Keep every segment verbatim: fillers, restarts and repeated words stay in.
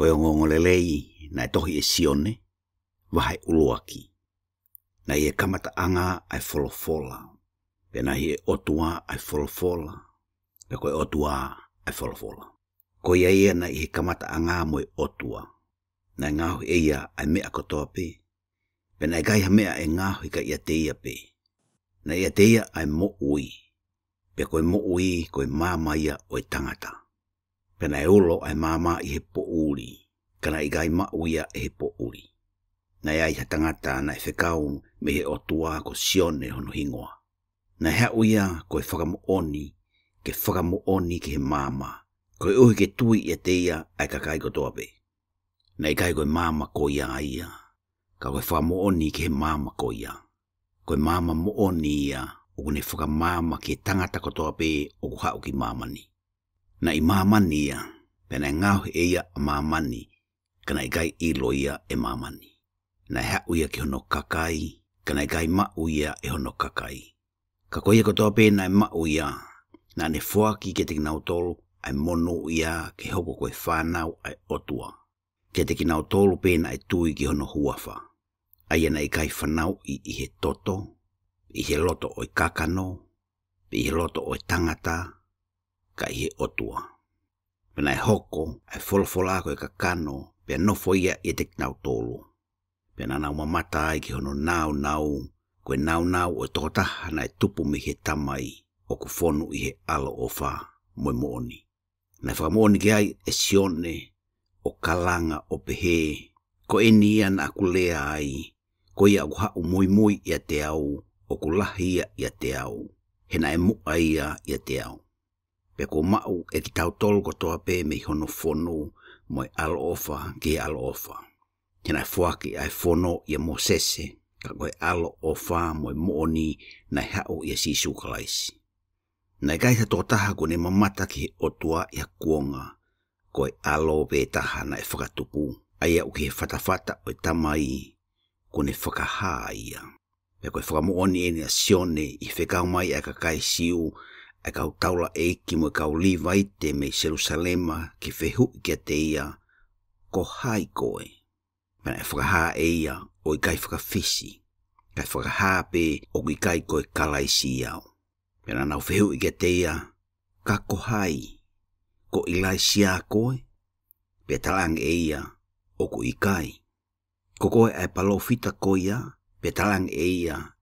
Ko e ongoongolelei naʻe tohi ʻe Sione, vahe ʻuluaki. Naʻe ʻi he kamataʻanga ʻa e Folofola, pea naʻe ʻi he ʻOtua ʻa e Folofola, pea ko e ʻOtua ʻa e Folofola. Ko ia ia naʻe ʻi he kamataʻanga mo e ʻOtua. Naʻe ngaohi ʻe ia ʻa e meʻa kotoa pē, pea naʻe ʻikai ha meʻa ʻe ngaohi ka ʻiate ia pē. Naʻe ʻiate ia ʻa e moʻui, pea ko e moʻui ko e maama ia ʻo e tangata. Pea naʻe ulo ʻa e maama ʻi he poʻuli, ka naʻe ʻikai maʻu ia ʻe he poʻuli. Naʻe ʻi ai ha tangata naʻe fekau mei he ʻOtua, ko Sione hono hingoa. Naʻe haʻu ia ko e fakamoʻoni, ke fakamoʻoni ki he maama, koeʻuhi ke tui ʻiate ia ʻa e kakai kotoa pē. Naʻe ʻikai ko e maama ko ia ia, ka ko e fakamoʻoni ki he maama ko ia. Ko e maama moʻoni ia ʻoku ne fakamaama ki he tangata kotoa pē ʻoku haʻu ki māmani. Naʻe ʻi māmani ia, pea naʻe ngaohi ʻe ia ʻa māmani, ka naʻe ʻikai ʻilo ia ʻe māmani. Naʻe haʻu ia ki hono kakai, ka naʻe ʻikai maʻu ia ʻe hono kakai. Ka ko ia kotoa pē naʻe maʻu ia, naʻa ne foaki kiate kinautolu ʻa e monūʻia ke hoko ko e fānau ʻa e ʻOtua, kiate kinautolu pē naʻe tui ki hono huafa, ʻa ia naʻe ʻikai fanauʻi ʻi he toto, ʻi he loto ʻo e kakano, pe ʻi he loto ʻo e tangata, ka ʻi he ʻOtua. Pea naʻe hoko ʻa e Folofola ko e kakano, pea nofo ia ʻiate kinautolu. Pea naʻa nau mamata ai ki hono nāunau, ko e nāunau ʻo e tokotaha naʻe tupu mei he Tamai, ʻoku fonu ʻi he ʻaloʻofa mo e moʻoni. Naʻe fakamoʻoni ki ai ʻe Sione, ʻo kalanga ʻo pehē, ko eni ia naʻa ku lea ai, ko ia ʻoku haʻu muimui ʻiate au, ʻoku lahi ia ʻiate au, he naʻe muʻa ia ʻiate au. Pea kuo maʻu ʻe kitautolu kotoa pē mei hono fonu, mo e ʻaloʻofa ki he ʻaloʻofa. He naʻe foaki ʻa e fono ʻia Mōsese, ka ko e ʻaloʻofa mo e moʻoni naʻe haʻu ʻia Sīsū Kalaisi. Naʻe ʻikai ha tokotaha kuo ne mamata ki he ʻOtua ʻi ha kuonga, ko e ʻAlo pē taha naʻe fakatupu, ʻa ia ʻoku ʻi he fatafata ʻo e Tamai, kuo ne fakahā ia. Pea ko e fakamoʻoni eni ʻa Sione ʻi he fekau mai ʻa e kakai Siu, ʻa e kau taulaʻeiki mo e kau Līvaite mei Selūsalema ke fehuʻi kiate ia, ko hai koe? Pea naʻe fakahā ʻe ia ʻo ʻikai fakafisi, kae fakahā pē ʻoku ʻikai ko e Kalaisi au. Pea naʻa nau fehuʻi kiate ia, ka ko hai? Ko ʻIlaisiā koe? Pea talaange ʻe ia, ʻoku ʻikai. Ko koe ʻa e palōfita ko ia? Pea talaange ʻe ia,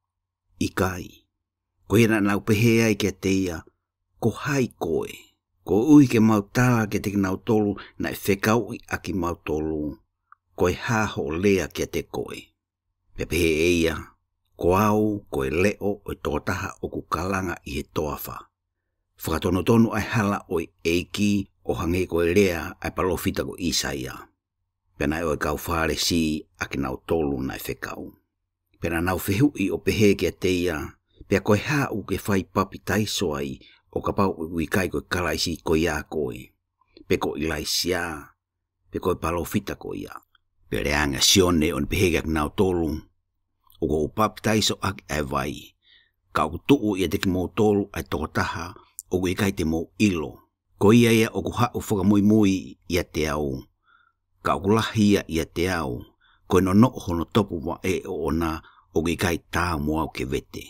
ʻikai. Ko ia naʻa nau pehē ai kiate ia, ko hai koe? Koeʻuhi ke mau tala kiate kinautolu naʻe fekauʻi ʻa kimautolu, ko e hā hoʻo lea kiate koe? Pea pehē ʻe ia, ko au ko e leʻo ʻo e tokotaha ʻoku kalanga ʻi he toafa. Fakatonutonu ʻa e hala ʻo e ʻEiki ʻo hangē ko e lea ʻa e palōfita ko ʻĪsaia. Pea naʻe ʻo e kau Fālesi ʻa kinautolu naʻe fekau. Pea naʻa nau fehuʻi ʻo pehē kiate ia, pea ko e hā ʻoku ke fai papitaiso ai, ʻo kapau ʻoku ʻikai ko e Kalaisi ko ia koe, pe ko ʻIlaisiā, pe ko e palōfita ko ia? Pea lea ange ʻa Sione ʻo ne pehē kiate kinautolu, ʻoku ou papitaiso ʻaki ʻa e vai, ka ʻoku tuʻu ʻiate kimoutolu ʻa e tokotaha ʻoku ʻikai te mou ʻilo. Ko ia ia ʻoku haʻu fakamuimui ʻiate au, ka ʻoku lahi ia ʻiate au, ko e nonoʻo hono topuvaʻe ʻoʻona ʻoku ʻikai taau mo au ke vete.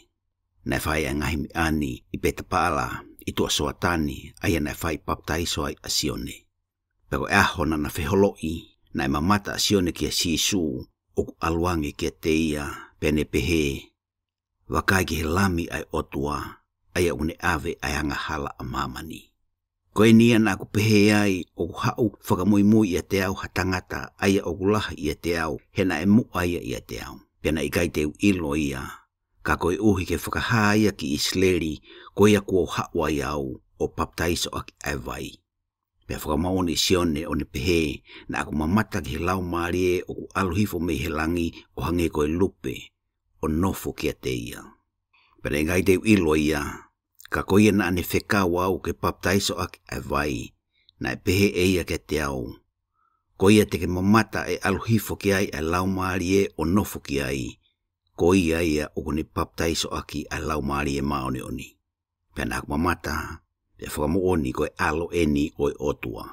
Naʻe fai ʻa e ngaahi meʻa ni ʻi Petapaala, ʻi tuʻa Soatani, ʻa ia naʻe fai papitaiso ai ʻa Sione. Pea ko e ʻaho naʻa na feholoʻi, naʻe mamata ʻa Sione kia Sīsū, ʻoku ʻalu ange kiate ia, pea ne pehē, vakai ki he Lami ʻa e ʻOtua, ʻa ia ʻoku ne ʻave ʻa e angahala ʻa māmani. Ko eni ia naʻa ku pehē ai, ʻoku haʻu fakamuimui ʻiate au ha tangata, ʻa ia ʻoku lahi ʻiate au, he naʻe muʻa ia ʻiate au, pea naʻe ʻikai te u ʻilo ia, ka koeʻuhi ke fakahā ia ki ʻIsileli, ko ia kuo haʻu ai au, ʻo papitaiso ʻaki ʻa e vai. Pea fakamoʻoni ʻa Sione ʻo ne pehē, naʻa ku mamata ki he Laumālie ʻoku ʻalu hifo mei he langi ʻo hangē ko e lupe, ʻo nofo kiate ia. Pea naʻe ʻikai te u ʻilo ia, ka ko ia naʻa ne fekau au ke papitaiso ʻaki ʻa e vai, naʻe pehē ʻe ia kiate au, ko ia te ke mamata ʻe ʻalu hifo ki ai ʻa e Laumālie ʻo nofo ki ai, ko ia ia ʻoku ne papitaiso ʻaki ʻa e Laumālie Māʻoniʻoni. Pea naʻa ku mamata, pea fakamoʻoni ko e ʻAlo eni ʻo e ʻOtua.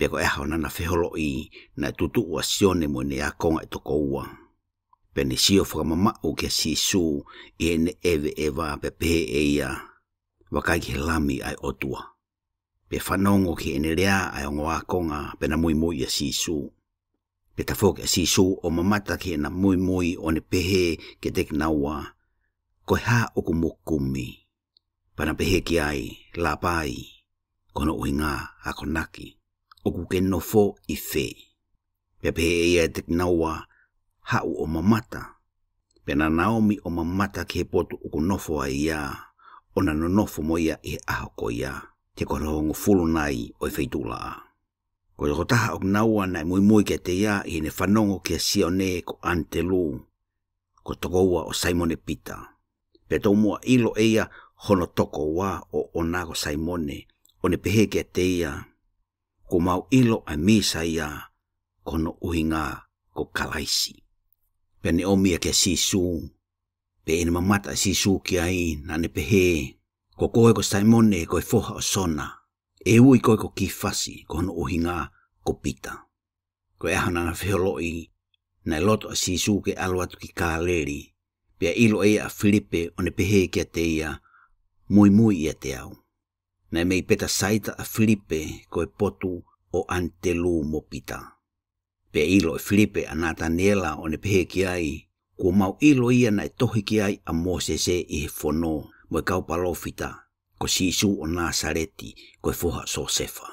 Pea ko e ʻaho naʻa na feholoʻi, naʻe tutuʻu ʻa Sione mo ʻene ākonga ʻe toko ua. Pea ne sio fakamamaʻu kia Sīsū ʻi heʻene ʻeveʻeva, pea pehē ʻe ia, Vakai ki he Lami ʻa e ʻOtua. Pea fanongo ki heʻene lea ʻa e ongo ākonga, pea na muimui ʻia Sīsū. Pea tafoki ʻa Sīsū ʻo mamata ki heʻena muimui, ʻo ne pehē kiate kinaua, Ko e hā ʻoku mou kumi? Pea na pehē ki ai, Lāpai, ko hono ʻuhinga, Akonaki, ʻoku ke nofo ʻi fē? Pea pehē ʻe ia kiate kinaua, Haʻu ʻo mamata. Pea naʻa na omi ʻo mamata ki he potu ʻoku nofo ai ia, ʻo na nonofo mo ia ʻi he ʻaho ko ia, he ko hono hongofulu nai ʻo e feituʻulaʻā. Ko e tokotaha ʻo kinaua naʻe muimui kiate ia ʻi heʻene fanongo kia Sione ko ʻAnitelū, ko e tokoua ʻo Saimone Pita. Pea tomuʻa ʻilo ʻe ia hono tokoua ʻoʻona ko Saimone, ʻo ne pehē kiate ia, Kuo mau ʻilo ʻa e Mīsaia, ko hono ʻuhinga ko Kalaisi. Pea ne omi ia kia Sīsū. Pea ʻi heʻene mamata ʻa Sīsū ki ai, naʻa ne pehē, Ko koe ko Saimone ko e foha ʻo Sona, ʻe ui koe ko Kīfasi, ko hono ʻuhinga ko Pita. Ko e ʻaho naʻa na feholoʻi, naʻe loto ʻa Sīsū ke ʻalu atu ki Kāleli. Pea ʻilo ʻe ia ʻa Filipe, ʻo ne pehē kiate ia, Muimui ʻiate au. Naʻe mei Petasaita ʻa Filipe, ko e potu ʻo ʻAnitelū mo Pita. Pea ʻilo ʻe Filipe ʻa Nataniela, ʻo ne pehē ki ai, Kuo mau ʻilo ia naʻe tohi ki ai ʻa Mōsese ʻi he fono, mo e kau palōfita, ko Sīsū ʻo Nāsaleti, ko e foha ʻo Siosefa.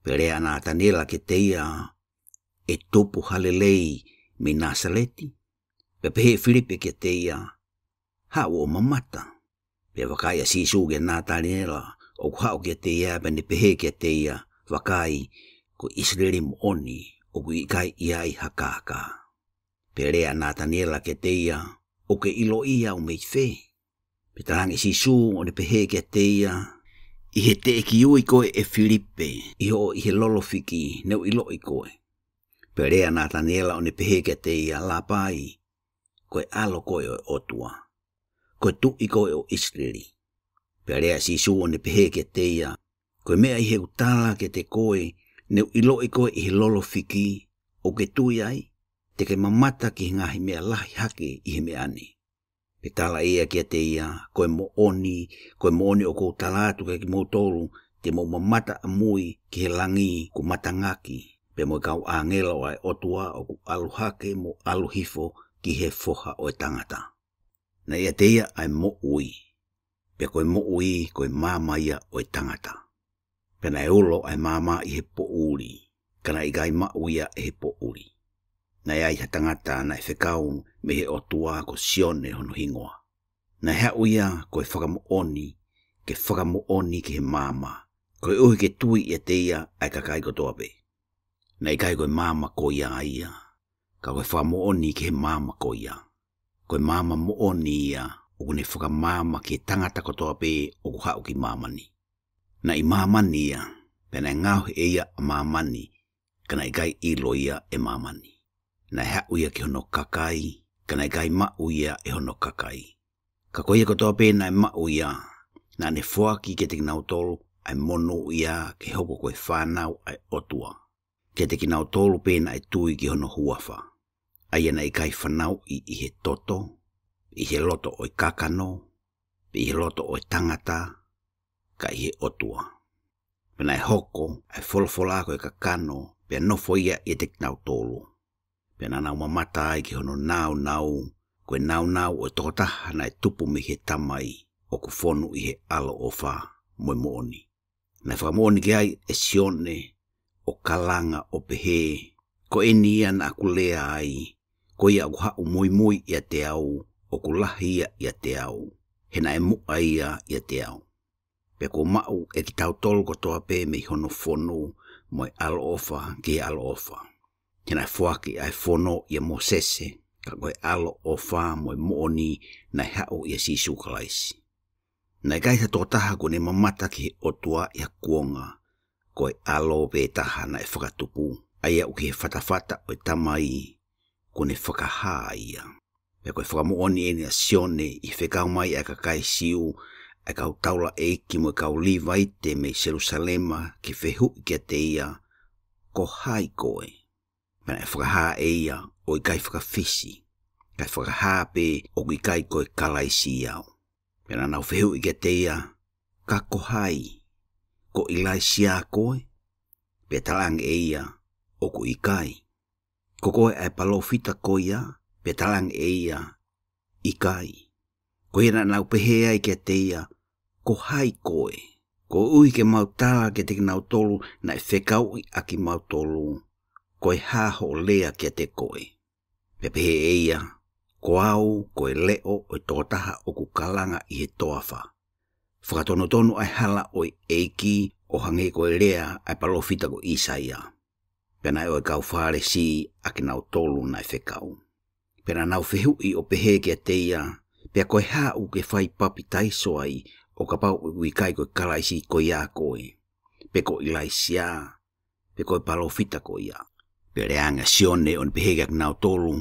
Pea lea ʻa Nataniela kiate ia, ʻE tupu ha lelei mei Nāsaleti? Pea pehē ʻe Filipe kiate ia, Haʻu ʻo mamata. Pea vakai ʻa Sīsū kia Nataniela ʻoku haʻu kiate ia, pea ne pehē kiate ia, Vakai, ko e ʻIsileli moʻoni, ʻoku ʻikai ʻi ai ha kākā. Pea lea ʻa Nataniela kiate ia, ʻOku ke ʻiloʻi au mei fē? Pea talaange ʻe Sīsū, ʻo ne pehē kiate ia, ʻI he teʻeki ui koe ʻe Filipe, ʻi hoʻo ʻi he lolo fiki, ne u ʻiloʻi koe. Pea lea ʻa Nataniela, ʻo ne pehē kiate ia, Lāpai, ko e ʻAlo koe ʻo e ʻOtua, ko e Tuʻi koe ʻo ʻIsileli. Pea lea ʻa Sīsū, ʻo ne pehē kiate ia, Ko e meʻa ʻi heʻeku tala kiate koe, ne u ʻiloʻi koe ʻi he lolo fiki, ʻoku ke tui ai? Te ke mamata ki he ngaahi meʻa lahi hake ʻi he meʻa ni. Pea tala ʻe ia kiate ia, Ko e moʻoni, ko e moʻoni ʻoku ou tala atu kiate kimoutolu, te mou mamata ʻamui ki he langi kuo matangaki, pea mo e kau ʻāngelo ʻa e ʻOtua ʻoku ʻalu hake mo ʻalu hifo ki he Foha ʻo e Tangata. Naʻe ʻiate ia ʻa e moʻui, pea ko e moʻui ko e maama ia ʻo e tangata. Pea naʻe ulo ʻa e maama ʻi he poʻuli, ka naʻe ʻikai maʻu ia ʻe he poʻuli. Naʻe ʻi ai ha tangata naʻe fekau mei he ʻOtua, ko Sione hono hingoa. Naʻe haʻu ia ko e fakamoʻoni, ke fakamoʻoni ki he maama, koeʻuhi ke tui ʻiate ia ʻa e kakai kotoa pē. Naʻe ʻikai ko e maama ko ia ia, ka ko e fakamoʻoni ki he maama ko ia. Ko e maama moʻoni ia, ʻoku ne fakamaama ki he tangata kotoa pē ʻoku haʻu ki māmani. Naʻe ʻi māmani ia, pea naʻe ngaohi ʻe ia ʻa māmani, ka naʻe ʻikai ʻilo ia ʻe māmani. Naʻe haʻu ia ki hono kakai, ka naʻe ʻikai maʻu ia ʻe hono kakai. Ka ko ia kotoa pē naʻe maʻu ia, naʻa ne foaki kiate kinautolu ʻa e monūʻia ke hoko ko e fānau ʻa e ʻOtua, kiate kinautolu pē naʻe tui ki hono huafa, ʻa ia naʻe ʻikai fanauʻi ʻi he toto, ʻi he loto ʻo e kakano, pe ʻi he loto ʻo e tangata, ka ʻi he ʻOtua. Pea naʻe hoko ʻa e folofola ko e kakano, pea nofo ia ʻiate kinautolu. Pea naʻa nau mamata ai ki hono nāunau, ko e nāunau ʻo e tokotaha naʻe tupu mei he Tamai, ʻoku fonu ʻi he ʻaloʻofa mo e moʻoni. Naʻe fakamoʻoni ki ai ʻe Sione, ʻo kalanga ʻo pehē, Ko eni ia naʻa ku lea ai, ko ia ʻoku haʻu muimui ʻiate au, ʻoku lahi ia ʻiate au, he naʻe muʻa ia ʻiate au. Pea kuo maʻu ʻe kitautolu kotoa pē mei hono fonu, mo e ʻaloʻofa ki he ʻaloʻofa. He naʻe foaki ʻa e fono ʻia Mōsese, ka ko e ʻaloʻofa mo e moʻoni naʻe haʻu ʻia Sīsū Kalaisi. Naʻe ʻikai ha tokotaha kuo ne mamata ki he ʻOtua ʻi ha kuonga, ko e ʻAlo pē taha naʻe fakatupu, ʻa ia ʻoku ʻi he fatafata ʻo e Tamai, kuo ne fakahā ia. Pea ko e fakamoʻoni eni ʻa Sione ʻi he fekau mai ʻa e kakai Siu, ʻa e kau taulaʻeiki mo e kau Līvaite mei Selūsalema ke fehuʻi kiate ia, ko hai koe? Pea naʻe fakahā ʻe ia ʻo ʻikai fakafisi, kae fakahā pē ʻoku ʻikai ko e Kalaisi au. Pea naʻa nau fehuʻi kiate ia, Ka ko hai? Ko ʻIlaisiā koe? Pea talaange ʻe ia, ʻOku ʻikai. Ko koe ʻa e palōfita ko ia? Pea talaange ʻe ia, ʻIkai. Ko ia naʻa nau pehē ai kiate ia, Ko hai koe? Koeʻuhi ke mau tala kiate kinautolu naʻe fekauʻi ʻa kimautolu, Ko e hā hoʻo lea kiate koe? Pea pehē ʻe ia, Ko au ko e leʻo ʻo e tokotaha ʻoku kalanga ʻi he toafa, Fakatonutonu ʻa e hala ʻo e ʻEiki, ʻo hangē ko e lea ʻa e palōfita ko ʻĪsaia. Pea naʻe ʻo e kau Fālesi ʻa kinautolu naʻe fekau. Pea naʻa nau fehuʻi ʻo pehē kiate ia, Pea ko e hā ʻoku ke fai papitaiso ai, ʻo kapau ʻoku ʻikai ko e Kalaisi ko ia koe, pe ko ʻIlaisiā, pe ko e palōfita ko ia? Pea lea ange ʻa Sione ʻo ne pehē kiate kinautolu,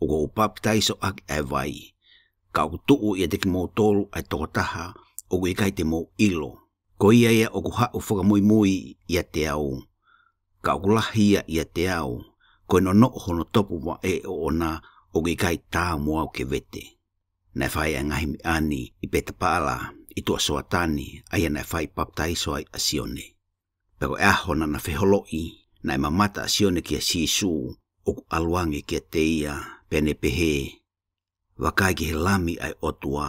ʻOku ou papitaiso ʻaki ʻa e vai, ka ʻoku tuʻu ʻiate kimoutolu ʻa e tokotaha ʻoku ʻikai te mou ʻilo, ko ia ia ʻoku haʻu fakamuimui ʻiate au, ka ʻoku lahi ia ʻiate au, ko e nonoʻo hono topuvaʻe ʻoʻona ʻoku ʻikai taau mo au ke vete. Naʻe fai ʻa e ngaahi meʻa ni ʻi Petapaala, ʻi tuʻa Soatani, ʻa ia naʻe fai papitaiso ai ʻa Sione. Pea ko e ʻaho naʻa na feholoʻi, naʻe mamata ʻa Sione kia Sīsū, ʻoku ʻalu ange kiate ia, pea ne pehē, Vakai ki he Lami ʻa e ʻOtua,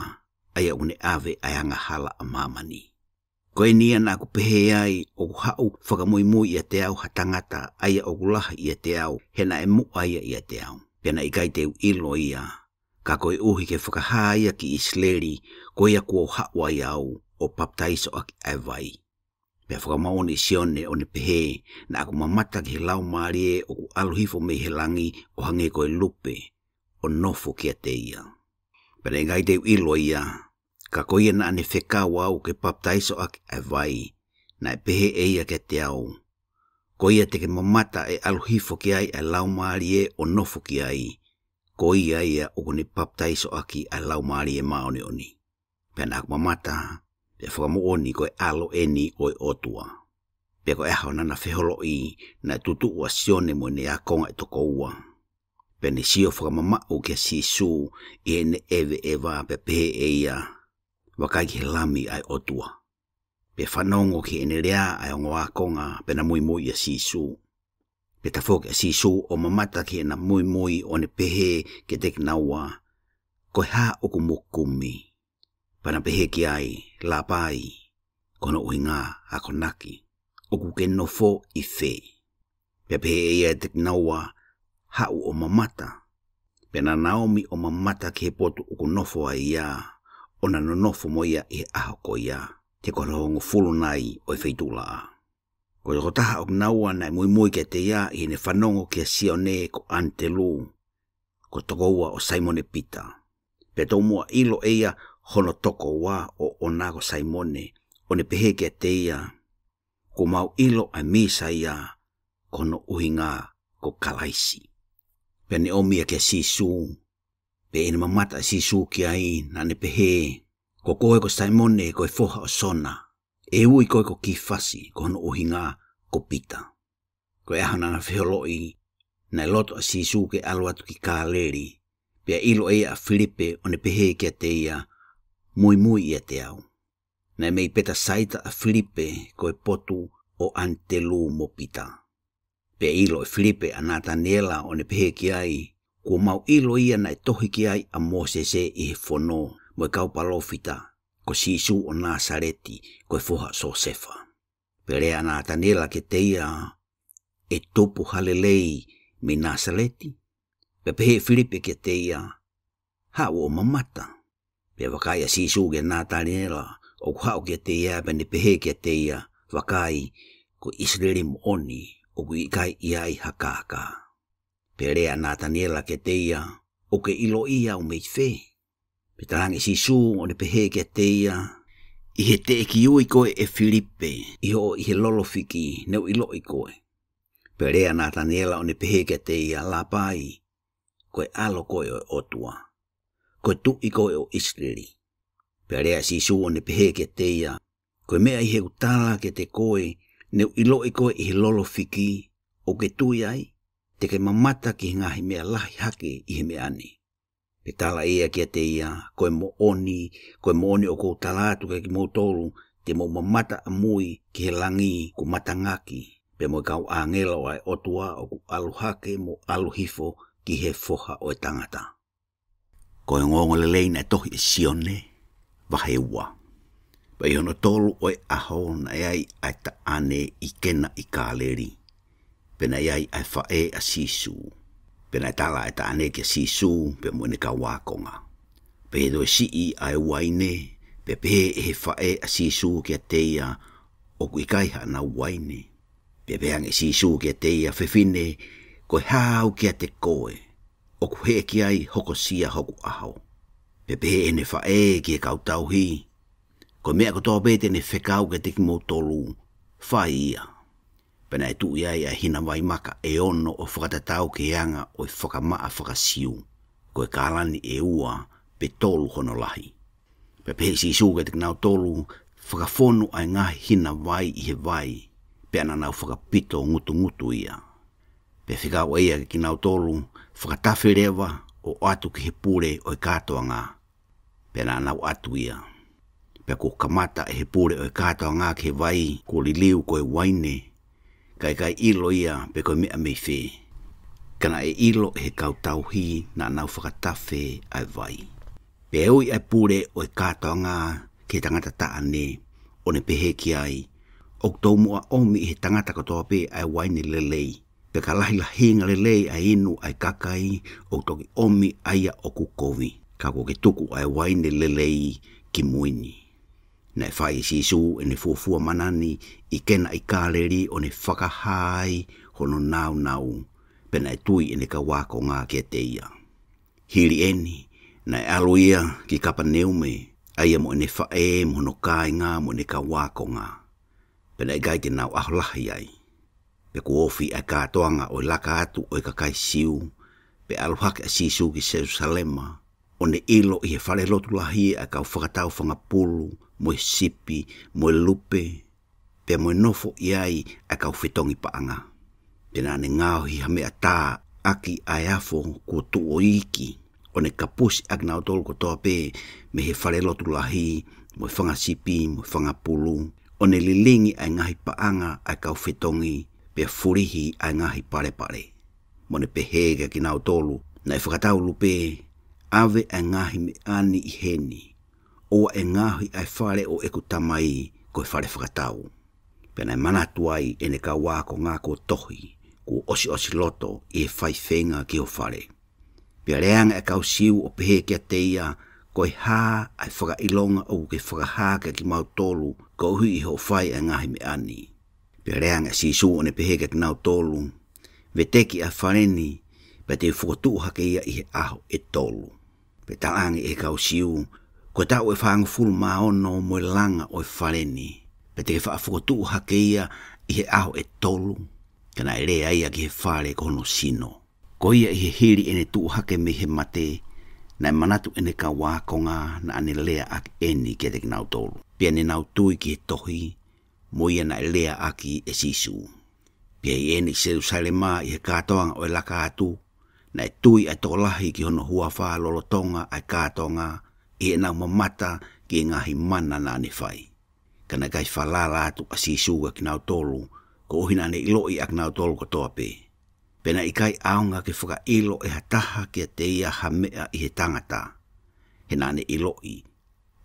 ʻa ia ʻoku ne ʻave ʻa e angahala ʻa māmani. Ko eni ia naʻa ku pehē ai, ʻOku haʻu fakamuimui ʻiate au ha tangata, ʻa ia ʻoku lahi ʻiate au, he naʻe muʻa ia ʻiate au, pea naʻe ʻikai te u ʻilo ia, ka koeʻuhi ke fakahā ia ki ʻIsileli, ko ia kuo haʻu ai au ʻo papitaiso ʻaki ʻa e vai. Pea fakamoʻoni ʻa Sione ʻo ne pehē, Naʻa ku mamata ki he Laumālie ʻoku ʻalu hifo mei he langi ʻo hangē ko e lupe, ʻo nofo kiate ia. Pea naʻe ʻikai te u ʻilo ia, ka ko ia naʻa ne fekau au ke papitaiso ʻaki ʻa e vai, naʻe pehē ʻe ia kiate au, Ko ia te ke mamata ʻe ʻalu hifo ki ai ʻa e Laumālie ʻo nofo ki ai, ko ia ia ʻoku ne papitaiso ʻaki ʻa e Laumālie Māʻoniʻoni. Pea naʻa ku mamata, pea fakamoʻoni ko e ʻAlo eni ʻo e ʻOtua. Pea ko e ʻaho naʻa na feholoʻi, naʻe tutuʻu ʻa Sione mo ʻene ākonga ʻe toko ua. Pea ne sio fakamamaʻu kia Sīsū ʻi heʻene ʻeveʻeva, pea pehē ʻe ia, Vakai ki he Lami ʻa e ʻOtua. Pea fanongo ki heʻene lea ʻa e ongo ākonga, pea na muimui ʻia Sīsū. Pea tafoki ʻa Sīsū ʻo mamata ki heʻena muimui ʻo ne pehē kiate kinaua, Ko e hā ʻoku mo kumi? Pea na pehē ki ai, Lāpai, ko hono ʻuhinga, Akonaki, ʻoku ke nofo ʻi fē? Pea pehē ʻe ia kiate kinaua, Haʻu ʻo mamata. Pea naʻa na ōmi ʻo mamata ki he potu ʻoku nofo ai ia, ʻo na nonofo mo ia ʻi he ʻaho ko ia, he ko hono hongofulu nai ʻo e feituʻulaʻā. Ko e tokotaha ʻo kinaua naʻe muimui kiate ia ʻi heʻene fanongo kia Sione ko ʻAnitelū, ko e toko ua ʻo Saimone Pita. Pea tomuʻa ʻilo ʻe ia hono toko ua ʻoʻona ko Saimone, ʻo ne pehē kiate ia, Kuo mau ʻilo ʻa e Mīsaia, ko hono ʻuhinga ko Kalaisi. Pea ne ʻomi ia kia Sīsū, pea ʻi heʻene mamata ʻa Sīsū ki ai, naʻa ne pehē, Ko koe ko Saimone ko e foha ʻo Sona, ʻe ui koe ko Kīfasi, ko hono ʻuhinga ko Pita. Ko e ʻaho naʻa na feholoʻi, naʻe loto ʻa Sīsū ke ʻalu atu ki Kāleli, pea ʻilo ʻe ia ʻa Filipe ʻo ne pehē kiate ia, Muimui ʻiate au. Naʻe mei Petasaita ʻa Filipe, ko e potu ʻo ʻAnitelū mo Pita. Pea ʻilo ʻe Filipe ʻa Nataniela ʻo ne pehē ki ai, Kuo mau ʻilo ia naʻe tohi ki ai ʻa Mōsese ʻi he fono, mo e kau palōfita, ko Sīsū ʻo Nāsaleti, ko e foha ʻo Siosefa. Pea lea ʻa Nataniela kiate ia, ʻE tupu ha lelei mei Nāsaleti? Pea pehē ʻe Filipe kiate ia, Haʻu ʻo mamata. Pea vakai ʻa Sīsū kia Nataniela ʻoku haʻu kiate ia, pea ne pehē kiate ia, Vakai, ko e ʻIsileli moʻoni, ʻoku ʻikai ʻi ai ha kākā. Pea lea ʻa Nataniela kiate ia, ʻOku ke ʻiloʻi au mei fē? Pea talaange ʻe Sīsū ʻo ne pehē kiate ia, ʻI he teʻeki ui koe ʻe Filipe, ʻi hoʻo ʻi he lolo fiki, ne u ʻiloʻi koe. Pea lea ʻa Nataniela ʻo ne pehē kiate ia, Lāpai, ko e ʻAlo koe ʻo e ʻOtua, ko e Tuʻi koe ʻo ʻIsileli. Pea lea ʻa Sīsū ʻo ne pehē kiate ia, Ko e meʻa ʻi heʻeku tala kiate koe, ne u ʻiloʻi koe ʻi he lolo fiki, ʻOku ke tui ai? Te ke mamata ki he ngaahi meʻa lahi hake ʻi he meʻa ni. Pea tala ʻe ia kiate ia, Ko e moʻoni, ko e moʻoni ʻoku ou tala atu kiate kimoutolu, te mou mamata ʻamui ki he langi kuo matangaki, pea mo e kau ʻāngelo ʻa e ʻOtua ʻoku ʻalu hake mo ʻalu hifo ki he Foha ʻo e Tangata. Ko e ongoongolelei naʻe tohi ʻe Sione, vahe ua. Pea ʻi hono tolu ʻo e ʻaho naʻe ʻi ai ʻa e taʻane ʻi Kena ʻi Kāleli. Pea naʻe ʻi ai ʻa e faʻē ʻa Sīsū. Pea naʻe tala ʻa e taʻane kia Sīsū, pea mo ʻene kau ākonga. Pea toe siʻi ʻa e uaine, pea pehē ʻe he faʻē ʻa Sīsū kiate ia, ʻOku ʻikai haʻanau uaine. Pea pehē ange ʻe Sīsū kiate ia, Fefine, ko e hā au kiate koe? ʻOku heʻeki ai hokosia hoku ʻaho. Pea pehē ʻe heʻene faʻē ki he kau tauhi, Ko e meʻa kotoa pē te ne fekau kiate kimoutolu, fai ia. Pea naʻe tuʻu ʻi ai ʻa e hina vai maka ʻe ono ʻo fakatatau ki he anga ʻo e fakamaʻa faka-Siu, ko e kālani ʻe ua pe tolu hono lahi. Pea pehē ʻe Sīsū kiate kinautolu, Fakafonu ʻa e ngaahi hina vai ʻi he vai, pea naʻa nau fakapito ngutungutu ia. Pea fekau ʻe ia kiate kinautolu, Fakatafe leva ʻo ʻoatu ki he pule ʻo e kātoanga. Pea naʻa nau ʻatu ia. Pea kuo kamata ʻe he pule ʻo e kātoanga ki he vai kuo liliu ko e uaine, ka ʻikai ʻilo ia pe ko e meʻa mei fē. Ka naʻe ʻilo ʻe he kau tauhi naʻa nau fakatafe ʻa e vai. Pea ui ʻa e pule ʻo e kātoanga ki he tangata taʻane, ʻo ne pehē ki ai, ʻOku tau muʻa ʻomi ʻe he tangata kotoa pē ʻa e uaine lelei, pea ka lahilahinga lelei ʻa e inu ʻa e kakai, ʻoku toki ʻomi ʻa ia ʻoku kovi, ka kuo ke tuku ʻa e uaine lelei kimui ni. Naʻe fai ʻe Sīsū ʻene fuofua mana ni ʻi Kena ʻi Kāleli ʻo ne fakahā ai hono nāunau, pea naʻe tui ʻene kau ākonga kiate ia. Hili ʻeni, naʻe ʻalu ia ki Kapaneume, ʻa ia mo ʻene faʻē mo hono kāinga mo ʻene kau ākonga. Pea naʻe ʻikai ke nau ʻaho lahi ai. Pea kuo ofi ʻa e kātoanga ʻo e laka atu ʻo e kakai Siu, pea ʻalu hake ʻa Sīsū ki Selusalema, ʻo ne ʻilo ʻi he fale lotu lahi ʻa e kau fakatau fanga pulu, mo e sipi, mo e lupe, pea mo e nofo ʻi ai ʻa e kau fetongi paʻanga. Pea naʻa ne ngaohi ha meʻa tā ʻaki ʻa e afo kuo tuʻo iiki, ʻo ne kapusi ʻa kinautolu kotoa pē mei he fale lotu lahi, mo e fanga sipi, mo e fanga pulu, ʻo ne lilingi ʻa e ngaahi paʻanga ʻa e kau fetongi, pea fulihi ʻa e ngaahi palepale. Mo ne pehē kiate kinautolu naʻe fakatau lupe, ʻAve ʻa e ngaahi meʻa ni ʻi heni, ʻoua ʻe ngaohi ʻa e fale ʻo ʻeku Tamai ko e fale fakatau. Pea naʻe manatu ai ʻene kau ākonga kuo tohi, Kuo ʻosiʻosi loto ʻi he fai feinga ki ho fale. Pea lea ange ʻa e kau Siu ʻo pehē kiate ia, Ko e hā ʻa e fakaʻilonga ʻoku ke fakahā kiate kimautolu koeʻuhi ʻi hoʻo fai ʻa e ngaahi meʻa ni? Pea lea ange ʻa Sīsū ʻo ne pehē kiate kinautolu, Veteki ʻa e fale ni, pea te u fokotuʻu hake ia ʻi he ʻaho ʻe tolu. Pea talaange ʻe he kau Siu, Ko e taʻu ʻe fāngofulu mā ono mo e langa ʻo e fale ni, pea te ke faʻa fokotuʻu hake ia ʻi he ʻaho ʻe tolu? Ka naʻe lea ia ki he fale ko hono sino. Ko ia ʻi he hili ʻene tuʻu hake mei he mate, naʻe manatu ʻene kau ākonga naʻa ne lea ʻaki ʻeni kiate kinautolu. Pea ne nau tui ki he tohi, mo ia naʻe lea ʻaki ʻe Sīsū. Pea ʻi heʻene ʻi Selusalema ʻi he kātoanga ʻo e laka atu, naʻe tui ʻa e tokolahi ki hono huafa lolotonga ʻa e kātoanga, ʻi heʻenau mamata ki he ngaahi mana naʻa ne fai. Ka naʻe ʻikai falala atu ʻa Sīsū kiate kinautolu, koeʻuhi naʻa ne ʻiloʻi ʻa kinautolu kotoa pē. Pea naʻe ʻikai ʻaonga ke fakaʻilo ʻe ha taha kiate ia ha meʻa ʻi he tangata, he naʻa ne ʻiloʻi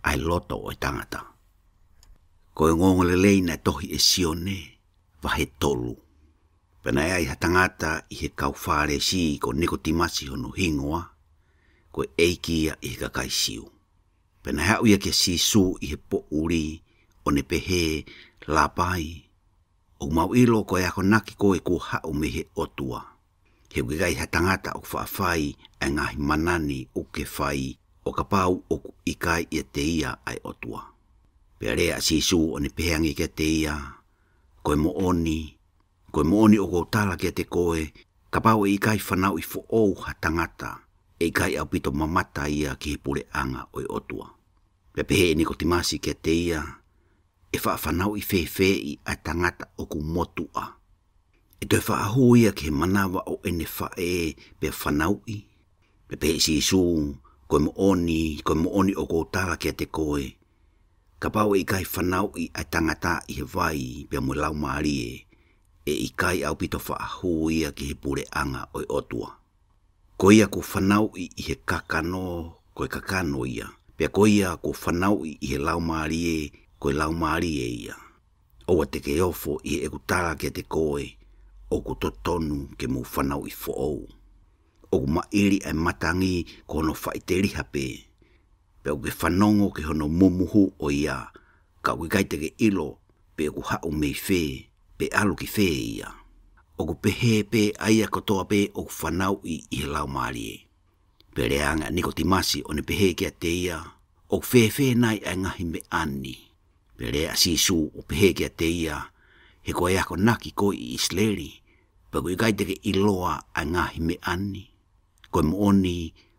ʻa e loto ʻo e tangata. Ko e ongoongolelei naʻe tohi ʻe Sione, vahe tolu. Pea naʻe ʻi ai ha tangata ʻi he kau Fālesi ko Nikotīmasi hono hingoa, ko e ʻeiki ia ʻi he kakai Siu. Pea naʻe haʻu ia kia Sīsū ʻi he poʻuli, ʻo ne pehē, Lāpai, ʻoku mau ʻilo ko e akonaki koe kuo haʻu mei he ʻOtua. He ʻoku ʻikai ha tangata ʻoku faʻa fai ʻa e ngaahi mana ni ʻoku ke fai, ʻo kapau ʻoku ʻikai ʻiate ia ʻa e ʻOtua. Pea lea ʻa Sīsū ʻo ne pehē ange kiate ia, Ko e moʻoni, ko e moʻoni ʻoku ou tala kiate koe, kapau ʻe ʻikai fanauʻi foʻou ha tangata, ʻe ʻikai ʻaupito mamata ia ki he puleʻanga ʻo e ʻOtua. Pea pehē ʻe Nikotīmasi kiate ia, ʻE faʻa fanauʻi fēfeeʻi ʻa e tangata ʻoku motuʻa? ʻE toe faʻa hū ia ki he manava ʻo ʻene faʻē pea fanauʻi? Pea pehē ʻe Sīsū, Ko e moʻoni, ko e moʻoni ʻoku ou tala kiate koe, kapau ʻe ʻikai fanauʻi ʻa e tangata ʻi he vai pea mo e Laumālie, ʻe ʻikai ʻaupito faʻa hū ia ki he puleʻanga ʻo e ʻOtua. Ko ia kuo fanauʻi ʻi he kakano, ko e kakano ia, pea ko ia kuo fanauʻi ʻi he Laumālie, ko e laumālie ia. ʻOua te ke ofo ʻi heʻeku tala kiate koe, ʻoku totonu ke mou fanauʻi foʻou. ʻOku maʻili ʻa e matangi ko hono faʻiteliha pē, pea ʻoku ke fanongo ki hono mumuhu ʻo ia, ka ʻoku ʻikai te ke ʻilo pe ʻoku haʻu mei fē, pe ʻalu ki fē ia. ʻOku pehē pē ʻa ia kotoa pē ʻoku fanauʻi ʻi he Laumālie. Pea lea ange ʻa Nikotīmasi ʻo ne pehē kiate ia, ʻOku fēfē nai ʻa e ngaahi meʻa ni? Pea lea ʻa Sīsū ʻo pehē kiate ia, He ko e akonaki koe ʻi ʻIsileli, pea ʻoku ʻikai te ke ʻiloa ʻa e ngaahi meʻa ni? Ko e moʻoni,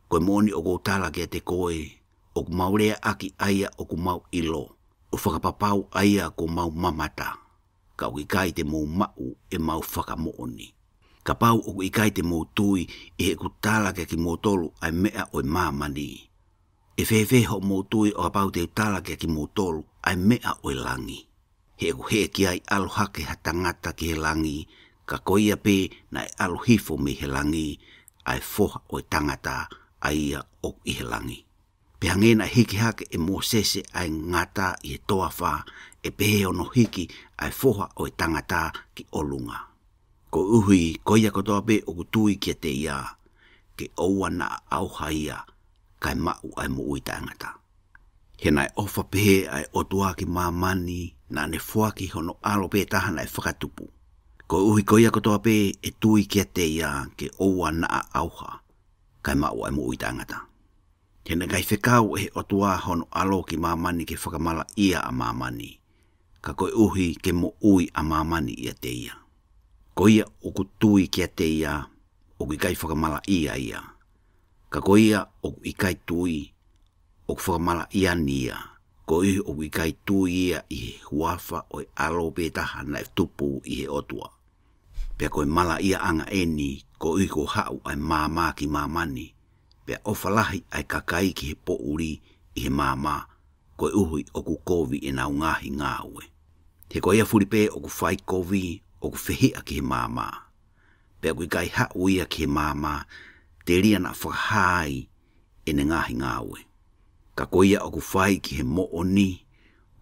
ko e moʻoni ʻoku ou tala kiate koe, ʻoku mau lea ʻaki ʻa ia ʻoku mau ʻilo, ʻo fakapapau ʻa ia kuo mau mamata, ka ʻoku ʻikai te mou maʻu ʻemau fakamoʻoni. Kapau ʻoku ʻikai te mou tui ʻi heʻeku tala kiate kimoutolu ʻa e meʻa ʻo e māmani, ʻe fēfē hoʻomou tui ʻo kapau te u tala kiate kimoutolu ʻa e meʻa ʻo e langi? He ʻoku hē ki ai ʻalu hake ha tangata ki he langi, ka ko ia pē naʻe ʻalu hifo mei he langi, ʻa e Foha ʻo e Tangata, ʻa ia ʻoku ʻi he langi. Pea hangē naʻe hiki hake ʻe Mōsese ʻa e ngata ʻi he toafa, ʻe pehē hono hiki ʻa e Foha ʻo e Tangata ki ʻolunga. Koeʻuhi ko ia kotoa pē ʻoku tui kiate ia, ke ʻoua naʻa ʻauha ia, kae maʻu ʻa e moʻui taʻengata. He naʻe ʻofa pehē ʻa e ʻOtua ki māmani, naʻa ne foaki hono ʻAlo pē taha naʻe fakatupu, koeʻuhi ko ia kotoa pē ʻe tui kiate ia, ke ʻoua naʻa ʻauha, kae maʻu ʻa e moʻui taʻengata. He naʻe ʻikai fekau ʻe he ʻOtua hono ʻAlo ki māmani ke fakamalaʻia ʻa māmani, ka koeʻuhi ke moʻui ʻa māmani ʻiate ia. Ko ia ʻoku tui kiate ia, ʻoku ʻikai fakamalaʻia ia. Ka ko ia ʻoku ʻikai tui, ʻoku fakamalaʻia ni ia, koeʻuhi ʻoku ʻikai tui ia ʻi he huafa ʻo e ʻAlo pē taha naʻe tupu ʻi he ʻOtua. Pea ko e malaʻiaʻanga ʻeni, koeʻuhi kuo haʻu ʻa e maama ki māmani, pea ʻofa lahi ʻa e kakai ki he poʻuli ʻi he maama, koeʻuhi ʻoku kovi ʻenau ngaahi ngāue. He ko ia fuli pē ʻoku fai kovi, ʻoku fehiʻa ki he maama. Pea ʻoku ʻikai haʻu ia ki he maama, telia naʻa fakahā ai ʻene ngaahi ngāue. Ka ko ia ʻoku fai ki he moʻoni,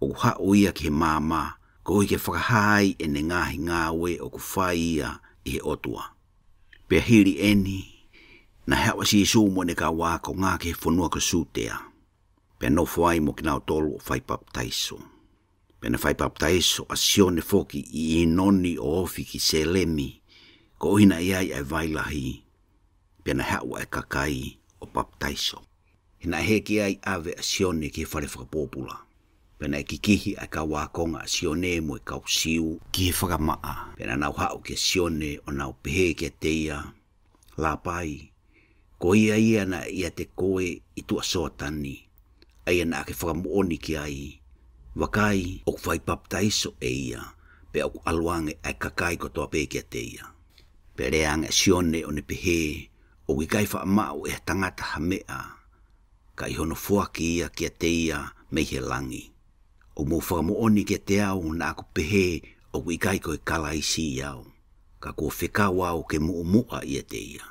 ʻoku haʻu ia ki he maama, koeʻuhi ke fakahā ai ʻene ngaahi ngāue ʻoku fai ia ʻi he ʻOtua. Pea hili ʻeni, naʻe haʻu ʻa Sīsū mo ʻene kau ākonga ki he fonua ko Siutea. Pea nofo ai mo kinautolu ʻo fai papitaiso. Pea naʻe fai papitaiso ʻa Sione foki ʻi ʻInoni ʻo ofi ki Sēlemi, koeʻuhi naʻe ʻi ai ʻa e vai lahi. Pea naʻe haʻu ʻa e kakai ʻo papitaiso. He naʻe hē ki ai ʻave ʻa Sione ki he fale fakapōpula. Pea naʻe kikihi ʻa e kau ākonga ʻa Sione mo e kau Siu ki he fakamaʻa. Pea naʻa nau haʻu kia Sione ʻo nau pehē kiate ia, Lāpai, ko ia ia naʻe ʻiate koe ʻi tuʻa Soatani, ʻa ia naʻa ke fakamoʻoni ki ai, vakai, ʻoku fai papitaiso ʻe ia, pea ʻoku ʻalu ange ʻa e kakai kotoa pē kiate ia. Pea lea ange ʻa Sione ʻo ne pehē, ʻOku ʻikai faʻa maʻu ʻe ha tangata ha meʻa, ka ʻi hono foaki ia kiate ia mei he langi. ʻOku mou fakamoʻoni kiate au naʻa ku pehē ʻoku ʻikai ko e Kalaisi au, ka kuo fekau au ke muʻomuʻa ʻiate ia.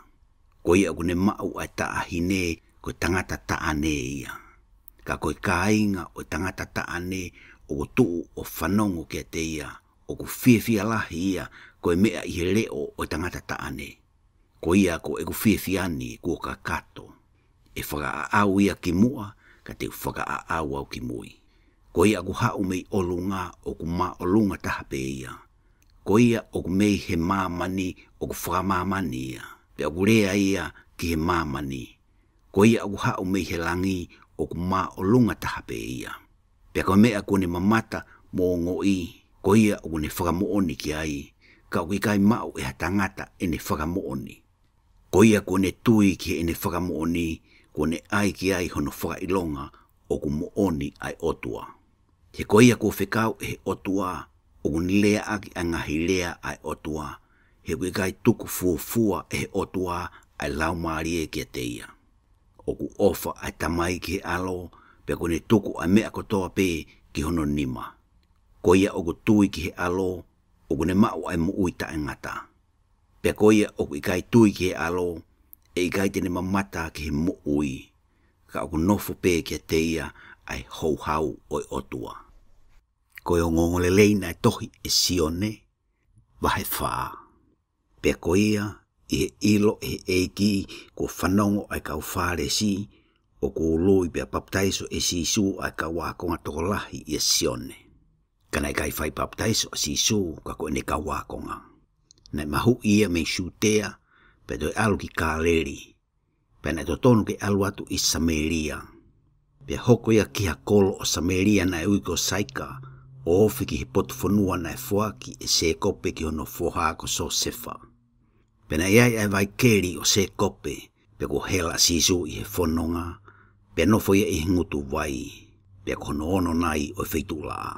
Ko ia ʻoku ne maʻu ʻa e taʻahine, ko e tangata taʻane ia. Ka ko e kāinga ʻo e tangata taʻane ʻoku tuʻu ʻo fanongo kiate ia, ʻoku fiefia lahi ia ko e meʻa ʻi he leʻo ʻo e tangata taʻane. Ko ia ko ʻeku fiefia ni kuo kakato. ʻE fakaʻaʻau ia ki muʻa, ka te u fakaʻaʻau au ki mui. Ko ia ʻoku haʻu mei ʻolunga ʻoku māʻolunga taha pē ia. Ko ia ʻoku mei he māmani ʻoku fakamāmani ia. Pea ʻoku lea ia ki he māmani. Ko ia ʻoku haʻu mei he langi ʻoku māʻolunga taha pē ia. Pea ko e meʻa kuo ne mamata mo ongoʻi, ko ia ʻoku ne fakamoʻoni ki ai, ka ʻoku ʻikai maʻu ʻe ha tangata ʻene fakamoʻoni. Ko ia kuo ne tui ki heʻene fakamoʻoni, kuo ne ʻai ki ai hono fakaʻilonga ʻoku moʻoni ʻa e ʻOtua. He ko ia kuo fekau ʻe he ʻOtua, ʻoku ne lea ʻaki ʻa e ngaahi lea ʻa e ʻOtua, he ʻoku ʻikai tuku fuofua ʻe he ʻOtua ʻa e Laumālie kiate ia. ʻOku ʻofa ʻa e Tamai ki he ʻAlo, pea kuo ne tuku ʻa e meʻa kotoa pē ki hono nima. Ko ia ʻoku tui ki he ʻAlo, ʻoku ne maʻu ʻa e moʻui taʻengata. Pea ko ia ʻoku ʻikai tui ki he ʻAlo, ʻe ʻikai te ne mamata ki he moʻui, ka ʻoku nofo pē kiate ia ʻa e houhau ʻo e ʻOtua. Ko e ongoongolelei naʻe tohi ʻe Sione, vahe fā. Pea ko ia, ʻi he ʻilo ʻe he ʻEiki kuo fanongo ʻa e kau Fālesi, ʻoku ului pea papitaiso ʻe Sīsū ʻa e kau ākonga tokolahi ʻia Sione. Ka naʻe ʻikai fai papitaiso ʻa Sīsū, ka ko ʻene kau ākonga. Naʻe mahuʻi ia mei Siutea, pea toe ʻalu ki Kāleli. Pea naʻe totonu ke ʻalu atu ʻi Samēlia. Pea hoko ia ki ha kolo ʻo Samēlia naʻe ui ko Saika, ʻo ofi ki he potu fonua naʻe foaki ʻe Sēkope ki hono foha ko Siosefa. Pea naʻe ʻi ai ʻa e vai keli ʻo Sēkope, pea kuo hela ʻa Sīsū ʻi he fononga, pea nofo ia ʻi he ngutu vai, pea ko hono ono nai ʻo e feituʻulaʻā.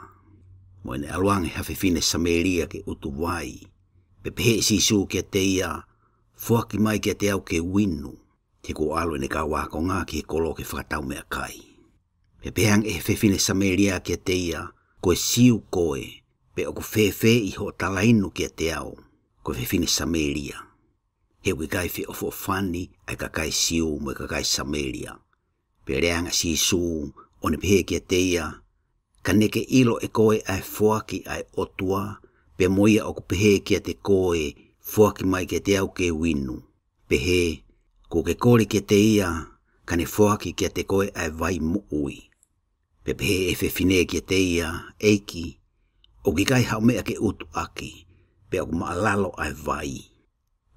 Mo ʻene ʻalu ange ha fefine Samēlia ke ʻutu vai, pea pehē ʻe Sīsū kiate ia, Foaki mai kiate au ke u inu, he kuo ʻalu ʻene kau ākonga ki he kolo ke fakatau meʻakai. Pea pehē ange ʻe he fefine Samēlia kiate ia, Ko e Siu koe, pea ʻoku fēfē ʻi hoʻo talainu kiate au, ko e fefine Samēlia? He ʻoku ʻikai feʻofoʻofani ʻa e kakai Siu mo e kakai Samēlia. Pea lea ange ʻa Sīsū, ʻo ne pehē kiate ia, Ka neʻe ke ʻilo ʻe koe ʻa e foaki ʻa e ʻOtua, pea mo ia ʻoku pehē kiate koe, Foaki mai kiate au ke u inu. Pehē, Kuo ke kole kiate ia, ka ne foaki kiate koe ʻa e vai moʻui. Pea pehē ʻe he fefine kiate ia, ʻEiki, ʻoku ʻikai haʻo meʻa ke ʻutu ʻaki, pea ʻoku maʻalalo ʻa e vai.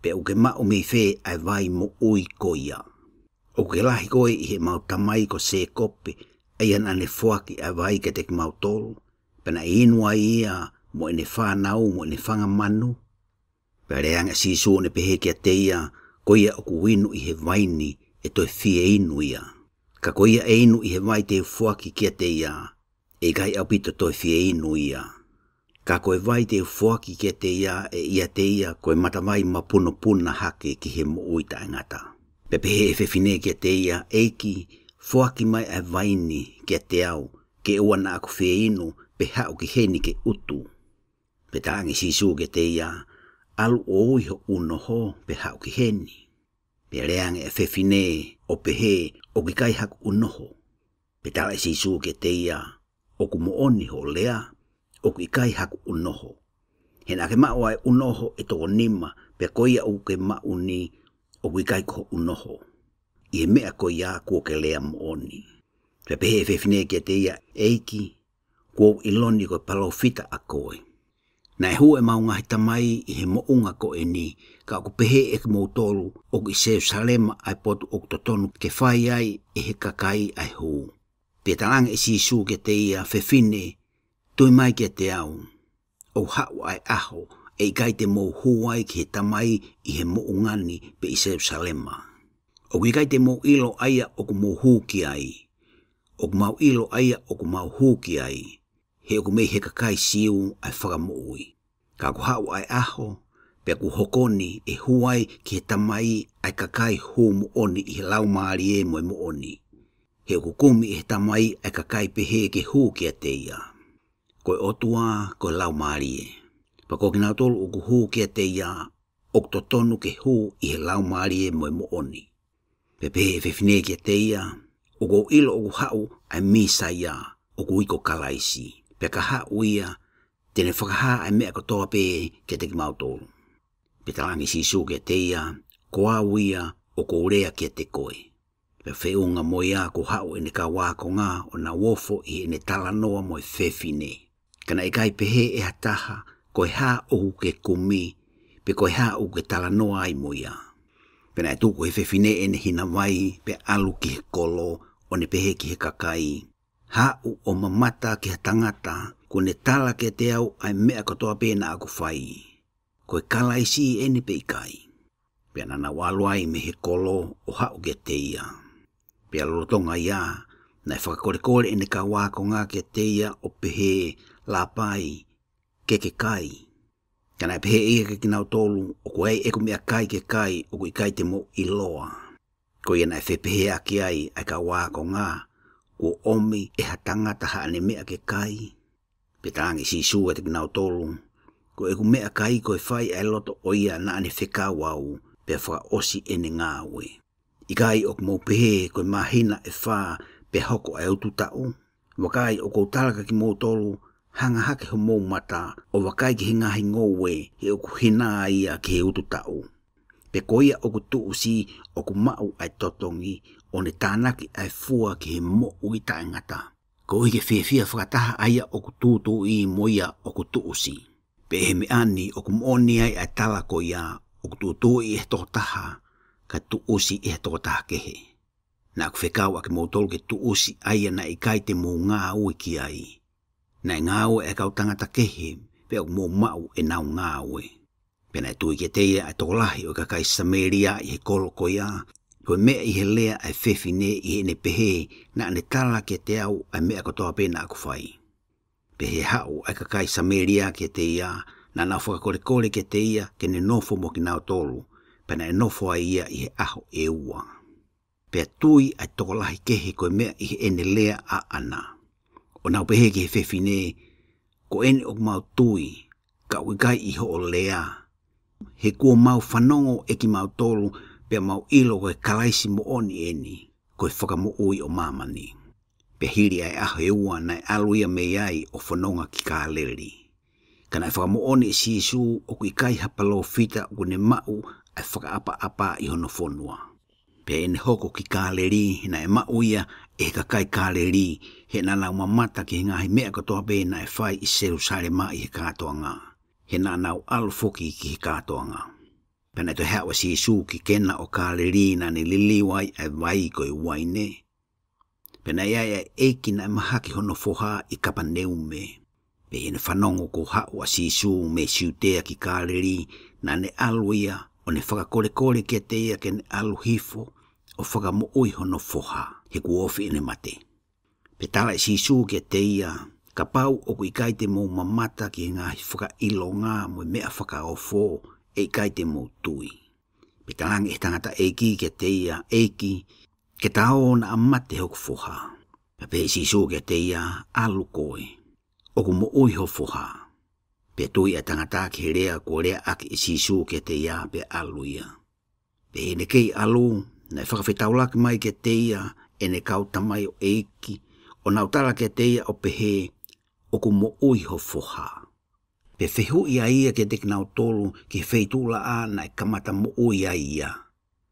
Pea ʻoku ke maʻu mei fē ʻa e vai moʻui ko ia? ʻOku ke lahi koe ʻi heʻemau tamai ko Sēkope, ʻa ia naʻa ne foaki ʻa e vai kiate kimautolu, pea naʻe inu ai ia mo ʻene fānau mo ʻene fanga manu? Pea lea ange ʻa Sīsū ʻo ne pehē kiate ia, Ko ia ʻoku inu ʻi he vai ni ʻe toe fie inu ia. Ka ko ia ʻe inu ʻi he vai te u foaki kiate ia, ʻe ʻikai ʻaupito toe fie inu ia. Ka ko e vai te u foaki kiate ia ʻe ʻiate ia ko e matavai mapunopuna hake ki he moʻui taʻengata. Pea pehē ʻe he fefine kiate ia, ʻEiki, foaki mai ʻa e vai ni kiate au, ke ʻoua naʻa ku fie inu, pe haʻu ki heni ke ʻutu. Pea talaange ʻe Sīsū kiate ia, ʻAlu ʻo ui hoʻo ʻunoho, pea haʻu ki heni. Pea lea ange ʻa e fefine, ʻo pehē, ʻOku ʻikai haku ʻunoho. Pea tala ʻe Sīsū kiate ia, ʻOku moʻoni hoʻo lea, ʻOku ʻikai haku ʻunoho. He naʻa ke maʻu ʻa e ʻunoho ʻe toko nima, pea ko ia ʻoku ke maʻu ni, ʻoku ʻikai ko hoʻo ʻunoho. ʻI he meʻa ko ia kuo ke lea moʻoni. Pea pehē ʻe he fefine kiate ia, ʻEiki, kuo u ʻilo ni ko e palōfita ʻa koe. Naʻe hū ʻemau ngaahi tamai ʻi he moʻunga ko eni, ka ʻoku pehē ʻe kimoutolu, ʻOku ʻi Selusalema ʻa e potu ʻoku totonu ke fai ai ʻe he kakai ʻa e hū. Pea talaange ʻe Sīsū kiate ia, Fefine, tui mai kiate au, ʻoku haʻu ʻa e ʻaho, ʻe ʻikai te mou hū ai ki he Tamai ʻi he moʻunga ni pe ʻi Selusalema. ʻOku ʻikai te mou ʻilo ʻa ia ʻoku mou hū ki ai. ʻOku mau ʻilo ʻa ia ʻoku mau hū ki ai, he ʻoku mei he kakai Siu ʻa e fakamoʻui. Ka kuo haʻu ʻa e ʻaho, pea kuo hoko ni, ʻe hū ai ki he Tamai ʻa e kakai hū moʻoni ʻi he Laumālie mo e moʻoni. He ʻoku kumi ʻe he Tamai ʻa e kakai pehē ke hū kiate ia. Ko e ʻOtua, ko e Laumālie. Pea ko kinautolu ʻoku hū kiate ia, ʻoku totonu ke hū ʻi he Laumālie mo e moʻoni. Pea pehē ʻe he fefine kiate ia, ʻOku ou ʻilo ʻoku haʻu ʻa e Mīsaia, ʻoku ui ko Kalaisi. Pea ka haʻu ia, te ne fakahā ʻa e meʻa kotoa pē kiate kimautolu. Pea talaange ʻe Sīsū kiate ia, Ko au ia ʻoku ou lea kiate koe. Pea feʻunga mo ia kuo haʻu ʻene kau ākonga ʻo nau ofo ʻi heʻene talanoa mo e fefine. Ka naʻe ʻikai pehē ʻe ha taha, Ko e hā ʻoku ke kumi, pe ko e hā ʻoku ke talanoa ai mo ia. Pea naʻe tuku ʻe he fefine ʻene hina vai, pea ʻalu ki he kolo, ʻo ne pehē ki he kakai, Haʻu ʻo mamata ki ha tangata, kuo ne tala kiate au ʻa e meʻa kotoa pē naʻa ku fai. Ko e Kalaisi eni pe ʻikai? Pea naʻa nau ʻalu ai mei he kolo ʻo haʻu kiate ia. Pea lolotonga ia, naʻe fakakolekole ʻene kau ākonga kiate ia ʻo pehē, Lāpai, ke ke kai? Ka naʻe pehē ʻe ia kiate kinautolu, ʻOku ʻi ai ʻeku meʻakai ke kai ʻoku ʻikai te mou ʻiloa. Ko ia naʻe fepehēʻaki ai ʻa e kau ākonga, Kuo ʻomi ʻe ha tangata haʻane meʻa ke kai? Pea talaange ʻe Sīsū kiate kinautolu, Ko ʻeku meʻakai ko e fai ʻa e loto ʻo ia naʻa ne fekau au, pea fakaʻosi ʻene ngāue. ʻIkai ʻoku mou pehē ko e māhina ʻe fā pea hoko ʻa e utu taʻu? Vakai, ʻoku ou tala kiate kimoutolu, hanga hake homou mata ʻo vakai ki he ngaahi ngoue, he ʻoku hina ia ki he utu taʻu. Pea ko ia ʻoku tuʻusi ʻoku maʻu ʻa e totongi, ʻo ne tānaki ʻa e fua ki he moʻui taʻengata. Koeʻuhi ke fiefia fakataha ʻa ia ʻoku tūtuuʻi mo ia ʻoku tuʻusi. Pea ʻi he meʻa ni ʻoku moʻoni ai ʻa e tala ko ia, ʻOku tūtuuʻi ʻe he tokotaha, ka tuʻusi ʻe he tokotaha kehe. Naʻa ku fekau ʻa kimoutolu ke tuʻusi ʻa ia naʻe ʻikai te mou ngāue ki ai. Naʻe ngāue ʻa e kau tangata kehe, pea ʻoku mou maʻu ʻenau ngāue. Pea naʻe tui kiate ia ʻa e tokolahi ʻo e kakai Samēlia ʻi he kolo ko ia, ko e meʻa ʻi he lea ʻa e fefine ʻi heʻene pehē, Naʻa ne tala kiate au ʻa e meʻa kotoa pē naʻa ku fai. Pea ʻi he haʻu ʻa e kakai Samēlia kiate ia, naʻa nau fakakolekole kiate ia ke ne nofo mo kinautolu, pea naʻe nofo ai ia ʻi he ʻaho ʻe ua. Pea tui ʻa e tokolahi kehe ko e meʻa ʻi heʻene lea ʻaʻana. ʻO nau pehē ki he fefine, Ko eni ʻoku mau tui, ka ʻoku ʻikai ʻi hoʻo lea. He kuo mau fanongo ʻe kimautolu, pea mau ʻilo ko e Kalaisi moʻoni eni, ko e Fakamoʻui ʻo māmani. Pea hili ʻa e ʻaho ʻe ua naʻe ʻalu ia mei ai ʻo fononga ki Kāleli. Ka naʻe fakamoʻoni ʻe Sīsū ʻoku ʻikai ha palōfita ʻoku ne maʻu ʻa e fakaʻapaʻapa ʻi hono fonua. Pea ʻi heʻene hoko ki Kāleli, naʻe maʻu ia ʻe he kakai Kāleli, he naʻa nau mamata ki he ngaahi meʻa kotoa pē naʻe fai ʻi Selūsalema ʻi he kātoanga. He naʻa nau ʻalu foki ki he kātoanga. Pea naʻe toe haʻu ʻa Sīsū ki Kena ʻo Kāleli, naʻa ne liliu ai ʻa e vai ko e uaine. Pea naʻe ʻi ai ʻa e ʻeiki naʻe mahaki hono foha ʻi Kapaneume. Pea ʻi heʻene fanongo kuo haʻu ʻa Sīsū mei Siutea ki Kāleli, naʻa ne ʻalu ia, ʻo ne fakakolekole kiate ia ke ne ʻalu hifo, ʻo fakamoʻui hono foha, he kuo ofi ʻene mate. Pea tala ʻe Sīsū kiate ia, Kapau ʻoku ʻikai te mou mamata ki he ngaahi fakaʻilonga mo e meʻa fakaofo, ʻe ʻikai te mou tui. Pea talaange ʻe he tangataʻeiki kiate ia, ʻEiki, ke ta ō naʻa mate hoku foha. Pea pehē ʻe Sīsū kiate ia, ʻAlu koe, ʻoku moʻui ho foha. Pea tui ʻa e tangata ki he lea kuo leaʻaki ʻe Sīsū kiate ia, pea ʻalu ia. Pea ʻi heʻene kei ʻalu, naʻe fakafetaulaki mai kiate ia ʻene kau tamaioʻeiki, ʻo nau tala kiate ia ʻo pehē, ʻOku moʻui ho foha. Pea fehuʻi ʻa ia kiate kinautolu ki he feituʻulaʻā naʻe kamata moʻui ai ia.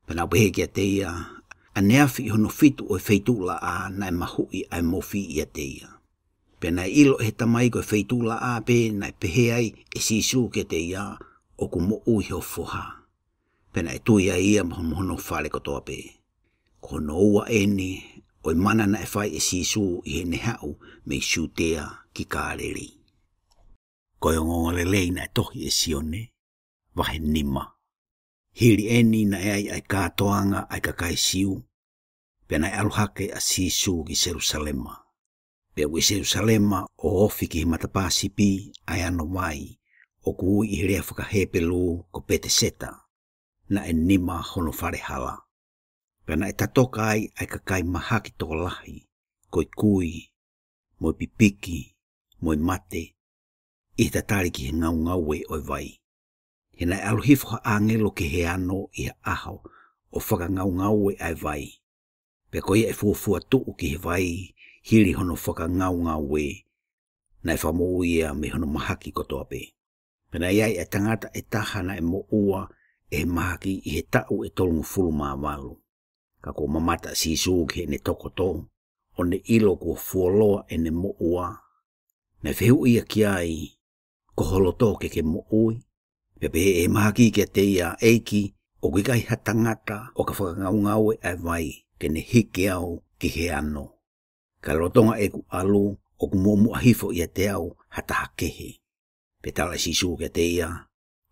Pea nau pehē kiate ia, ʻAneafi ʻi hono fitu ʻo e feituʻulaʻā naʻe mahuʻi ʻa e mofi ʻiate ia. Pea naʻe ʻilo ʻe he tamai ko e feituʻulaʻā pē naʻe pehē ai ʻe Sīsū kiate ia, ʻOku moʻui ho foha. Pea naʻe tui ai ia mo hono fale kotoa pē. Ko hono ua eni ʻo e mana naʻe fai ʻe Sīsū ʻi heʻene haʻu mei Siutea ki Kāleli. Ko e ongoongolelei naʻe tohi ʻe Sione, vahe nima. Hili eni naʻe ʻi ai ʻa e kātoanga ʻa e kakai Siu, pea naʻe ʻalu hake ʻa Sīsū ki Selūsalema. Pea ʻoku ʻi Selūsalema ʻo ofi ki he matapā sipi ʻa e ano vai, ʻoku ui ʻi he lea faka-Hepelū ko Peteseta, naʻe nima hono fale hala. Pea naʻe tatoka ai ʻa e kakai mahaki tokolahi, ko e kui, mo e pipiki, mo e mate, ʻi he tatali ki he ngaungaue ʻo e vai. He naʻe ʻalu hifo ha ʻāngelo ki he ano ʻi ha ʻaho ʻo fakangaungaue ʻa e vai. Pea ko ia ʻe fuofua tuʻu ki he vai hili hono fakangaungaue, naʻe fakamoʻui ia mei hono mahaki kotoa pē. Pea naʻe ʻi ai ʻa e tangata ʻe taha naʻe moʻua ʻe he mahaki ʻi he taʻu ʻe tolungofulu mā valu. Ka kuo mamata ʻa Sīsū ki heʻene tokoto, ʻo ne ʻilo kuo fuoloa ʻene moʻua, naʻe fehuʻi ia ki ai, Ko ho loto ke ke moʻui? Pea pehē ʻe he mahaki kiate ia, ʻEiki, ʻoku ʻikai ha tangata ʻo ka fakangaungaue ʻa e vai ke ne hiki au ki he ano. Ka lolotonga ʻeku ʻalu, ʻoku muʻomuʻa hifo ʻiate au ha taha kehe. Pea tala ʻe Sīsū kiate ia,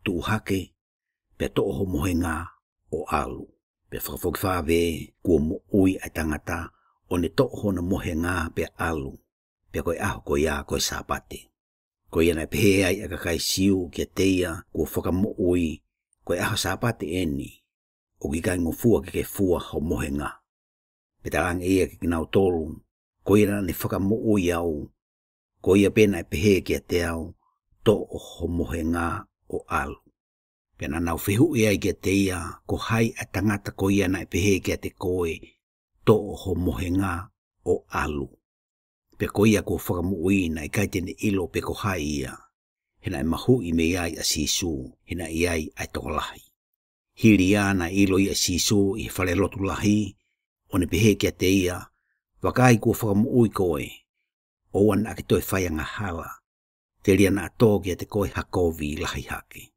Tuʻu hake, pea toʻo ho mohenga ʻo ʻalu. Pea fakafokifā vē, kuo moʻui ʻa e tangata, ʻo ne toʻo hono mohenga pea ʻalu. Pea ko e ʻaho ko ia ko e Sāpate. Ko Ko ia naʻe pehē ai ʻa e kakai Siu kiate ia kuo fakamoʻui, ko e ʻaho Sāpate ʻeni, ʻoku ʻikai ngofua ke ke fua ho mohenga. Pea talaange ʻe ia kiate kinautolu, ko ia naʻa ne fakamoʻui au, ko ia pē naʻe pehē kiate au, toʻo ho mohenga ʻo ʻalu. Pea naʻa nau fehuʻi ai kiate ia, ko hai ʻa e tangata ko ia naʻe pehē kiate koe, toʻo ho mohenga ʻo ʻalu. Pea ko ia kuo fakamoʻui naʻe ʻikai te ne ʻilo pe ko hai ia. He naʻe mahuʻi mei ai ʻa Sīsū, he naʻe ʻi ai ʻa e tokolahi. Hili ia naʻe ʻilo ia ʻe Sīsū ʻi he fale lotu lahi, ʻo ne pehē kiate ia, vakai kuo fakamoʻui koe, ʻoua naʻa ke toe fai angahala, telia naʻa tō kiate koe ha kovi lahi hake.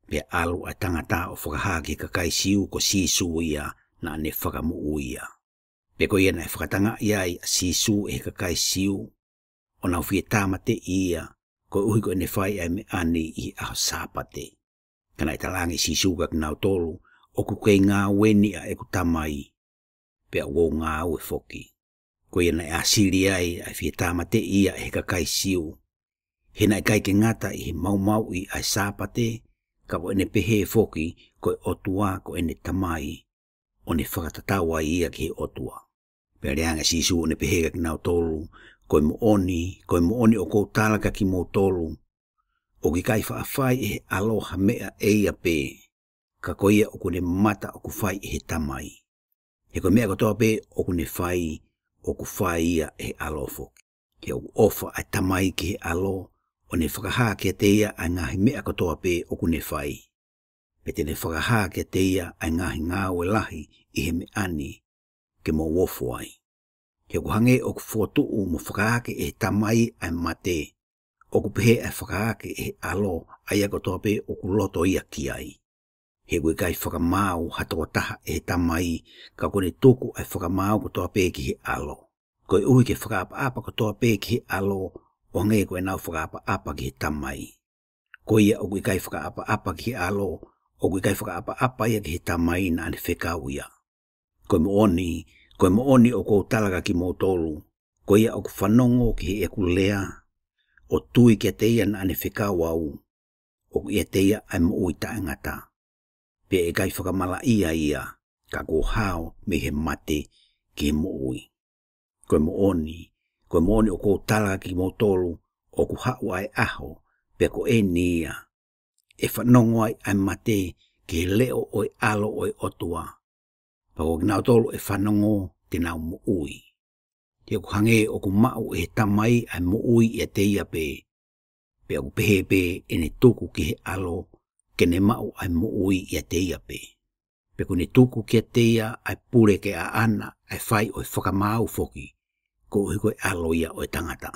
Pea ʻalu ʻa e tangata ʻo fakahā ki he kakai Siu ko Sīsū ia naʻa ne fakamoʻui ia. Pea ko ia naʻe fakatangaʻi ai ʻa Sīsū ʻe he kakai Siu, ʻo nau fie tāmateʻi ia, koeʻuhi ko ʻene fai ʻa e meʻa ni ʻi he ʻaho Sāpate. Ka naʻe talaange ʻe Sīsū kiate kinautolu, ʻoku kei ngāue ni ʻa ʻeku Tamai, pea ʻoku ou ngāue foki. Ko ia naʻe ʻāsili ai ʻa e fie tāmateʻi ia ʻe he kakai Siu. He naʻe ʻikai ke ngata ʻi he maumauʻi ʻa e Sāpate, ka ko ʻene pehē foki ko e ʻOtua ko ʻene Tamai, ʻo ne fakatatau ai ia ki he ʻOtua. Pea lea ange ʻa Sīsū ʻo ne pehē kiate kinautolu, ko e moʻoni, ko e moʻoni ʻoku ou tala kiate kimoutolu, ʻoku ʻikai faʻa fai ʻe he ʻAlo ha meʻa ʻe ia pē, ka ko ia ʻoku ne mamata ʻoku fai ʻe he Tamai. He ko e meʻa kotoa pē ʻoku ne fai, ʻoku fai ia ʻe he ʻAlo foki. He ʻoku ʻofa ʻa e Tamai ki he ʻAlo, ʻo ne fakahā kiate ia ʻa e ngaahi meʻa kotoa pē ʻoku ne fai. Pea te ne fakahā kiate ia ʻa e ngaahi ngāue lahi ʻi he meʻa ni, ke mou ofo ai. He ʻoku hangē ʻoku fokotuʻu mo fakaake ʻe he Tamai ʻa e mate, ʻoku pehē ʻa e fakaake ʻe he ʻAlo ʻa ia kotoa pē ʻoku loto ia ki ai. He ʻoku ʻikai fakamaau ha tokotaha ʻe he Tamai, ka ʻoku ne tuku ʻa e fakamaau kotoa pē ki he ʻAlo. Koeʻuhi ke fakaʻapaʻapa kotoa pē ki he ʻAlo, ʻo hangē ko ʻenau fakaʻapaʻapa ki he Tamai. Ko ia ʻoku ʻikai fakaʻapaʻapa ki he ʻAlo, ʻoku ʻikai fakaʻapaʻapa ia ki he Tamai naʻa ne fekau ia. Ko e moʻoni, ko e moʻoni ʻoku ou tala kiate kimoutolu, ko ia ʻoku fanongo ki heʻeku lea, ʻo tui kiate ia naʻa ne fekau au, ʻoku ʻiate ia ʻa e moʻui taʻengata. Pea ʻe ʻikai fakamalaʻia ia, ka kuo hao mei he mate ki he moʻui. Ko e moʻoni, ko e moʻoni ʻoku ou tala kiate kimoutolu, ʻoku haʻu ʻa e ʻaho, pea ko ʻeni ia, ʻe fanongo ai ʻa e mate ki he leʻo ʻo e ʻAlo ʻo e ʻOtua. Pea ko kinautolu ʻe fanongo te nau moʻui. He ʻoku hangē ʻoku maʻu ʻe he Tamai ʻa e moʻui ʻiate ia pē, pea ʻoku pehē pē ʻene tuku ki he ʻAlo, ke ne maʻu ʻa e moʻui ʻiate ia pē. Pea ʻoku ne tuku kiate ia ʻa e pule ke ʻaʻana ʻa e fai ʻo e fakamaau foki, koeʻuhi ko e ʻAlo ia ʻo e tangata.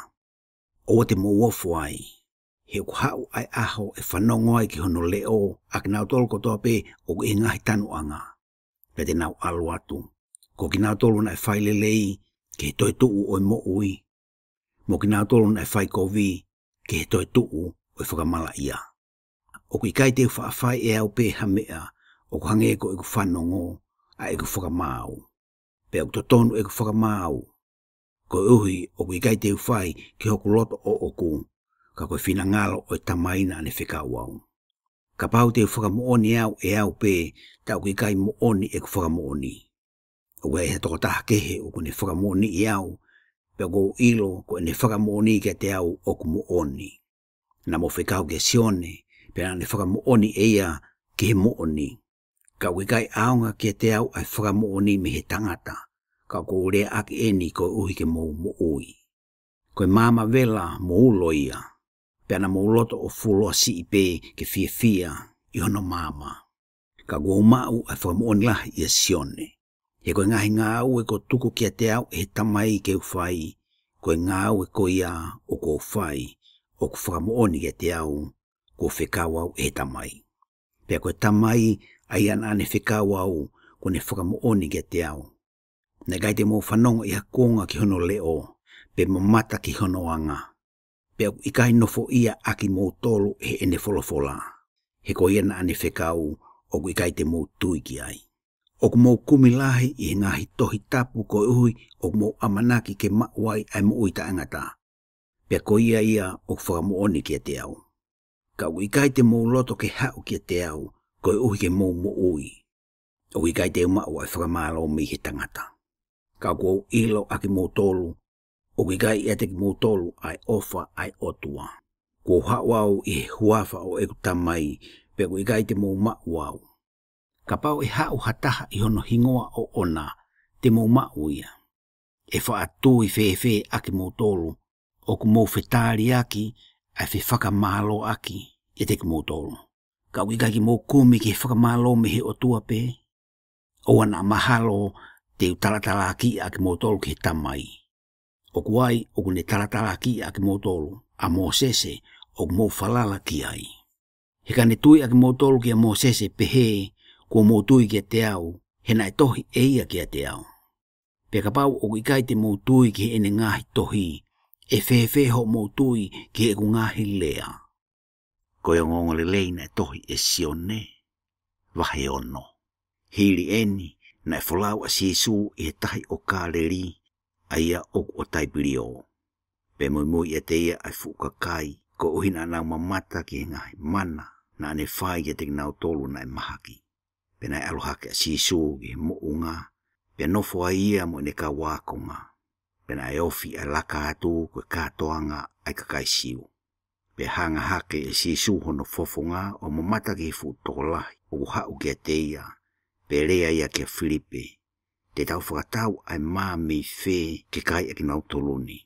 ʻOua te mou ofo ai, he ʻoku haʻu ʻa e ʻaho ʻe fanongo ai ki hono leʻo ʻa kinautolu kotoa pē ʻoku ʻi he ngaahi tanuʻanga. Pea te nau ʻalu atu, ko kinautolu naʻe fai lelei ki he toetuʻu ʻo e moʻui, mo kinautolu naʻe fai kovi ki he toetuʻu ʻo e fakamalaʻia. ʻOku ʻikai te u faʻa fai ʻe au pē ha meʻa, ʻoku hangē ko ʻeku fanongo ʻa ʻeku fakamaau. Pea ʻoku totonu ʻeku fakamaau, koeʻuhi ʻoku ʻikai te u fai ki hoku loto ʻoʻoku, ka ko e finangalo ʻo e Tamai naʻa ne fekau au. Kapau te u fakamoʻoni au ʻe au pē, ta ʻoku ʻikai moʻoni ʻeku fakamoʻoni. ʻOku ʻi ai ha tokotaha kehe ʻoku ne fakamoʻoniʻi au, pea ʻoku ou ʻilo ko ʻene fakamoʻoni kiate au ʻoku moʻoni. Naʻa mo fekau kia Sione, pea naʻa ne fakamoʻoni ʻe ia ki he moʻoni. Ka ʻoku ʻikai ʻaonga kiate au ʻa e fakamoʻoni mei he tangata, ka ʻoku ou leaʻaki ʻeni koeʻuhi ke mou moʻui. Ko e maama vela mo ulo ia, pea naʻa mou loto ʻo fuoloa siʻi pē ke fiefia ʻi hono maama. Ka kuo u maʻu ʻa e fakamoʻoni lahi ʻia Sione. He ko e ngaahi ngāue kuo tuku kiate au ʻe he Tamai ke u fai, ko e ngāue ko ia ʻoku ou fai, ʻoku fakamoʻoni kiate au, kuo fekau au ʻe he Tamai. Pea ko e Tamai, ʻa ia naʻa ne fekau au, kuo ne fakamoʻoni kiate au. Naʻe ʻikai te mou fanongo ʻi ha kuonga ki hono leʻo, pe mamata ki hono anga. Pea ʻoku ʻikai nofoʻia ʻa kimoutolu ʻe heʻene folofola. He ko ia naʻa ne fekau, ʻoku ʻikai te mou tui ki ai. ʻOku mou kumi lahi ʻi he ngaahi tohi tapu koeʻuhi ʻoku mou ʻamanaki ke maʻu ai ʻa e moʻui taʻengata. pea ko ia ia ʻoku fakamoʻoni kiate au. Ka ʻoku ʻikai te mou loto ke haʻu kiate au, koeʻuhi ke mou moʻui. ʻOku ʻikai te u maʻu ʻa e fakamālō mei he tangata. Ka ʻoku ou ʻilo ʻa kimoutolu, ʻoku ʻikai ʻiate kimoutolu ʻa e ʻofa ʻa e ʻOtua. Kuo u haʻu au ʻi he huafa ʻo ʻeku Tamai, pea ʻoku ʻikai te mou maʻu au. Kapau ʻe haʻu ha taha ʻi hono hingoa ʻoʻona, te mou maʻu ia. ʻE faʻa tui fēfē ʻa kimoutolu, ʻoku mou fetaliaki ʻa e fefakamālōʻaki ʻiate kimoutolu? Ka ʻoku ʻikai ke mou kumi ki he fakamālō mei he ʻOtua pē? ʻOua naʻa mahalo te u talatalaakiʻi ʻa kimoutolu ki he Tamai. ʻOku ai ʻoku ne talatalaakiʻi ʻa kimoutolu? ʻA Mōsese ʻoku mou falala ki ai. He ka ne tui ʻa kimoutolu kia Mōsese, pehē kuo mou tui kiate au, he naʻe tohi ʻe ia kiate au. Pea kapau ʻoku ʻikai te mou tui ki heʻene ngaahi tohi, ʻe fēfē hoʻomou tui ki heʻeku ngaahi lea? Ko e ongoongolelei naʻe tohi ʻe Sione. Vahe ono. Hili eni, naʻe folau ʻa Sīsū ʻi he tahi ʻo Kāleli, ʻa ia ʻoku ʻo Taipiliō. Pea muimui ʻiate ia ʻa e fuʻu kakai, koeʻuhi naʻa nau mamata ki he ngaahi mana naʻa ne fai kiate kinautolu naʻe mahaki. Pea naʻe ʻalu hake ʻa Sīsū ki he moʻunga, pea nofo ai ia mo ʻene kau ākonga. Pea naʻe ofi ʻa e laka atu ko e kātoanga ʻa e kakai Siu. Pea hanga hake ʻe Sīsū hono fofonga ʻo mamata ki he fuʻu tokolahi ʻoku haʻu kiate ia, pea lea ia kia Filipe, te tau fakatau ʻa e mā mei fē ke kai ʻa kinautolu ni?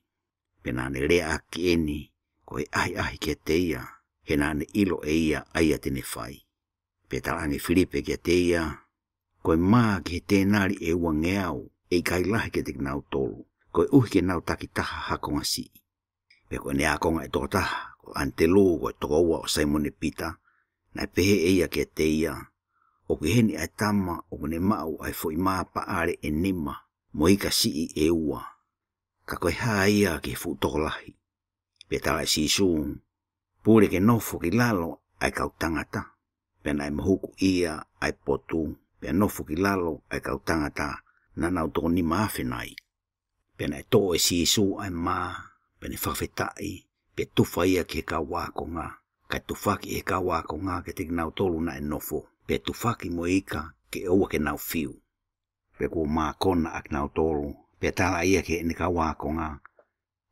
Pea naʻa ne lea ʻaki eni, ko e ʻahiʻahi kiate ia, he naʻa ne ʻilo ʻe ia ʻa ia te ne fai. Pea talaange Filipe kiate ia, ko e mā ki he tēnali ʻe uangeau, ʻe ʻikai lahi kiate kinautolu, koeʻuhi ke nau taki taha ha konga siʻi. Pea ko ʻene ākonga ʻe toko taha, ko ʻAnitelū, ko e tokoua ʻo Saimone Pita, naʻe pehē ʻe ia kiate ia, ʻoku ʻi heni ʻa e tama ʻoku ne maʻu ʻa e foʻi mā paʻale ʻe nima, mo e ika siʻi ʻe ua. Ka ko e hā ia ki he fuʻu tokolahi? Pea tala ʻe Sīsū, pule ke nofo ki lalo ʻa e kau tangata. Pea naʻe mahuku ia ʻa e potu, pea nofo ki lalo ʻa e kau tangata, naʻa nau toko nima afe nai. Pea naʻe toʻo ʻe Sīsū ʻa e mā, pea ne fakafetaʻi, pea tufa ia ki he kau ākonga, kae tufaki ʻe he kau ākonga kiate kinautolu naʻe nofo, pea tufaki mo e ika ke ʻoua ke nau fiu. Pea kuo mākona ʻa kinautolu, pea tala ia ki heʻene kau ākonga,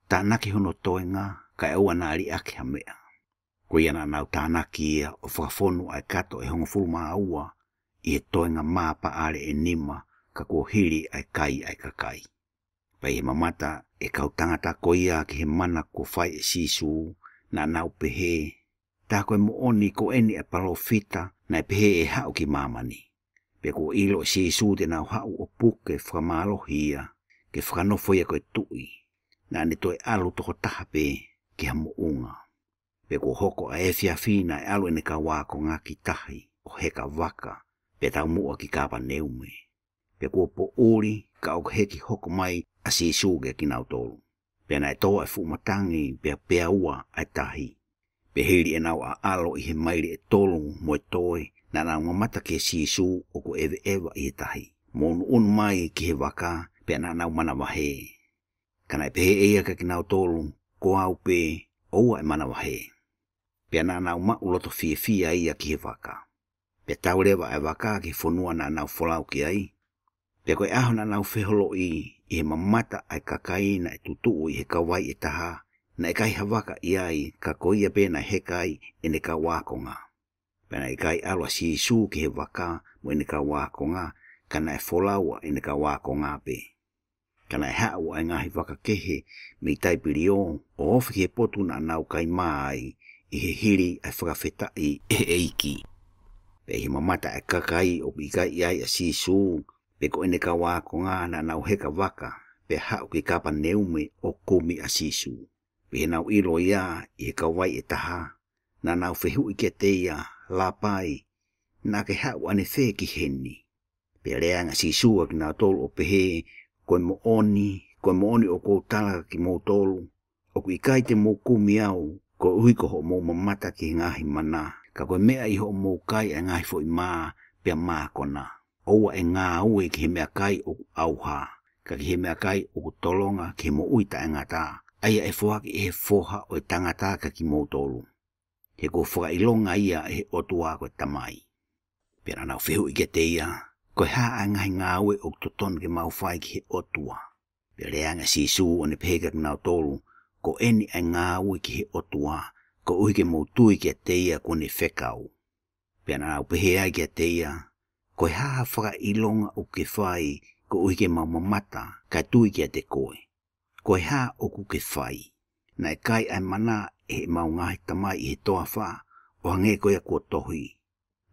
tānaki hono toenga, kae ʻoua naʻa liʻaki ha meʻa. Ko ia naʻa nau tānaki ia ʻo fakafonu ʻa e kato ʻe hongofulu mā ua ʻi he toenga mā paʻale ʻe nima, ka kuo hili ʻa e kai ʻa e kakai. Pea ʻi he mamata ʻe he kau tangata ko ia ki he mana kuo fai ʻe Sīsū, naʻa nau pehē, tā ko e moʻoni ko eni ʻa e palōfita naʻe pehē ʻe haʻu ki māmani. Pea kuo ʻilo ʻe Sīsū te nau haʻu ʻo puke fakamālohi ia, ke fakanofo ia ko e tuʻi, naʻa ne toe ʻalu toko taha pē ki ha moʻunga. Pea kuo hoko ʻa e efiafi naʻe ʻalu ʻene kau ākonga ki tahi ʻo heka vaka, pea taumuʻa ki Kāpaneume. Pea kuo poʻuli, ka ʻoku heki hoko mai ʻa Sīsū kiate kinautolu. Pea naʻe tō ʻa e fuʻu matangi, pea peaua ʻa e tahi. Pea hili ʻenau ʻaʻalo ʻi he maile ʻe tolu mo e toe, naʻa nau mamata kia Sīsū ʻoku ʻeveʻeva ʻi he tahi, mo ʻunuʻunu mai ki he vaka, pea naʻa nau manavahē. Ka naʻe pehē ʻe ia kiate kinautolu, ko au pē, ʻoua ʻe manavahē. Pea naʻa nau maʻu loto fiefia ia ki he vaka. Pea tau leva ʻa e vaka ki he fonua naʻa nau folau ki ai. Pea ko e ʻaho naʻa nau feholoʻi, ʻi he mamata ʻa e kakai naʻe tutuʻu ʻi he kauvai ʻe taha, naʻe ʻikai ha vaka ʻi ai, ka ko ia pē naʻe heka ai ʻene kau ākonga. Pea naʻe ʻikai ʻalu ʻa Sīsū ki he vaka mo ʻene kau ākonga, ka naʻe folau ʻa ʻene kau ākonga pē. Ka naʻe haʻu ʻa e ngaahi vaka kehe mei Taipiliō, ʻo ofi ki he potu naʻa nau kai mā ai, ʻi he hili ʻa e fakafetaʻi ʻe he ʻEiki. Pea ʻi he mamata ʻa e kakai ʻoku ʻikai ʻi ai ʻa Sīsū, pe ko ʻene kau ākonga, naʻa nau heka vaka, pea haʻu ki Kāpaneume ʻo kumi ʻa Sīsū. Pea ʻi heʻenau ʻilo ia ʻi he kauvai ʻe taha, naʻa nau fehuʻi kiate ia, Lāpai, naʻa ke haʻu ʻanefē ki heni? Pea lea ange ʻa Sīsū kiate kinautolu ʻo pehē, ko e moʻoni, ko e moʻoni ʻoku ou tala kiate kimoutolu, ʻoku ʻikai te mou kumi au, koeʻuhi ko hoʻomou mamata ki he ngaahi mana, ka ko e meʻa ʻi hoʻomou kai ʻa e ngaahi foʻi mā, pea mākona. ʻOua ʻe ngāue ki he meʻakai ʻoku ʻauha, ka ki he meʻakai ʻoku tolonga ki he moʻui taʻengata, ʻa ia ʻe foaki ʻe he Foha ʻo e Tangata kiate kimoutolu. He kuo fakaʻilonga ia ʻe he ʻOtua ko e Tamai. Pea naʻa nau fehuʻi kiate ia, Ko e hā ʻa e ngaahi ngāue ʻoku totonu ke mau fai ki he ʻOtua? Pea lea ange ʻa Sīsū ʻo ne pehē kiate kinautolu, Ko eni ʻa e ngāue ki he ʻOtua, koeʻuhi ke mou tui kiate ia kuo ne fekau. Pea naʻa nau pehē ai kiate ia, Ko e hā ha fakaʻilonga ʻoku ke fai, koeʻuhi ke mau mamata, kae tui kiate koe? Ko e hā ʻoku ke fai? Naʻe kai ʻa e mana ʻe heʻemau ngaahi tamai ʻi he toafa, ʻo hangē ko ia kuo tohi,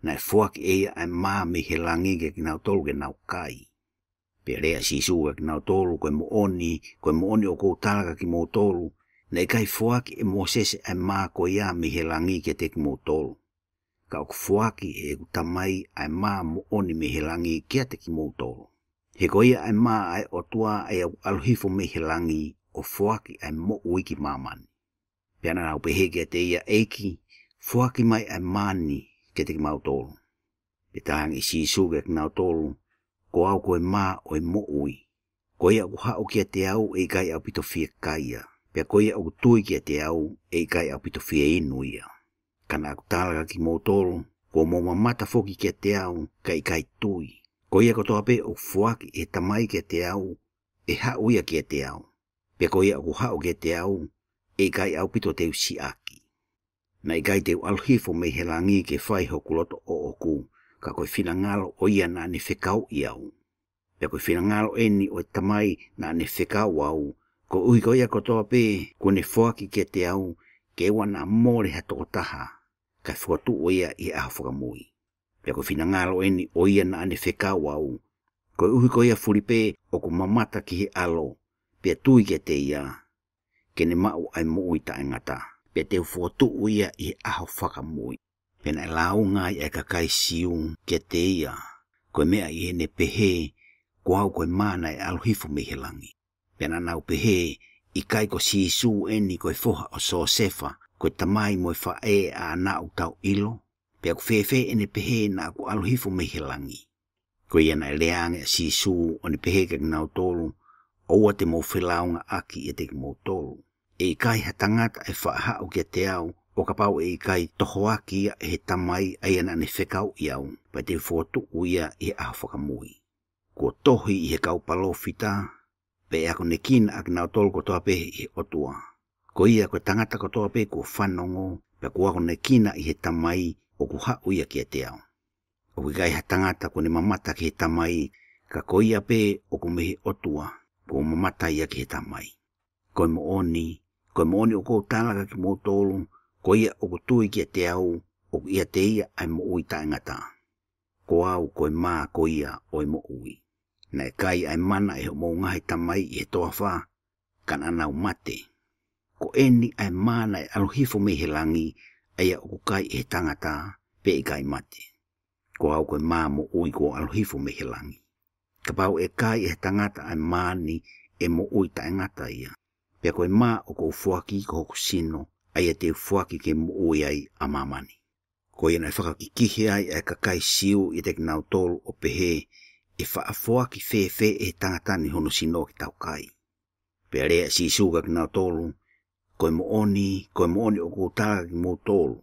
Naʻe foaki ʻe ia ʻa e mā mei he langi kiate kinautolu ke nau kai. Pea lea ʻa Sīsū kiate kinautolu, Ko e moʻoni, ko e moʻoni ʻoku ou tala kiate kimoutolu, naʻe ʻikai foaki ʻe Mōsese ʻa e mā ko ia mei he langi kiate kimoutolu. Ka ʻoku foaki ʻe heʻeku Tamai ʻa e mā moʻoni mei he langi kiate kimoutolu. He ko ia ʻa e mā ʻa e ʻOtua ʻa ia ʻoku ʻalu hifo mei he langi ʻo foaki ʻa e moʻui ki māmani. Pea naʻa nau pehē kiate ia, ʻEiki, foaki mai ʻa e mā ni kiate kimautolu. Pea talaange ʻe Sīsū kiate kinautolu, Ko au ko e mā ʻo e moʻui. Ko ia ʻoku haʻu kiate au ʻe ʻikai ʻaupito fiekaia. Pea ko ia ʻoku tui kiate au ʻe ʻikai ʻaupito fieinu ia. Ka naʻa ku tala kiate kimoutolu, Kuo mou mamata foki kiate au, kae ʻikai tui. Ko ia kotoa pē ʻoku foaki ʻe he Tamai kiate au, ʻe haʻu ia kiate au. Pea ko ia ʻoku haʻu kiate au, ʻe ʻikai ʻaupito te u siʻaki. Naʻe ʻikai te u ʻalu hifo mei he langi ke fai hoku loto ʻoʻoku, ka ko e finangalo ʻo ia naʻa ne fekauʻi au. Pea ko e finangalo eni ʻo e Tamai naʻa ne fekau au, koeʻuhi ko ia kotoa pē kuo ne foaki kiate au, ke ʻoua naʻa mole ha tokotaha, kae fokotuʻu ia ʻi he ʻaho fakamui. Pea ko e finangalo eni ʻo ia naʻa ne fekau au, koeʻuhi ko ia fuli pē ʻoku mamata ki he ʻAlo, pea tui kiate ia, ke ne maʻu ʻa e moʻui taʻengata, pea te u fokotuʻu ia ʻi he ʻaho fakamui. Pea naʻe lāunga ai ʻa e kakai Siu kiate ia, ko e meʻa ʻi heʻene pehē, Ko au ko e mā naʻe ʻalu hifo mei he langi. Pea naʻa nau pehē, ʻIkai ko Sīsū eni ko e foha ʻo Siosefa, ko e tamai mo e faʻē ʻaʻana ʻoku tau ʻilo? Pea ʻoku fēfē ʻene pehē naʻa ku ʻalu hifo mei he langi? Ko ia naʻe lea ange ʻa Sīsū ʻo ne pehē kiate kinautolu, ʻOua te mou felāungaʻaki ʻiate kimoutolu. ʻE ʻikai ha tangata ʻe faʻa haʻu kiate au, ʻo kapau ʻe ʻikai tohoaki ia ʻe he Tamai ʻa ia naʻa ne fekauʻi au, pea te u fokotuʻu ia ʻi he ʻaho fakamui. Kuo tohi ʻi he kau palōfita, Pea ʻe akonekina ʻa kinautolu kotoa pē ʻi he ʻOtua. Ko ia ko e tangata kotoa pē kuo fanongo, pea kuo akonekina ʻi he Tamai, ʻoku haʻu ia kiate au. ʻOku ʻikai ha tangata kuo ne mamata ki he Tamai, ka ko ia pē ʻoku mei he ʻOtua, kuo mamata ia ki he Tamai. Ko e moʻoni, ko e moʻoni ʻoku ou tala kiate kimoutolu, ko ia ʻoku tui kiate au, ʻoku ʻiate ia ʻa e moʻui taʻengata. Ko au ko e mā ko ia ʻo e moʻui. Naʻe kai ʻa e mana ʻe hoʻomou ngaahi tamai ʻi he toafa, ka naʻa nau mate. Ko eni ʻa e mā naʻe ʻalu hifo mei he langi, ʻa ia ʻoku kai ʻe he tangata, pea ʻikai mate. Ko au ko e mā moʻui kuo ʻalu hifo mei he langi. Kapau ʻe kai ʻe he tangata ʻa e mā ni, ʻe moʻui taʻengata ia. Pea ko e mā ʻoku ou foaki ko hoku sino, ʻa ia te u foaki ke moʻui ai ʻa māmani. Ko ia naʻe fakakikihi ai ʻa e kakai Siu ʻiate kinautolu ʻo pehē, ʻE faʻa foaki fēfē ʻe he tangata ni hono sino ke tau kai? Pea lea ʻa Sīsū kiate kinautolu, Ko e moʻoni, ko e moʻoni ʻoku ou tala kiate kimoutolu,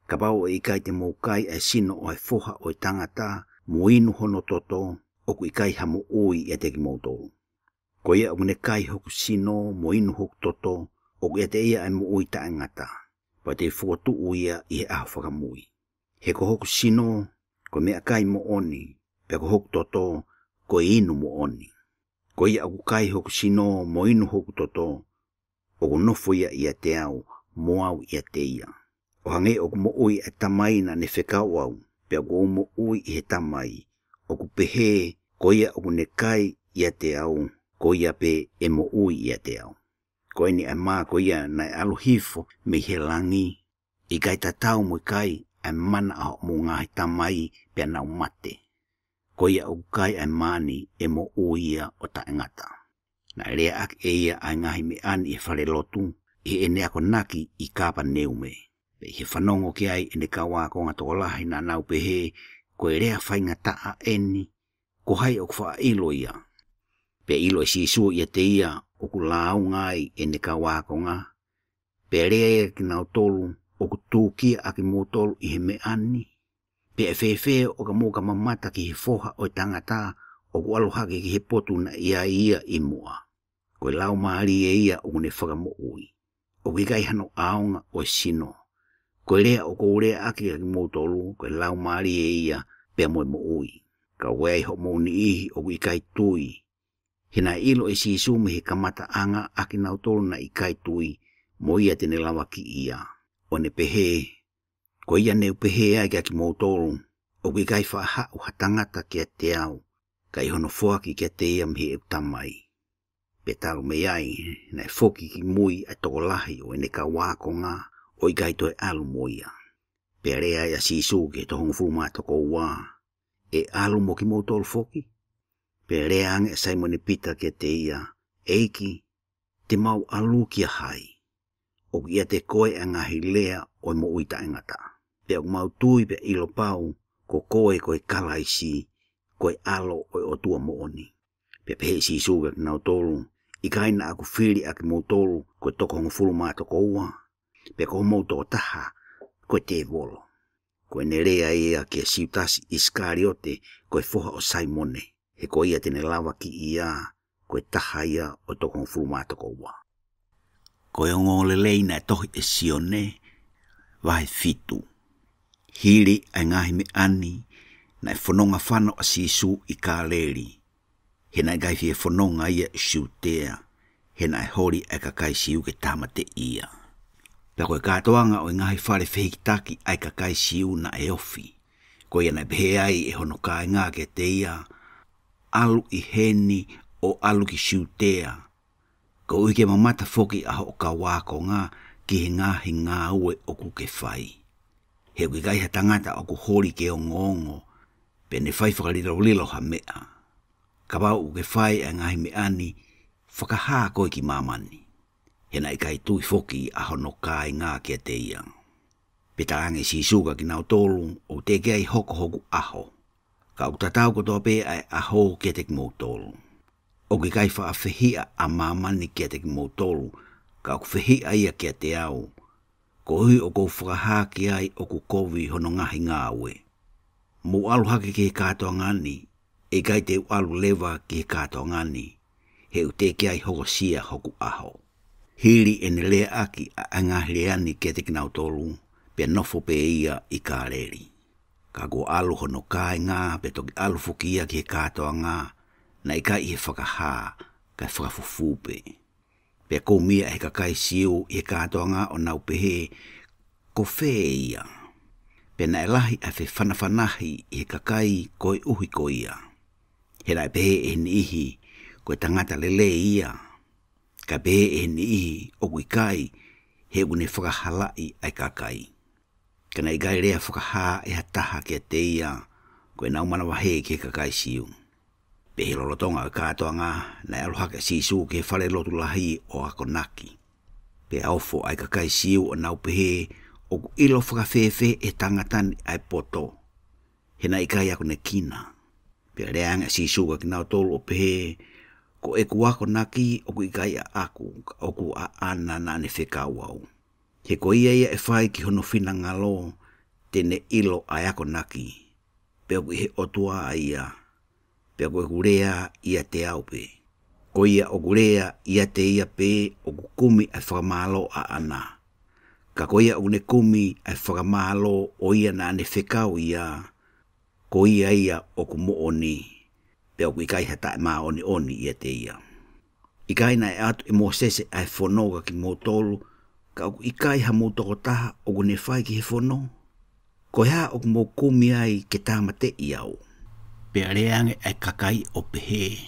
kapau ʻe ʻikai te mou kai ʻa e sino ʻo e Foha ʻo e Tangata, mo inu hono toto, ʻoku ʻikai ha moʻui ʻiate kimoutolu. Ko ia ʻoku ne kai hoku sino mo inu hoku toto, ʻoku ʻiate ia ʻa e moʻui taʻengata, pea te u fokotuʻu ia ʻi he ʻaho fakamui. He ko hoku sino, ko e meʻakai moʻoni, pea ko hoku toto, ko e inu moʻoni. Ko ia ʻoku kai hoku sino mo inu hoku toto, ʻoku nofo ia ʻiate au, mo au ʻiate ia. ʻO hangē ʻoku moʻui ʻa e Tamai naʻa ne fekau au, pea ʻoku ou moʻui ʻi he Tamai, ʻoku pehē, ko ia ʻoku ne kai ʻiate au, ko ia pē ʻe moʻui ʻiate au. Ko eni ʻa e mā ko ia naʻe ʻalu hifo mei he langi, ʻikai tatau mo e kai ʻa e mana ʻa hoʻomou ngaahi tamai pea nau mate. Ko ia ʻoku kai ʻa e mā ni ʻe moʻui ia ʻo taʻengata. Naʻe leaʻaki ʻe ia ʻa e ngaahi meʻa ni ʻi he falelotu, ʻi heʻene akonaki ʻi Kāpaneume. Pea ʻi he fanongo ki ai ʻene kau ākonga tokolahi naʻa nau pehē, Ko e lea faingataʻa eni, ko hai ʻoku faʻa ʻilo ia? Pea ʻilo ʻe Sīsū ʻiate ia ʻoku lāunga ai ʻene kau ākonga, pea lea ia kiate kinautolu, ʻOku tūkia ʻa kimoutolu ʻi he meʻa ni? Pea ʻe fēfē ʻo ka mou ka mamata ki he Foha ʻo e Tangata ʻoku ʻalu hake ki he potu naʻe ʻi ai ia ʻi muʻa? Ko e Laumālie ia ʻoku ne fakamoʻui. ʻOku ʻikai hano ʻaonga ʻo e sino. Ko e lea ʻoku ou leaʻaki kiate kimoutolu, ko e Laumālie ia pea mo e moʻui. Ka ʻoku ʻi ai hoʻomou niʻihi ʻoku ʻikai tui. He naʻe ʻilo ʻe Sīsū mei he kamataʻanga ʻa kinautolu naʻe ʻikai tui, mo ia te ne lavakiʻi ia, ʻo ne pehē, Ko ia ne u pehē ai kiate kimoutolu, ʻOku ʻikai faʻa haʻu ha tangata kiate au, ka ʻi hono foaki kiate ia mei heʻeku Tamai. Pea talu mei ai, naʻe foki ki mui ʻa e tokolahi ʻo ʻene kau ākonga, ʻo ʻikai toe ʻalu mo ia. Pea lea ai ʻa Sīsū ki he toko hongofulu mā toko ua, ʻE ʻalu mo kimoutolu foki? Pea lea ange ʻa Saimone Pita kiate ia, ʻEiki, te mau ʻalu kia hai? ʻOku ʻiate koe ʻa e ngaahi lea ʻo e moʻui taʻengata. Pea ʻoku mau tui pea ʻilo pau, ko koe ko e Kalaisi, ko e ʻAlo ʻo e ʻOtua moʻoni. Pea pehē ʻe Sīsū kiate kinautolu, ʻIkai naʻa ku fili ʻa kimoutolu ko e toko hongofulu mā toko ua? Pea ko homou tokotaha ko e tēvolo. Ko ʻene lea ia kia Siutasi ʻIsikaliote, ko e foha ʻo Saimone, he ko ia te ne lavakiʻi ia, ko e taha ia ʻo e toko hongofulu mā toko ua. Ko e ongoongolelei naʻe tohi ʻe Sione, vahe fitu. Hili ʻa e ngaahi meʻa ni, naʻe fononga fano ʻa Sīsū ʻi Kāleli, he naʻe ʻikai fie fononga ia ʻi Siutea, he naʻe holi ʻa e kakai Siu ke tāmateʻi ia. Pea ko e kātoanga ʻo e ngaahi fale fehikitaki ʻa e kakai Siu naʻe ofi. Ko ia naʻe pehē ai ʻe hono kāinga kiate ia, ʻAlu ʻi heni ʻo ʻalu ki Siutea, koeʻuhi ke mamata foki ʻa hoʻo kau ākonga ki he ngaahi ngāue ʻoku ke fai. He ʻoku ʻikai ha tangata ʻoku holi ke ongoongo, pea ne fai fakalilolilo ha meʻa. Kapau ʻoku ke fai ʻa e ngaahi meʻa ni, fakahā koe ki māmani. He naʻe ʻikai tui foki ʻa hono kāinga kiate ia. Pea talaange ʻe Sīsū kiate kinautolu, ʻOku teʻeki ai hoko hoku ʻaho. Ka ʻoku tatau kotoa pē ʻa e ʻaho kiate kimoutolu. ʻOku ʻikai faʻa fehiʻa ʻa māmani kiate kimoutolu, ka ʻoku fehiʻa ia kiate au, koeʻuhi ʻoku ou fakahā ki ai ʻoku kovi hono ngaahi ngāue. Mou ʻalu hake ki he kātoanga ni, ʻe ʻikai te u ʻalu leva ki he kātoanga ni, he ʻoku teʻeki ai hokosia hoku ʻaho. Hili ʻene leaʻaki ʻa e ngaahi lea ni kiate kinautolu, pea nofo pē ia ʻi Kāleli. Ka kuo ʻalu hono kāinga, pea toki ʻalu foki ia ki he kātoanga, naʻe ʻikai ʻi he fakahā, kae fakafufū pē. Pea kumi ia ʻe he kakai Siu ʻi he kātoanga ʻo nau pehē, Ko fē ia? Pea naʻe lahi ʻa e fefanafanahi ʻi he kakai koeʻuhi ko ia. He naʻe pehē ʻe he niʻihi, Ko e tangata lelei ia. Kae pehē ʻe he niʻihi, ʻOku ʻikai, he ʻoku ne fakahalaʻi ʻa e kakai. Ka naʻe ʻikai lea fakahā ʻe ha taha kiate ia, ko ʻenau manavahē ki he kakai Siu. Pea ʻi he lolotonga ʻo e kātoanga, naʻe ʻalu hake ʻa Sīsū ki he fale lotu lahi ʻo akonaki. Pea ofo ʻa e kakai Siu ʻo nau pehē, ʻOku ʻilo fakafēfē ʻe he tangata ni ʻa e poto? He naʻe ʻikai akonekina. Pea lea ange ʻa Sīsū kiate kinautolu ʻo pehē, Ko ʻeku akonaki ʻoku ʻikai ʻaʻaku, ka ʻoku ʻaʻana naʻa ne fekau au. He ko ia ia ʻe fai ki hono finangalo, te ne ʻilo ʻa e akonaki. Pea ʻoku ʻi he ʻOtua ʻa ia, pea ko ʻeku lea ʻiate au pē. Ko ia ʻoku lea ʻiate ia pē ʻoku kumi ʻa e fakamālō ʻaʻana. Ka ko ia ʻoku ne kumi ʻa e fakamālō ʻo ia naʻa ne fekau ia, ko ia ia ʻoku moʻoni, pea ʻoku ʻikai ha taʻemāʻoniʻoni ʻiate ia. ʻIkai naʻe ʻatu ʻe Mōsese ʻa e fono kiate kimoutolu, ka ʻoku ʻikai hamou tokotaha ʻoku ne fai ki he fono? Ko e hā ʻoku mou kumi ai ke tāmateʻi au? Pea lea ange ʻa e kakai ʻo pehē,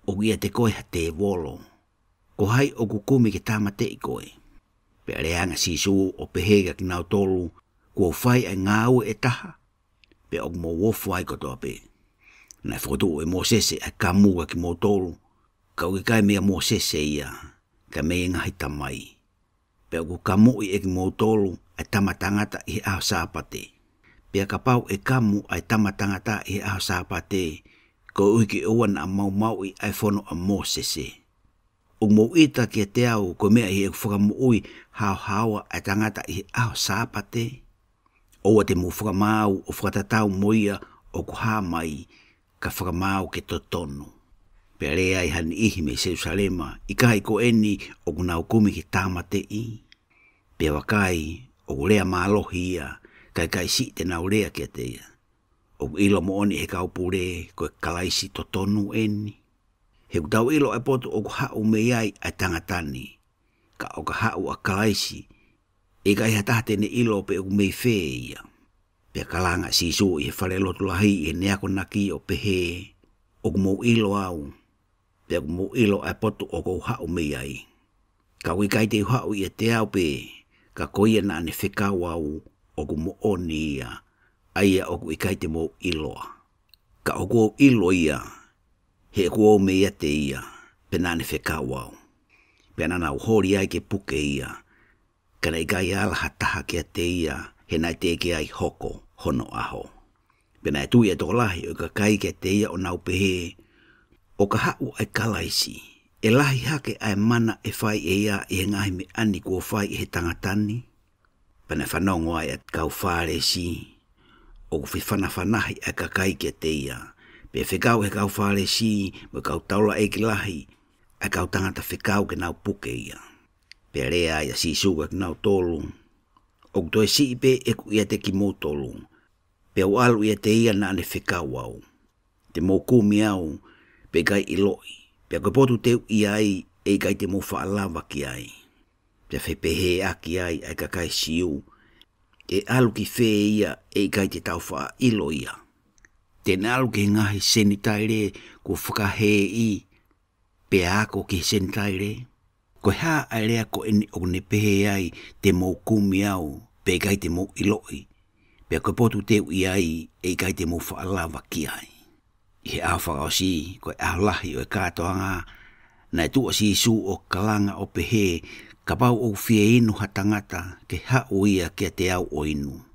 ʻOku ʻiate koe ha tēvolo. Ko hai ʻoku kumi ke tāmateʻi koe? Pea lea ange ʻa Sīsū ʻo pehē kiate kinautolu, Kuo u fai ʻa e ngāue ʻe taha, pea ʻoku mou ofo ai kotoa pē. Naʻe fokotuʻu ʻe Mōsese ʻa e kamu kiate kimoutolu, ka ʻoku ʻikai meia Mōsese ia, ka mei he ngaahi tamai. Pea ʻoku kamuʻi ʻe kimoutolu ʻa e Tama Tangata ʻi he ʻaho Sāpate. Pea kapau ʻe kamu ʻa e Tama Tangata ʻi he ʻaho Sāpate, koeʻuhi ke ʻoua naʻa maumauʻi ʻa e fono ʻa Mōsese. ʻOku mou ʻita kiate au ko e meʻa ʻi heʻeku fakamoʻui haohaoa ʻa e tangata ʻi he ʻaho Sāpate? ʻOua te mou fakamaau ʻo fakatatau mo ia ʻoku hā mai, ka fakamaau ke totonu. Pea lea ai ha niʻihi mei Selusalema, ʻIkai ko eni ʻoku nau kumi ke tāmateʻi? Pea vakai, ʻoku lea mālohi ia, ka ʻikai siʻi te nau lea kiate ia. ʻOku ʻilo moʻoni ʻe he kau pule ko e Kalaisi totonu eni. He ʻoku tau ʻilo ʻa e potu ʻoku haʻu mei ai ʻa e tangata ni. Ka ʻo ka haʻu ʻa Kalaisi, ʻe ʻikai ha taha te ne ʻilo pe ʻoku mei fē ia. Pea kalanga ʻa Sīsū ʻi he falelotu lahi ʻi heʻene akonaki ʻo pehē, ʻOku mou ʻilo au, pea ʻoku mou ʻilo ʻa e potu ʻoku ou haʻu mei ai. Ka ʻoku ʻikai te u haʻu ʻiate au pē, ka ko ia naʻa ne fekau au ʻoku moʻoni ia, ʻa ia ʻoku ʻikai te mou ʻiloa. Ka ʻoku ou ʻilo ia, he ʻoku ou mei ʻiate ia, pea naʻa ne fekau au. Pea naʻa nau holi ai ke puke ia, ka naʻe ʻikai ala ha taha kiate ia, he naʻe teʻeki ai hoko hono ʻaho. Pea naʻe tui ʻa e tokolahi ʻo e kakai kiate ia ʻo nau pehē, ʻO ka haʻu ʻa e Kalaisi, ʻe lahi hake ʻa e mana ʻe fai ʻe ia ʻi he ngaahi meʻa ni kuo fai ʻe he tangata ni? Pea naʻe fanongo ai ʻa e kau Fālesi, ʻoku fefanafanahi ʻa e kakai kiate ia. Pea fekau ʻe he kau Fālesi mo e kau taulaʻeiki lahi ʻa e kau tangata fekau ke nau puke ia. Pea lea ai ʻa Sīsū kiate kinautolu, ʻOku toe siʻi pē ʻeku ʻiate kimoutolu, pea u ʻalu ʻiate ia naʻa ne fekau au. Te mou kumi au, pea ʻikai ʻiloʻi, pea ko e potu te u ʻi ai, ʻe ʻikai te mou faʻa lava ki ai. Pea fepehēʻaki ai ʻa e kakai Siu, ʻE ʻalu ki fē ia, ʻe ʻikai te tau faʻa ʻilo ia? Te ne ʻalu ki he ngaahi Senitaile kuo fakahēʻi, pea ako ki he Senitaile? Ko e hā ʻa e lea ko eni ʻoku ne pehē ai, Te mou kumi au, pea ʻikai te mou ʻiloʻi, pea ko e potu te u ʻi ai, ʻe ʻikai te mou faʻa lava ki ai? ʻI he ʻaho fakaʻosi, ko e ʻaho lahi ʻo e kātoanga, naʻe tuʻu ʻa Sīsū ʻo kalanga ʻo pehē, Kapau ʻoku fie inu ha tangata, ke haʻu ia kiate au ʻo inu.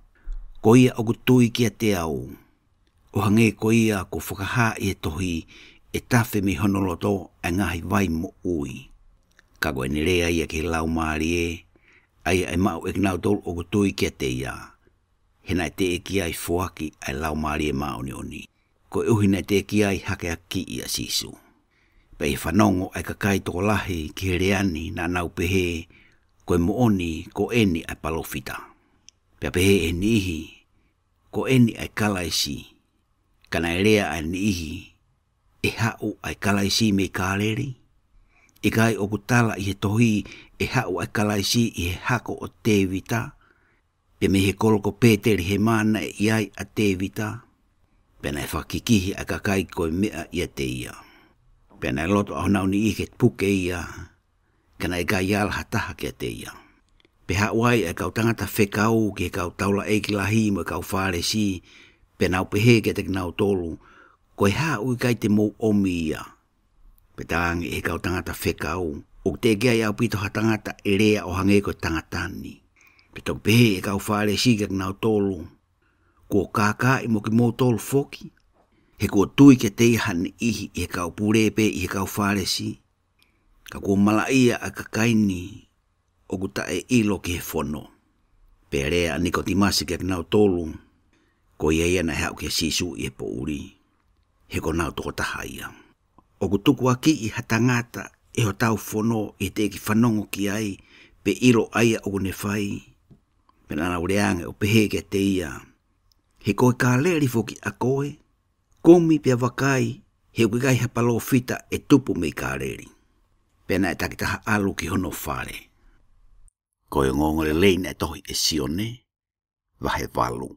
Ko ia ʻoku tui kiate au, ʻo hangē ko ia kuo fakahā ʻi he tohi, ʻE tafe mei hono loto ʻa e ngaahi vai moʻui. Ka ko ʻene lea ia ki he Laumālie, ʻa ia ʻe maʻu ʻe kinautolu ʻoku tui kiate ia, he naʻe teʻeki ai foaki ʻa e Laumālie Māʻoniʻoni, koeʻuhi naʻe teʻeki ai hakeakiʻi ʻa Sīsū. Pea ʻi he fanongo ʻa e kakai tokolahi ki he lea ni naʻa nau pehē, Ko e moʻoni, ko eni ʻa e palōfita. Pea pehē ʻe he niʻihi, Ko eni ʻa e Kalaisi. Ka naʻe lea ʻa e niʻihi, ʻE haʻu ʻa e Kalaisi mei Kāleli? ʻIkai ʻoku tala ʻi he tohi, ʻE haʻu ʻa e Kalaisi ʻi he hako ʻo Tēvita, pea mei he kolo ko Pētelihema naʻe ʻi ai ʻa Tēvita? Pea naʻe fakakikihi ʻa e kakai ko e meʻa ʻiate ia. Pea naʻe loto ʻa honau niʻihi ke puke ia, ka naʻe ʻikai ala ha taha kiate ia. Pea haʻu ai ʻa e kau tangata fekau ki he kau taulaʻeiki lahi mo e kau Fālesi, pea nau pehē kiate kinautolu, Ko e hā ʻoku ʻikai te mou ʻomi ia? Pea talaange ʻe he kau tangata fekau, ʻOku teʻeki ai ʻaupito ha tangata ʻe lea ʻo hangē ko e tangata ni. Pea toki pehē ʻe he kau Fālesi kiate kinautolu, Kuo kākaaʻi mo kimoutolu foki? He kuo tui kiate ia ha niʻihi ʻi he kau pule pe ʻi he kau Fālesi? Ka kuo malaʻia ʻa e kakai ni ʻoku taʻeʻilo ki he fono. Pea lea ʻa Nikotīmasi kiate kinautolu, ko ia ia naʻe haʻu kia Sīsū ʻi he poʻuli, he ko honau tokotaha ia. ʻOku tukuakiʻi ha tangata ʻe hotau fono ʻi he teʻeki fanongo ki ai, pe ʻilo ʻa ia ʻoku ne fai? Pea naʻa nau lea ange ʻo pehē kiate ia, He ko e Kāleli foki ʻa koe? Kumi pea vakai, he ʻoku ʻikai ha palōfita ʻe tupu mei Kāleli. Pea naʻe takitaha ʻalu ki hono fale. Ko e ongoongolelei naʻe tohi ʻe Sione, vahe valu.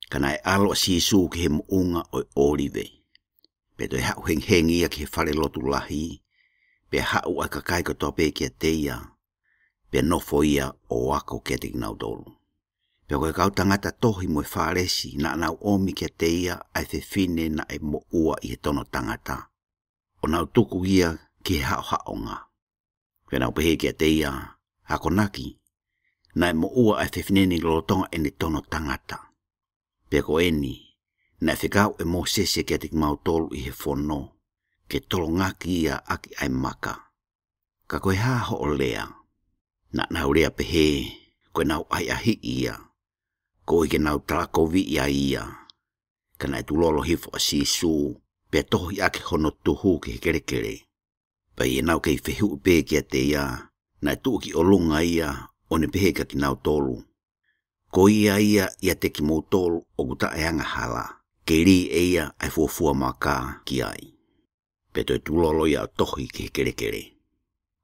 Ka naʻe ʻalu ʻa Sīsū ki he moʻunga ʻo e ʻŌlive. Pea toe haʻu hengihengi ia ki he falelotu lahi, pea haʻu ʻa e kakai kotoa pē kiate ia, pea nofo ia ʻo ako kiate kinautolu. Pea ko e kau tangata tohi mo e Fālesi naʻa nau ʻomi kiate ia ʻa e fefine naʻe moʻua ʻi he tono tangata, ʻo nau tuku ia ki he haʻohaʻonga. Pea nau pehē kiate ia, Akonaki, naʻe moʻua ʻa e fefine ni lolotonga ʻene tono tangata. Pea ko eni, Naʻe fekau ʻe Mōsese kiate kimautolu ʻi he fono, ke tolongaki ia ʻaki ʻa e maka. Ka ko e hā hoʻo lea? Naʻa nau lea pehē, ko ʻenau ʻahiʻahiʻi ia, koeʻuhi ke nau talakoviʻi ai ia. Ka naʻe tulolo hifo ʻa Sīsū, pea tohi ʻaki hono tuhu ki he kelekele. Pea ʻi heʻenau kei fehuʻi pē kiate ia, naʻe tuʻu ki ʻolunga ia, ʻo ne pehē kiate kinautolu, Ko ia ia ʻiate kimoutolu ʻoku taʻeangahala, ke lī ʻe ia ʻa e fuofua maka ki ai. Pea toe tulolo ia ʻo tohi ki he kelekele.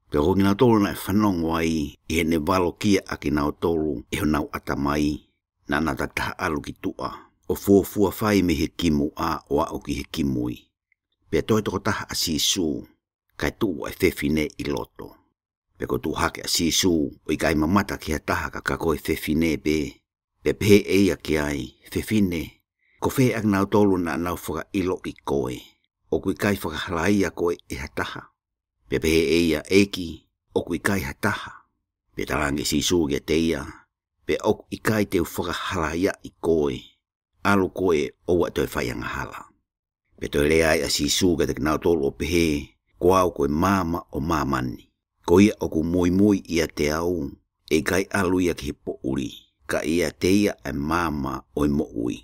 Pea ko kinautolu naʻe fanongo ai, ʻi heʻene valokia ʻa kinautolu ʻe honau ʻatamai, naʻa nau takitaha ʻalu ki tuʻa, ʻo fuofua fai mei he kimuʻa ʻo aʻu ki he kimui. Pea toe tokotaha ʻa Sīsū, kae tuʻu ʻa e fefine ʻi loto. Pea kuo tuʻu hake ʻa Sīsū, ʻo ʻikai mamata ki ha taha ka, ka ko e fefine pē. Pea pehē ʻe ia ki ai, Fefine, ko fē ʻa kinautolu naʻa nau fakaʻiloʻi koe? ʻOku ʻikai fakahalaia koe ʻe ha taha? Pea pehē ʻe ia, ʻEiki, ʻoku ʻikai ha taha. Pea talaange ʻe Sīsū kiate ia, Pea ʻoku ʻikai te u fakahalaiaʻi koe. ʻAlu koe ʻoua toe fai angahala. Pea toe lea ai ʻa Sīsū kiate kinautolu ʻo pehē, Ko au ko e maama ʻo māmani. Ko ia ʻoku muimui ʻiate au, ʻe ʻikai ʻalu ia ki he poʻuli, ka ʻiate ia ʻa e maama ʻo e moʻui.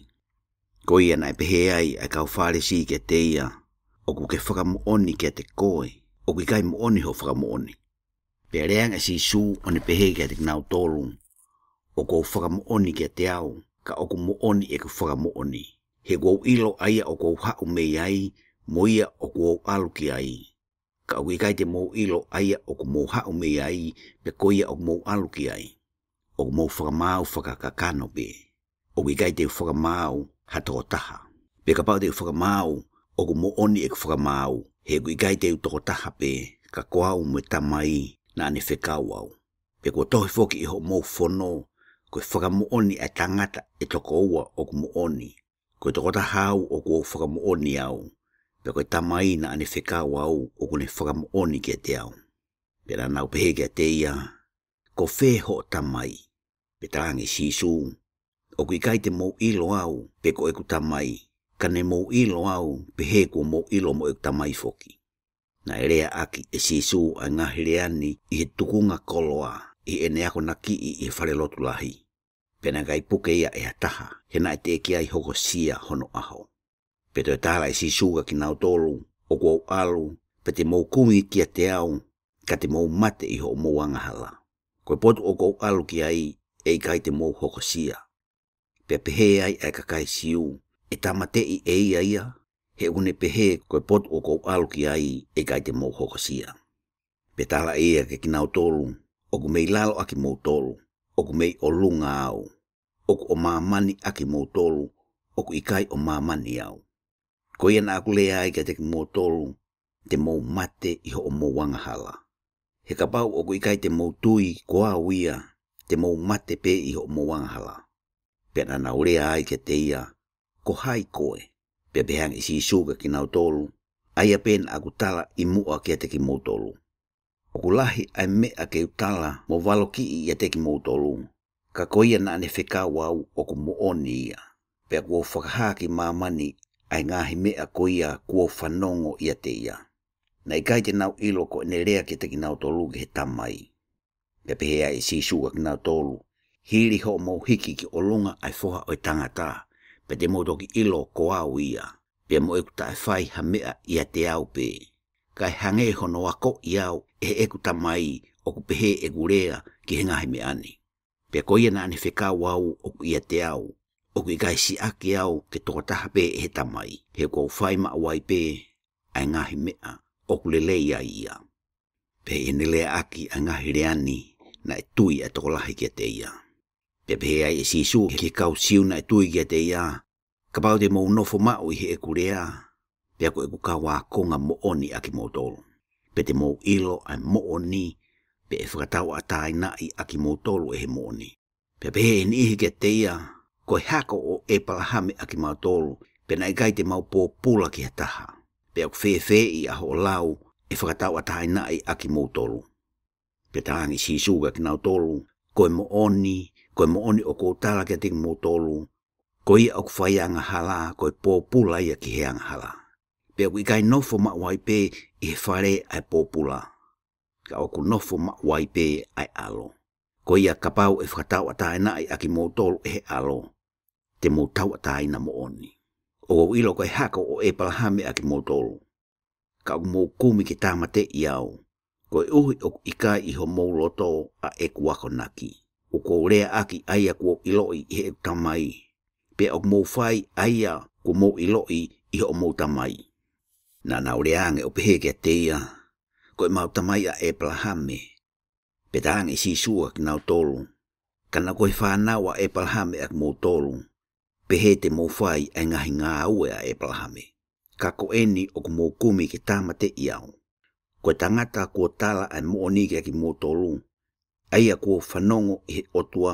Ko ia naʻe pehē ai ʻa e kau Fālesi kiate ia, ʻOku ke fakamoʻoni kiate koe, ʻoku ʻikai moʻoni hoʻo fakamoʻoni. Pea lea ange ʻa Sīsū ʻo ne pehē kiate kinautolu, ʻOku ou fakamoʻoni kiate au, ka ʻoku moʻoni ʻeku fakamoʻoni. He ʻoku ou ʻilo ʻa ia ʻoku ou haʻu mei ai, mo ia ʻoku ou ʻalu ki ai. Ka ʻoku ʻikai te mou ʻilo ʻa ia ʻoku mou haʻu mei ai, pe ko ia ʻoku mou ʻalu ki ai. ʻOku mou fakamaau fakakakano pē. ʻOku ʻikai te u fakamaau ha tokotaha. Pea kapau te u fakamaau, ʻoku moʻoni ʻeku fakamaau, he ʻoku ʻikai te u tokotaha pē, ka ko au mo e Tamai naʻa ne fekau au. Pea kuo tohi foki ʻi hoʻomou fono, Ko e fakamoʻoni ʻa e tangata ʻe toko ua ʻoku moʻoni. Ko e tokotaha au ʻoku ou fakamoʻoni au, pea ko e Tamai naʻa ne fekau au ʻoku ne fakamoʻoni kiate au. Pea naʻa nau pehē kiate ia, Ko fē hoʻo Tamai? Pea talaange ʻe Sīsū, ʻOku ʻikai te mou ʻilo au, pe ko ʻeku Tamai, ka ne mou ʻilo au, pehē kuo mou ʻilo mo ʻeku Tamai foki. Naʻe leaʻaki ʻe Sīsū ʻa e ngaahi lea ni ʻi he tukunga koloa, ʻi heʻene akonakiʻi ʻi he fale lotu lahi. Pea naʻe ʻikai puke ia ʻe ha taha, he naʻe teʻeki ai hokosia hono ʻaho. Pea toe tala ʻe Sīsū kiate kinautolu, ʻOku ou ʻalu, pea te mou kumi kiate au, ka te mou mate ʻi hoʻomou angahala. Ko e potu ʻoku ou ʻalu ki ai, ʻe ʻikai te mou hokosia. Pea pehē ai ʻa e kakai Siu, ʻE tāmateʻi ʻe ia ia, he ʻoku ne pehē ko e potu ʻoku ou ʻalu ki ai, ʻe ʻikai te mou hokosia. Pea tala ʻe ia kiate kinautolu, ʻOku mei lalo ʻa kimoutolu, ʻoku mei ʻolunga au. ʻOku ʻo māmani ʻa kimoutolu, ʻoku ʻikai ʻo māmani au. Ko ia naʻa ku lea ai kiate kimoutolu, te mou mate ʻi hoʻomou angahala. He kapau ʻoku ʻikai te mou tui ko au ia, te mou mate pē ʻi hoʻomou angahala. Pea naʻa nau lea ai kiate ia, Ko hai koe? Pea pehē ange ʻe Sīsū kiate kinautolu, ʻA ia pē naʻa ku tala ʻi muʻa kiate kimoutolu. ʻOku lahi ʻa e meʻa ke u tala mo valokiʻi ʻiate kimoutolu, ka ko ia naʻa ne fekau au ʻoku moʻoni ia. Pea kuo u fakahā ki māmani ʻa e ngaahi meʻa ko ia kuo u fanongo ʻiate ia. Naʻe ʻikai te nau ʻilo ko ʻene lea kiate kinautolu ki he Tamai. Pea pehē ai ʻe Sīsū kiate kinautolu, Hili hoʻomou hiki ki ʻolunga ʻa e Foha ʻo e Tangata, pea te mou toki ʻilo ko au ia, pea mo ʻeku taʻefai ha meʻa ʻiate au pē. Kae hangē hono akoʻi au ʻe heʻeku Tamai, ʻoku pehē ʻeku lea ki he ngaahi meʻa ni. Pea ko ia naʻa ne fekau au ʻoku ʻiate au, ʻoku ʻikai siʻaki au ke tokotaha pē ʻe he Tamai, he ʻoku ou fai maʻu ai pē ʻa e ngaahi meʻa ʻoku lelei ai ia. Pea ʻi heʻene leaʻaki ʻa e ngaahi lea ni, naʻe tui ʻa e tokolahi kiate ia. Pea pehē ai ʻe Sīsū ki he kau Siu naʻe tui kiate ia, Kapau te mou nofo maʻu ʻi heʻeku lea, pea ko ʻeku kau ākonga moʻoni ʻa kimoutolu. Pea te mou ʻilo ʻa e moʻoni, pea ʻe fakatauʻatāinaʻi ʻa kimoutolu ʻe he moʻoni. Pea pehē ʻe he niʻihi kiate ia, Ko e hako ʻo ʻEpalahame ʻa kimautolu, pea naʻe ʻikai te mau pōpula ki ha taha. Pea ʻoku fēfeeʻi ʻa hoʻo lau ʻe fakatauʻatāinaʻi ʻa kimoutolu? Pea talaange ʻe Sīsū kiate kinautolu, Ko e moʻoni, ko e moʻoni ʻoku ou tala kiate kimoutolu, Ko ia ʻoku fai angahala, ko e pōpula ia ki he angahala. Pea ʻoku ʻikai nofo maʻu ai pē ʻi he fale ʻa e pōpula, ka ʻoku nofo maʻu ai pē ʻa e ʻAlo. Ko ia kapau ʻe fakatauʻatāinaʻi ʻa kimoutolu ʻe he ʻAlo, te mou tauʻatāina moʻoni. ʻOku ou ʻilo ko e hako ʻo ʻĒpalahame ʻa kimoutolu, ka ʻoku mou kumi ke tāmateʻi au, koeʻuhi ʻoku ʻikai ʻi homou loto ʻa ʻeku akonaki. ʻOku ou leaʻaki ʻa ia kuo u ʻiloʻi ʻi heʻeku Tamai, pea ʻoku mou fai ʻa ia kuo mou ʻiloʻi ʻi hoʻomou tamai. Naʻa nau lea ange ʻo pehē kiate ia, Ko ʻemau tamai ʻa ʻĒpalahame. Pea talaange ʻe Sīsū kiate kinautolu, Ka naʻa ko e fānau ʻa ʻĒpalahame ʻa kimoutolu, pehē te mou fai ʻa e ngaahi ngāue ʻa ʻĒpalahame. Ka ko eni ʻoku mou kumi ke tāmateʻi au. Ko e tangata kuo tala ʻa e moʻoni kiate kimoutolu, ʻa ia kuo fanongo ʻi he ʻOtua,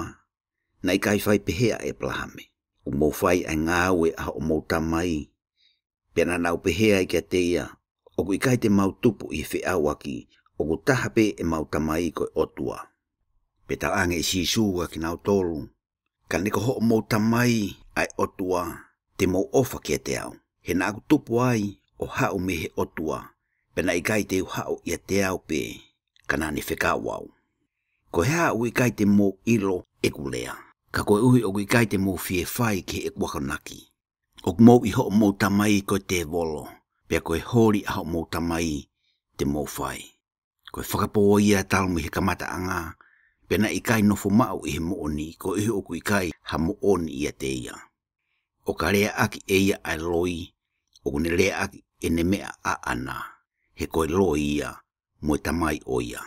naʻe ʻikai fai pehē ʻa ʻĒpalahame. ʻOku mou fai ʻa e ngāue ʻa hoʻomou tamai. Pea naʻa nau pehē ai kiate ia, ʻOku ʻikai te mau tupu ʻi he feʻauaki, ʻoku taha pē ʻemau Tamai ko e ʻOtua. Pea talaange ʻe Sīsū kiate kinautolu, Ka ne ko hoʻomou Tamai ʻa e ʻOtua, te mou ʻofa kiate au. He naʻa ku tupu ai ʻo haʻu mei he ʻOtua, pea naʻe ʻikai te u haʻu ʻiate au pē, ka naʻa ne fekau au. Ko e hā ʻoku ʻikai te mou ʻilo ʻeku lea? Ka koeʻuhi ʻoku ʻikai te mou fie fai ki heʻeku akonaki. ʻOku mou ʻi hoʻomou tamai ko e tēvolo, pea ko e holi ʻa hoʻomou tamai te mou fai. Ko e fakapō ia talu mei he kamataʻanga, pea naʻe ʻikai nofo maʻu ʻi he moʻoni, koeʻuhi ʻoku ʻikai ha moʻoni ʻiate ia. ʻO ka leaʻaki ʻe ia ʻa e loi, ʻoku ne leaʻaki ʻene meʻa ʻaʻana, he ko e loi ia, mo e tamai ʻo ia.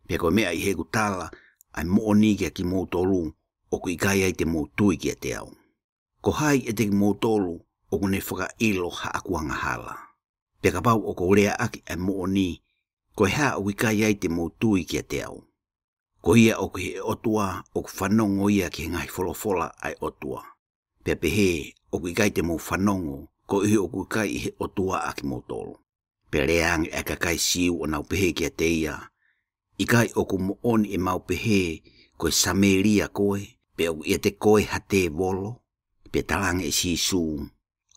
Pea ko e meʻa ʻi heʻeku tala ʻa e moʻoni kiate kimoutolu, ʻoku ʻikai ai te mou tui kiate au. Ko hai ʻiate kimoutolu ʻoku ne fakaʻilo haʻaku angahala? Pea kapau ʻoku ou leaʻaki ʻa e moʻoni, ko e hā ʻoku ʻikai ai te mou tui kiate au? Ko ia ʻoku ʻi he ʻOtua, ʻoku fanongo ia ki he ngaahi folofola ʻa e ʻOtua. Pea pehē, ʻoku ʻikai te mou fanongo, koeʻuhi ʻoku ʻikai ʻi he ʻOtua ʻa kimoutolu. Pea lea ange ʻa e kakai Siu ʻo nau pehē kiate ia, ʻIkai ʻoku moʻoni ʻemau pehē, Ko e Samēlia koe, pea ʻoku ʻiate koe ha tēvolo? Pea talaange ʻe Sīsū,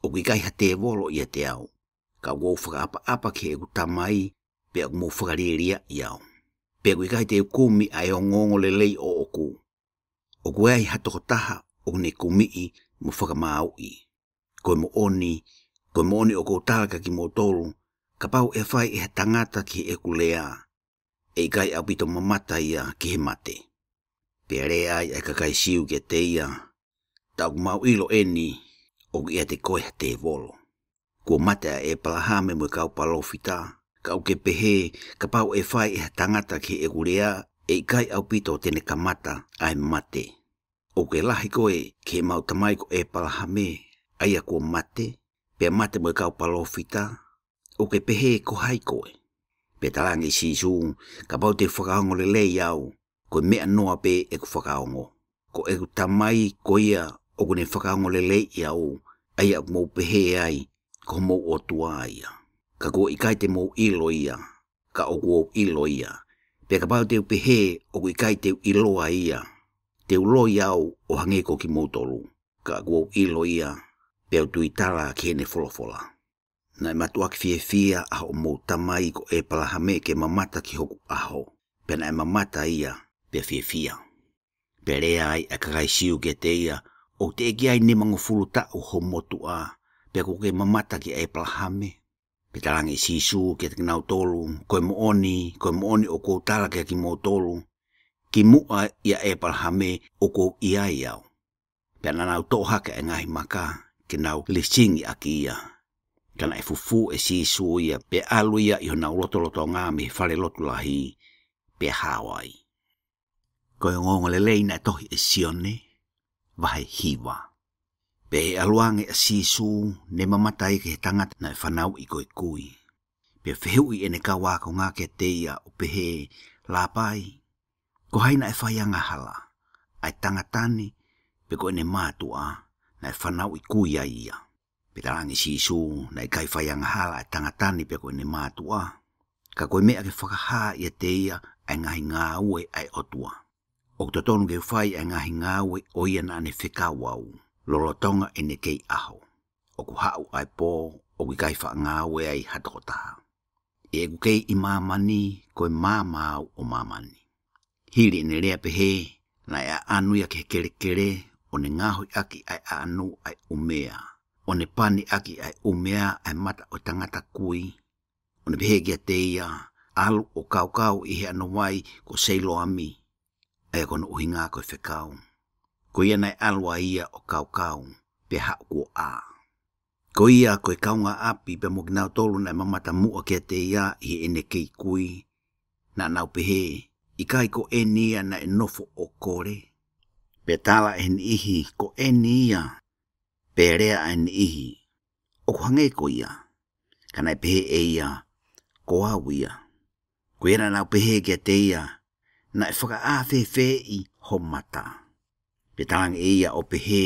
ʻOku ʻikai ha tēvolo ʻiate au, ka ʻoku ou fakaʻapaʻapa ki heʻeku Tamai, pea ʻoku mou fakalielia ʻi au. Pea ʻoku ʻikai te u kumi ʻa e ongoongolelei ʻoʻoku. ʻOku ʻi ai ha tokotaha ʻoku ne kumiʻi mo fakamāuʻi. Ko e moʻoni, ko e moʻoni ʻoku ou tala kiate kimoutolu, kapau ʻe fai ʻe ha tangata ki heʻeku lea, ʻe ʻikai ʻaupito mamata ia ki he mate. Pea lea ai ʻa e kakai Siu kiate ia, Ta ʻoku mau ʻilo eni, ʻoku ʻiate koe ha tēvolo. Kuo mate ʻa ʻĒpalahame mo e kau palōfita, ka ʻoku ke pehē, kapau ʻe fai ʻe ha tangata ki heʻeku lea, ʻe ʻikai ʻaupito te ne kamata ʻa e mate. ʻOku ke lahi koe ki heʻemau tamai ko ʻĒpalahame, ʻa ia kuo mate, pea mate mo e kau palōfita, ʻoku ke pehē ko hai koe? Pea talaange ʻe Sīsū, Kapau te u fakaongo lelei au, ko e meʻa noa pē ʻeku fakaongo. Ko ʻeku Tamai ko ia ʻoku ne fakaongo lelei ʻi au, ʻa ia ʻoku mou pehē ai, ko homou ʻOtua ia. Ka kuo ʻikai te mou ʻilo ia, ka ʻoku ou ʻilo ia. Pea kapau te u pehē, ʻoku ʻikai te u ʻiloa ia, te u loi au ʻo hangē ko kimoutolu. Ka ʻoku ou ʻilo ia, pea u tuitala ki heʻene folofola. Naʻe mātuʻaki fiefia ʻa hoʻomou tamai ko ʻĒpalahame ke mamata ki hoku ʻaho. Pea naʻe mamata ia, pea fiefia. Pea lea ai ʻa e kakai Siu kiate ia, ʻOku teʻeki ai nimangofulu taʻu ho motuʻa, pea kuo ke mamata kia ʻĒpalahame? Pea talaange ʻe Sīsū kiate kinautolu, Ko e moʻoni, ko e moʻoni ʻoku ou tala kiate kimoutolu, kimuʻa ʻia ʻĒpalahame ʻoku ou ʻi ai au. Pea naʻa nau toʻo hake ʻa e ngaahi maka, ke nau lisingi ʻaki ia. Ka naʻe fufū ʻe Sīsū ia, pea ʻalu ia ʻi honau lotolotonga mei he falelotu lahi, pea hao ai. Ko e ongoongolelei naʻe tohi ʻe Sione, vahe hiva. Pea ʻi he ʻalu ange ʻa Sīsū, ne mamata ai ki he tangata naʻe fanauʻi ko e kui. Pea fehuʻi ʻene kau ākonga kiate ia ʻo pehē, Lāpai, ko hai naʻe fai angahala, ʻa e tangata ni, pe ko ʻene mātuʻa, naʻe fanauʻi kui ai ia? Pea talaange ʻe Sīsū, Naʻe ʻikai fai angahala ʻa e tangata ni pe ko ʻene mātuʻa, ka ko e meʻa ke fakahā ʻiate ia ʻa e ngaahi ngāue ʻa e ʻOtua. ʻOku totonu ke u fai ʻa e ngaahi ngāue ʻo ia naʻa ne fekau au. lolotonga ʻene kei ʻaho. ʻOku haʻu ʻa e pō, ʻoku ʻikai faʻa ngāue ai ha tokotaha. ʻI heʻeku kei ʻi māmani, ko e maama au ʻo māmani. Hili ʻene lea pehē, naʻe ʻaʻanu ia ki he kelekele, ʻo ne ngaohi ʻaki ʻa e ʻaʻanu ʻa e ʻumea, ʻo ne pani ʻaki ʻa e ʻumea ʻa e mata ʻo e tangata kui, ʻo ne pehē kiate ia, ʻalu ʻo kaukau ʻi he ano vai ko Seiloami, ʻa ia ko hono ʻuhinga ko e fekau. Ko ia naʻe ʻalu ai ia ʻo kaukau, pea haʻu kuo ʻā. Ko ia ko e kaungāʻapi pea mo kinautolu naʻe mamata muʻa kiate ia ʻi heʻene kei kui, naʻa nau pehē, ʻikai ko eni ia naʻe nofo ʻo kole? Pea tala ʻe he niʻihi, ko eni ia. Pea lea ʻa e niʻihi, ʻoku hangē ko ia. Ka naʻe pehē ʻe ia, ko au ia. Ko ia naʻa nau pehē kiate ia, naʻe fakaʻā fēfeeʻi ho mata? Pea talaange ʻe ia ʻo pehē,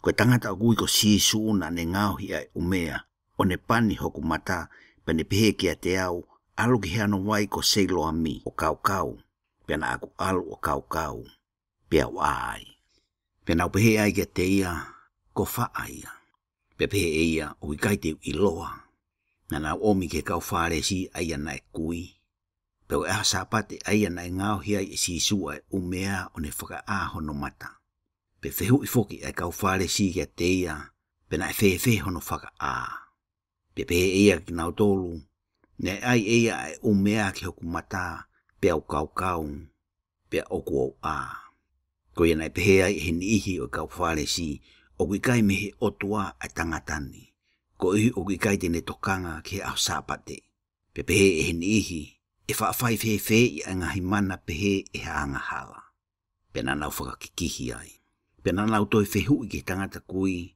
ko e tangata ʻoku ui ko Sīsū naʻa ne ngaohi ʻa e ʻumea, ʻo ne pani hoku mata, pea ne pehē kiate au, ʻalu ki he ano vai ko Seiloami ʻo kaukau, pea naʻa ku ʻalu ʻo kaukau, pea u ʻā ai. Pea nau pehē ai kiate ia, ko fē ia? Pea pehē ʻe ia, ʻoku ʻikai te u ʻiloa. Naʻa nau ʻomi ki he kau Fālesi ʻa ia naʻe kui. Pea ko e ʻaho Sāpate ʻa ia naʻe ngaohi ai ʻe Sīsū ʻa e ʻumea ʻo ne fakaʻā hono mata. Pea fehuʻi foki ʻa e kau Fālesi kiate ia, pe naʻe fēfē hono fakaʻā. Pea pehē ʻe ia kiate kinautolu, naʻe ʻai ʻe ia ʻa e ʻumea ki hoku mata, pea u kaukau, pea ʻoku ou ʻā. Ko ia naʻe pehē ai ʻe he niʻihi ʻo e kau Fālesi, ʻoku ʻikai mei he ʻOtua ʻa e tangata ni, koeʻuhi ʻoku ʻikai te ne tokanga ki he ʻaho Sāpate. Pea pehē ʻe he niʻihi, ʻe faʻa fai fēfeeʻi ʻa e ngaahi mana pehē ʻe ha angahala? Pea naʻa nau fakakikihi ai. Pea naʻa nau toe fehuʻi ki he tangata kui,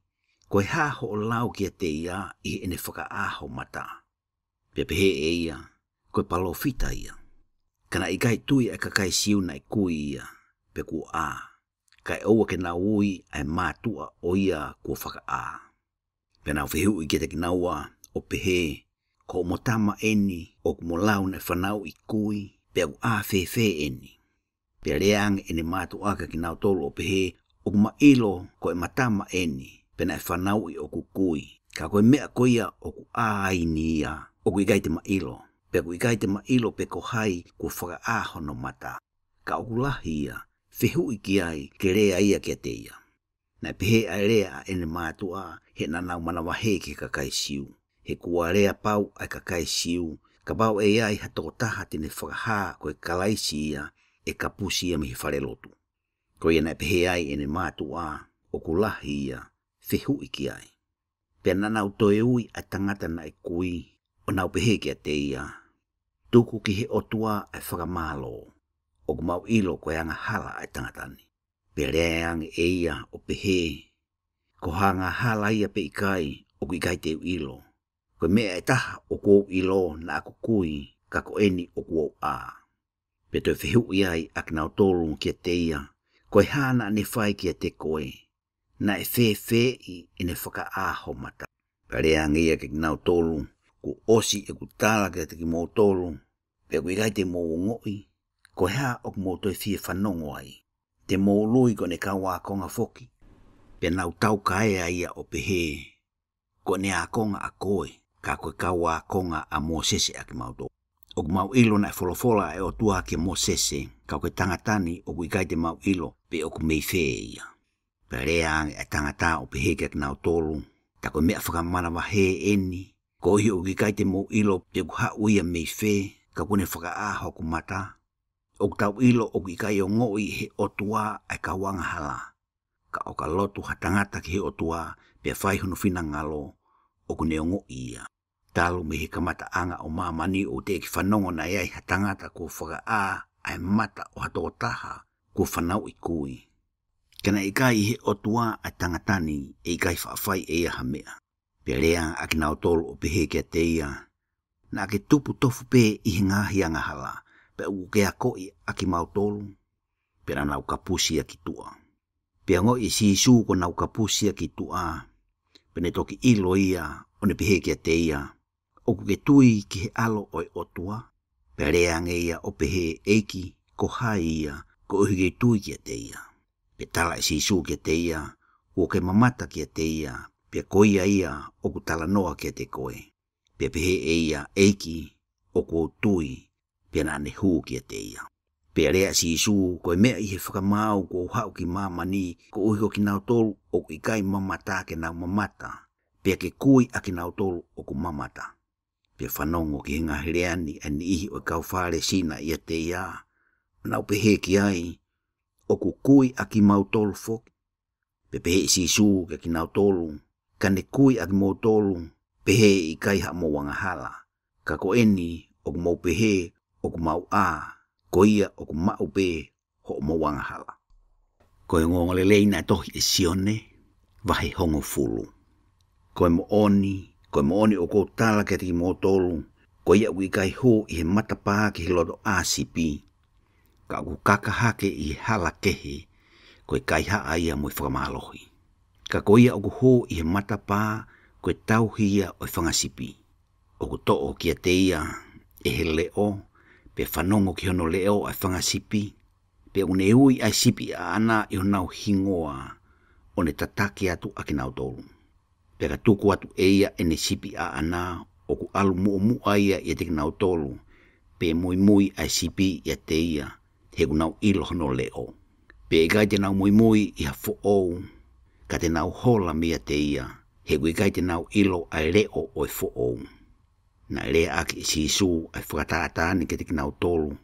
ko e hā hoʻo lau kiate ia ʻi heʻene fakaʻā ho mata? Pea pehē ʻe ia, ko e palōfita ia. Ka naʻe ʻikai tui ʻa e kakai Siu naʻe kui ia, pe kuo ʻā. Kae ʻoua ke nau ui ʻa e mātuʻa ʻo ia kuo fakaʻā. Pea nau fehuʻi kiate kinaua ʻo pehē, ko homo tama eni ʻoku mo lau naʻe fanauʻi kui, pea ʻoku ʻā fēfē eni? Pea lea ange ʻene mātuʻa kiate kinautolu ʻo pehē, ʻoku ma ʻilo ko ʻema tama eni, pea naʻe fanauʻi ʻoku kui. Ka ko e meʻa ko ia ʻoku ʻā ai ni ia, ʻoku ʻikai te ma ʻilo. Pea ʻoku ʻikai te ma ʻilo pe ko hai kuo fakaʻā hono mata. Ka ʻoku lahi ia, fehuʻi ki ai, ke lea ia kiate ia. Naʻe pehē ʻa e lea ʻa ʻene mātuʻa, he naʻa nau manavahē ki he kakai Siu. He kuo lea pau ʻa e kakai Siu, kapau ʻe ʻi ai ha tokotaha te ne fakahā ko e Kalaisi ia, ʻe kapusi ia mei he falelotu. Ko ia naʻe pehē ai ʻene mātuʻa, ʻoku lahi ia, fehuʻi ki ai. Pea naʻa nau toe ui ʻa e tangata naʻe kui, ʻo nau pehē kiate ia, tuku ki he ʻOtua ʻa e fakamālō, ʻoku mau ʻilo ko e angahala ʻa e tangata ni. Pea lea ange ʻe ia ʻo pehē, ko ha angahala ia pe ʻikai, ʻoku ʻikai te u ʻilo. Ko e meʻa ʻe taha ʻoku ou ʻilo, naʻa ku kui, ka ko eni ʻoku ou ʻā. Pea toe fehuʻi ai ʻa kinautolu kiate ia, ko e hā naʻa ne fai kiate koe? Naʻe fēfeeʻi ʻene fakaʻā ho mata? Pea lea ange ia kiate kinautolu, kuo ʻosi ʻeku tala kiate kimoutolu, pea ʻoku ʻikai te mou ongoʻi? Ko e hā ʻoku mou toe fie fanongo ai? Te mou ului ko ʻene kau ākonga foki? Pea nau taukaea ia ʻo pehē, ko ʻene ākonga ʻa koe, ka ko e kau ākonga ʻa Mōsese ʻa kimautolu. ʻOku mau ʻilo naʻe folofola ʻa e ʻOtua kia Mōsese, ka ko e tangata ni ʻoku ʻikai te mau ʻilo pe ʻoku mei fē ia. Pea lea ange ʻa e tangata ʻo pehē kiate kinautolu, tā ko e meʻa fakamanavahē eni, koeʻuhi ʻoku ʻikai te mou ʻilo pe ʻoku haʻu ia mei fē, ka kuo ne fakaʻā hoku mata. ʻOku tau ʻilo ʻoku ʻikai ongoʻi ʻe he ʻOtua ʻa e kau angahala. Ka ʻo ka lotu ha tangata ki he ʻOtua, pea fai hono finangalo, ʻoku ne ongoʻi ia. Talu mei he kamataʻanga ʻo māmani ʻoku teʻeki fanongo naʻe ʻi ai ha tangata kuo fakaʻā ʻa e mata ʻo ha tokotaha kuo fanauʻi kui. Ka naʻe ʻikai ʻi he ʻOtua ʻa e tangata ni, ʻe ʻikai faʻa fai ʻe ia ha meʻa. Pea lea ʻa kinautolu ʻo pehē kiate ia, naʻa ke tupu tofu pē ʻi he ngaahi angahala, pea ʻoku ke akoʻi ʻa kimautolu? Pea naʻa nau kapusi ia ki tuʻa. Pea ongoʻi ʻe Sīsū kuo nau kapusi ia ki tuʻa, pea ne toki ʻilo ia, ʻo ne pehē kiate ia, ʻoku ke tui ki he ʻAlo ʻo e ʻOtua? Pea lea ange ia ʻo pehē, ʻEiki, ko hai ia, koeʻuhi ke u tui kiate ia? Pea tala ʻe Sīsū kiate ia, kuo ke mamata kiate ia, pea ko ia ia ʻoku talanoa kiate koe. Pea pehē ʻe ia, ʻEiki, ʻoku ou tui, pea naʻa ne hū kiate ia. Pea lea ʻa Sīsū, Ko e meʻa ʻi he fakamaau kuo u haʻu ki māmani, koeʻuhi ko kinautolu ʻoku ʻikai mamata ke nau mamata, pea ke kui ʻa kinautolu ʻoku mamata. Pea fanongo ki he ngaahi lea ni ʻa e niʻihi ʻo e kau Fālesi naʻe ʻiate ia, ʻo nau pehē ki ai, ʻOku kui ʻa kimautolu foki. Pea pehē ʻe Sīsū kiate kinautolu, Ka ne kui ʻa kimoutolu, pehē ʻe ʻikai haʻamou angahala. Ka ko eni, ʻoku mou pehē, ʻOku mau ʻā, ko ia ʻoku maʻu pē hoʻomou angahala. Ko e ongoongolelei naʻe tohi ʻe Sione, vahe hongofulu. Ko e moʻoni, ko e moʻoni ʻoku ou tala kiate kimoutolu, ko ia ʻoku ʻikai hū ʻi he matapā ki he lotoʻā sipi, ka ʻoku kaka hake ʻi he hala kehe, ko e kaihaʻa ia mo e fakamālohi. Ka ko ia ʻoku hū ʻi he matapā, ko e tauhi ia ʻo e fanga sipi. ʻOku toʻo kiate ia ʻe he leʻo, pea fanongo ki hono leʻo ʻa e fanga sipi, pea ʻoku ne ui ʻa e sipi ʻaʻana ʻi honau hingoa, ʻo ne tataki atu ʻa kinautolu. Pea ka tuku atu ʻe ia ʻene sipi ʻaʻana, ʻoku ʻalu muʻomuʻa ia ʻiate kinautolu, pea muimui ʻa e sipi ʻiate ia, he ʻoku nau ʻilo hono leʻo. Pea ʻikai te nau muimui ʻi ha foʻou, ka te nau hola meiate ia, he ʻoku ʻikai te nau ʻilo ʻa e leʻo ʻo e foʻou. Naʻe leaʻaki ʻe Sīsū ʻa e fakatātā ni kiate kinautolu,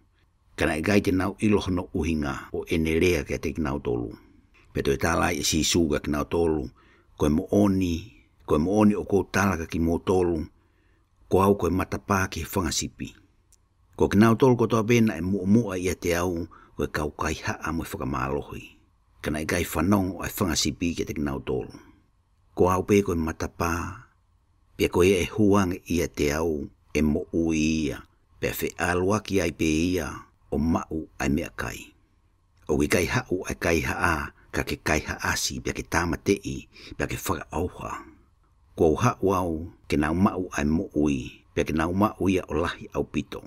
ka naʻe ʻikai te nau ʻilo hono ʻuhinga ʻo ʻene lea kiate kinautolu. Pea toe tala ai ʻe Sīsū kiate kinautolu, Ko e moʻoni, ko e moʻoni ʻoku ou tala kiate kimoutolu, ko au ko e matapā ki he fanga sipi. Ko kinautolu kotoa pē naʻe muʻomuʻa ʻiate au, ko e kau kaihaʻa mo e fakamālohi, ka naʻe ʻikai fanongo ʻa e fanga sipi kiate kinautolu. Ko au pē ko e matapā, pea ko ia ʻe hū ange ʻiate au, ʻe moʻui ia, pea feʻaluʻaki ai pē ia ʻo maʻu ʻa e meʻakai. ʻOku ʻikai haʻu ʻa e kaihaʻa, ka ke kaihaʻasi, pea ke tāmateʻi, pea ke fakaʻauha. Kuo u haʻu au ke nau maʻu ʻa e moʻui, pea ke nau maʻu ia ʻo lahi ʻaupito.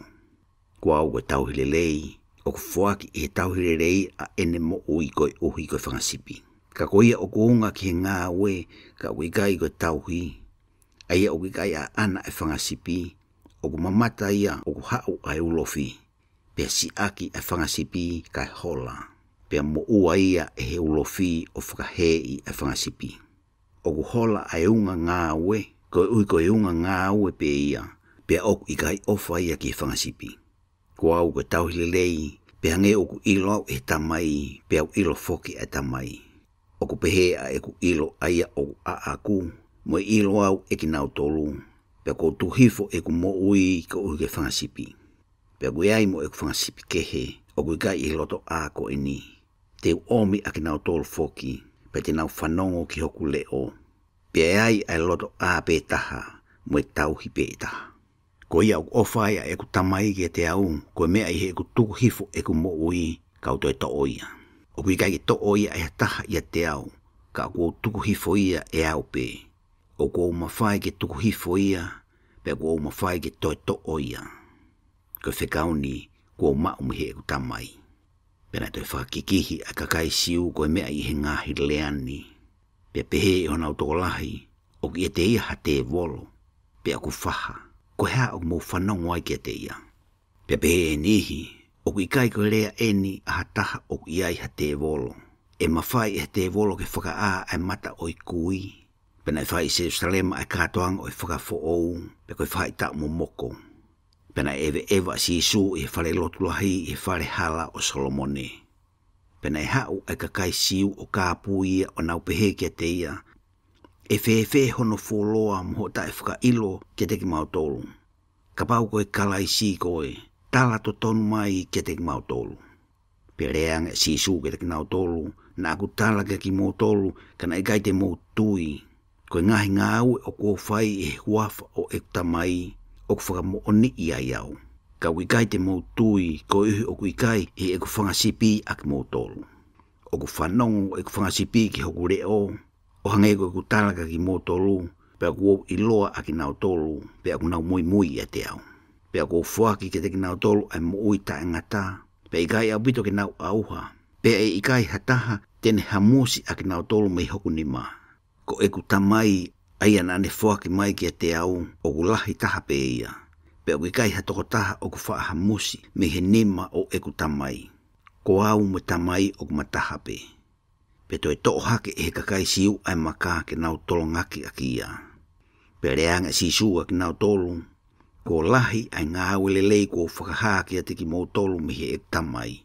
Ko au ko e tauhi lelei, ʻoku foaki ʻe he tauhi lelei ʻa ʻene moʻui koeʻuhi ko e fanga sipi. Ka ko ia ʻoku unga ki he ngāue, ka ʻoku ʻikai ko e tauhi, ʻa ia ʻoku ʻikai ʻaʻana ʻa e fanga sipi, ʻoku mamata ia ʻoku haʻu ʻa e ulofi, pea siʻaki ʻa e fanga sipi kae hola, pea moʻua ia ʻe he ulofi ʻo fakahēʻi ʻa e fanga sipi. ʻOku hola ʻa e unga ngāue, koeʻuhi ko e unga ngāue pē ia, pea ʻoku ʻikai ʻofa ia ki he fanga sipi. Ko au ko e tauhi lelei, pea hangē ʻoku ʻilo au ʻe he Tamai, pea u ʻilo foki ʻa e Tamai. ʻOku pehē ʻa ʻeku ʻilo ʻa ia ʻoku ʻaʻaku, mo e ʻilo au ʻe kinautolu, pea ʻoku ou tuku hifo ʻeku moʻui koeʻuhi ko e fanga sipi. Pea ʻoku ʻi ai mo ʻeku fanga sipi kehe, ʻoku ʻikai ʻi he lotoʻā ko eni. Te u ʻomi ʻa kinautolu foki, pea te nau fanongo ki hoku leʻo. Pea ʻe ai ʻa e lotoʻā pē taha, mo e tauhi pē taha. Ko ia ʻoku ʻofa ai ʻa ʻeku Tamai kiate au, ko e meʻa ʻi heʻeku tuku hifo ʻeku moʻui, kau toe toʻo ia. ʻOku ʻikai ke toʻo ia ʻe ha taha ʻiate au, ka ʻoku ou tuku hifo ia ʻe au pē. ʻOku ou mafai ke tuku hifo ia, pea ʻoku ou mafai ke toe toʻo ia. Ko e fekau ni kuo u maʻu mei heʻeku Tamai. Pea naʻe toe fakakikihi ʻa e kakai Siu ko e meʻa ʻi he ngaahi lea ni. Pea pehē ʻe honau tokolahi, ʻOku ʻiate ia ha tēvolo, pea ʻoku faha, ko e hā ʻoku mou fanongo ai kiate ia? Pea pehē ʻe he niʻihi, ʻOku ʻikai ko e lea eni ʻa ha taha ʻoku ʻi ai ha tēvolo. ʻE mafai ʻe ha tēvolo ke fakaʻā ʻa e mata ʻo e kui? Pea naʻe fai ʻi Selusalema ʻa e kātoanga ʻo e fakafoʻou, pea ko e faʻahitaʻu momoko. Pea naʻe ʻeveʻeva ʻa Sīsū ʻi he fale lotu lahi ʻi he fale hala ʻo Solomone. Pea naʻe haʻu ʻa e kakai Siu ʻo kāpui ia ʻo nau pehē kiate ia, ʻE fēfē hono fuoloa mo hoʻo taʻefakaʻilo kiate kimautolu? Kapau ko e Kalaisi koe, tala totonu mai kiate kimautolu. Pea lea ange ʻa Sīsū kiate kinautolu, Naʻa ku tala kiate kimoutolu, ka naʻe ʻikai te mou tui. Ko e ngaahi ngāue ʻoku ou fai ʻi he huafa ʻo ʻeku Tamai, ʻoku fakamoʻoniʻi ai au. Ka ʻoku ʻikai te mou tui, koeʻuhi ʻoku ʻikai ʻi heʻeku fanga sipi ʻa kimoutolu. ʻOku fanongo ʻeku fanga sipi ki hoku leʻo, ʻo hangē ko ʻeku tala kiate kimoutolu, pea ʻoku ou ʻiloa ʻa kinautolu, pea ʻoku nau muimui ʻiate au. Pea ʻoku ou foaki kiate kinautolu ʻa e moʻui taʻengata, pea ʻikai ʻaupito ke nau ʻauha, pea ʻe ʻikai ha taha te ne hamusi ʻa kinautolu mei hoku nima. Ko ʻeku Tamai, ʻa ia naʻa ne foaki mai kiate au, ʻoku lahi taha pē ia. Pea ʻoku ʻikai ha tokotaha ʻoku faʻa hamusi mei he nima ʻo ʻeku Tamai. Ko au mo e Tamai ʻoku ma taha pē. Pea toe toʻo hake ʻe he kakai Siu ʻa e maka ke nau tolongaki ʻaki ia. Pea lea ange ʻa Sīsū kia kinautolu, Kuo lahi ʻa e ngāue lelei kuo u fakahā kiate kimoutolu mei he ʻeku Tamai.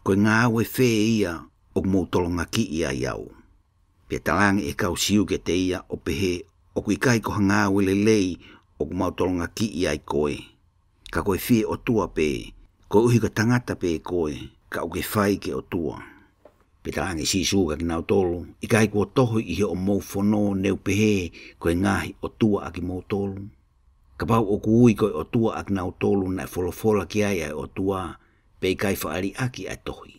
Ko e ngāue fē ia ʻoku mou tolongakiʻi ai au? Pea talaange ʻe he kau Siu kiate ia ʻo pehē, ʻOku ʻikai ko ha ngāue lelei ʻoku mau tolongakiʻi ai koe, ka ko e fie ʻotua pē, koeʻuhi ko e tangata pē koe, ka ʻoku ke fai ki he ʻOtua. Pea talaange ʻe Sīsū kia kinautolu, ʻIkai kuo tohi ʻi hoʻomou fono ne u pehē ko e ngaahi ʻotua ʻa kimoutolu? Kapau ʻoku ui ko e ʻotua ʻa kinautolu naʻe folofola ki ai ʻa e ʻOtua, pea ʻikai faʻa liʻaki ʻa e tohi.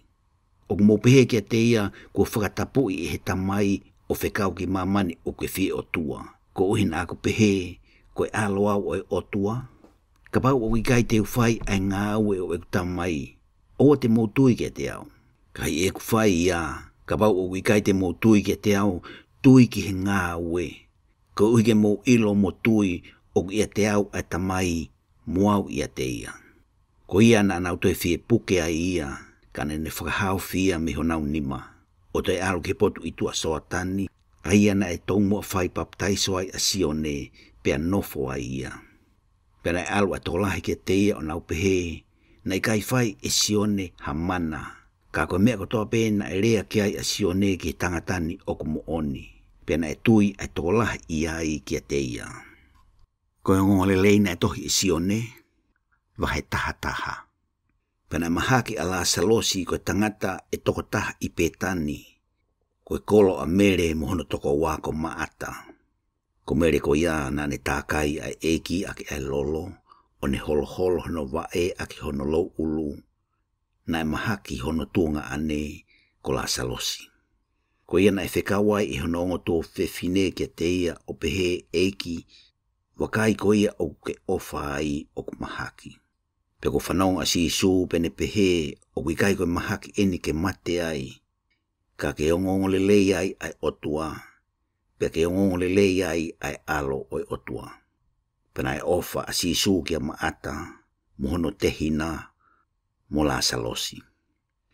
ʻOku mou pehē kiate ia, Kuo fakatapui ʻe he Tamai ʻo fekau ki māmani ʻoku ke fie ʻotua, koeʻuhi naʻa ku pehē, Ko e ʻAlo au ʻo e ʻOtua? Kapau ʻoku ʻikai te u fai ʻa e ngāue ʻo ʻeku Tamai, ʻoua te mou tui kiate au. Ka ʻi heʻeku fai ia, kapau ʻoku ʻikai te mou tui kiate au, tui ki he ngāue, koeʻuhi ke mou ʻilo mo tui ʻoku ʻiate au ʻa e Tamai, mo au ʻiate ia. Ko ia naʻa nau toe fie puke ai ia, ka naʻa ne fakahaofi ia mei honau nima, ʻo toe ʻalu ki he potu ʻi tuʻa Soatani, ʻa ia naʻe tomuʻa fai papitaiso ai ʻa Sione, pea nofo ai ia. Pea naʻe ʻalu ʻa e tokolahi kiate ia ʻo nau pehē, Naʻe ʻikai fai ʻe Sione ha mana, ka ko e meʻa kotoa pē naʻe lea ki ai ʻa Sione ki he tangata ni ʻoku moʻoni. Pea naʻe tui ʻa e tokolahi ʻi ai kiate ia. Ko e ongoongolelei naʻe tohi ʻe Sione, vahe taha taha. Pea naʻe mahaki ʻa Lāsalosi, ko e tangata ʻe tokotaha ʻi Pētani, ko e kolo ʻa Mele mo hono tokoua ko Maʻata. Ko Mele ko ia naʻa ne tākai ʻa e ʻEiki ʻaki ʻa e lolo, ʻo ne holoholo hono vaʻe ʻaki hono louʻulu, naʻe mahaki hono tuongaʻane ko Lāsalosi. Ko ia naʻe fekau ai ʻe hono ongo tuofefine kiate ia ʻo pehē, ʻEiki, vakai ko ia ʻoku ke ʻofa ai ʻoku mahaki. Pea kuo fanongo ʻa Sīsū pea ne pehē, ʻOku ʻikai ko e mahaki eni ke mate ai, ka ke ongoongolelei ai ʻa e ʻOtua, pea ke ongoongolelei ai ʻa e ʻAlo ʻo e ʻOtua. Pea naʻe ʻofa ʻa Sīsū kia Maʻata, mo hono tehina, mo Lāsalosi.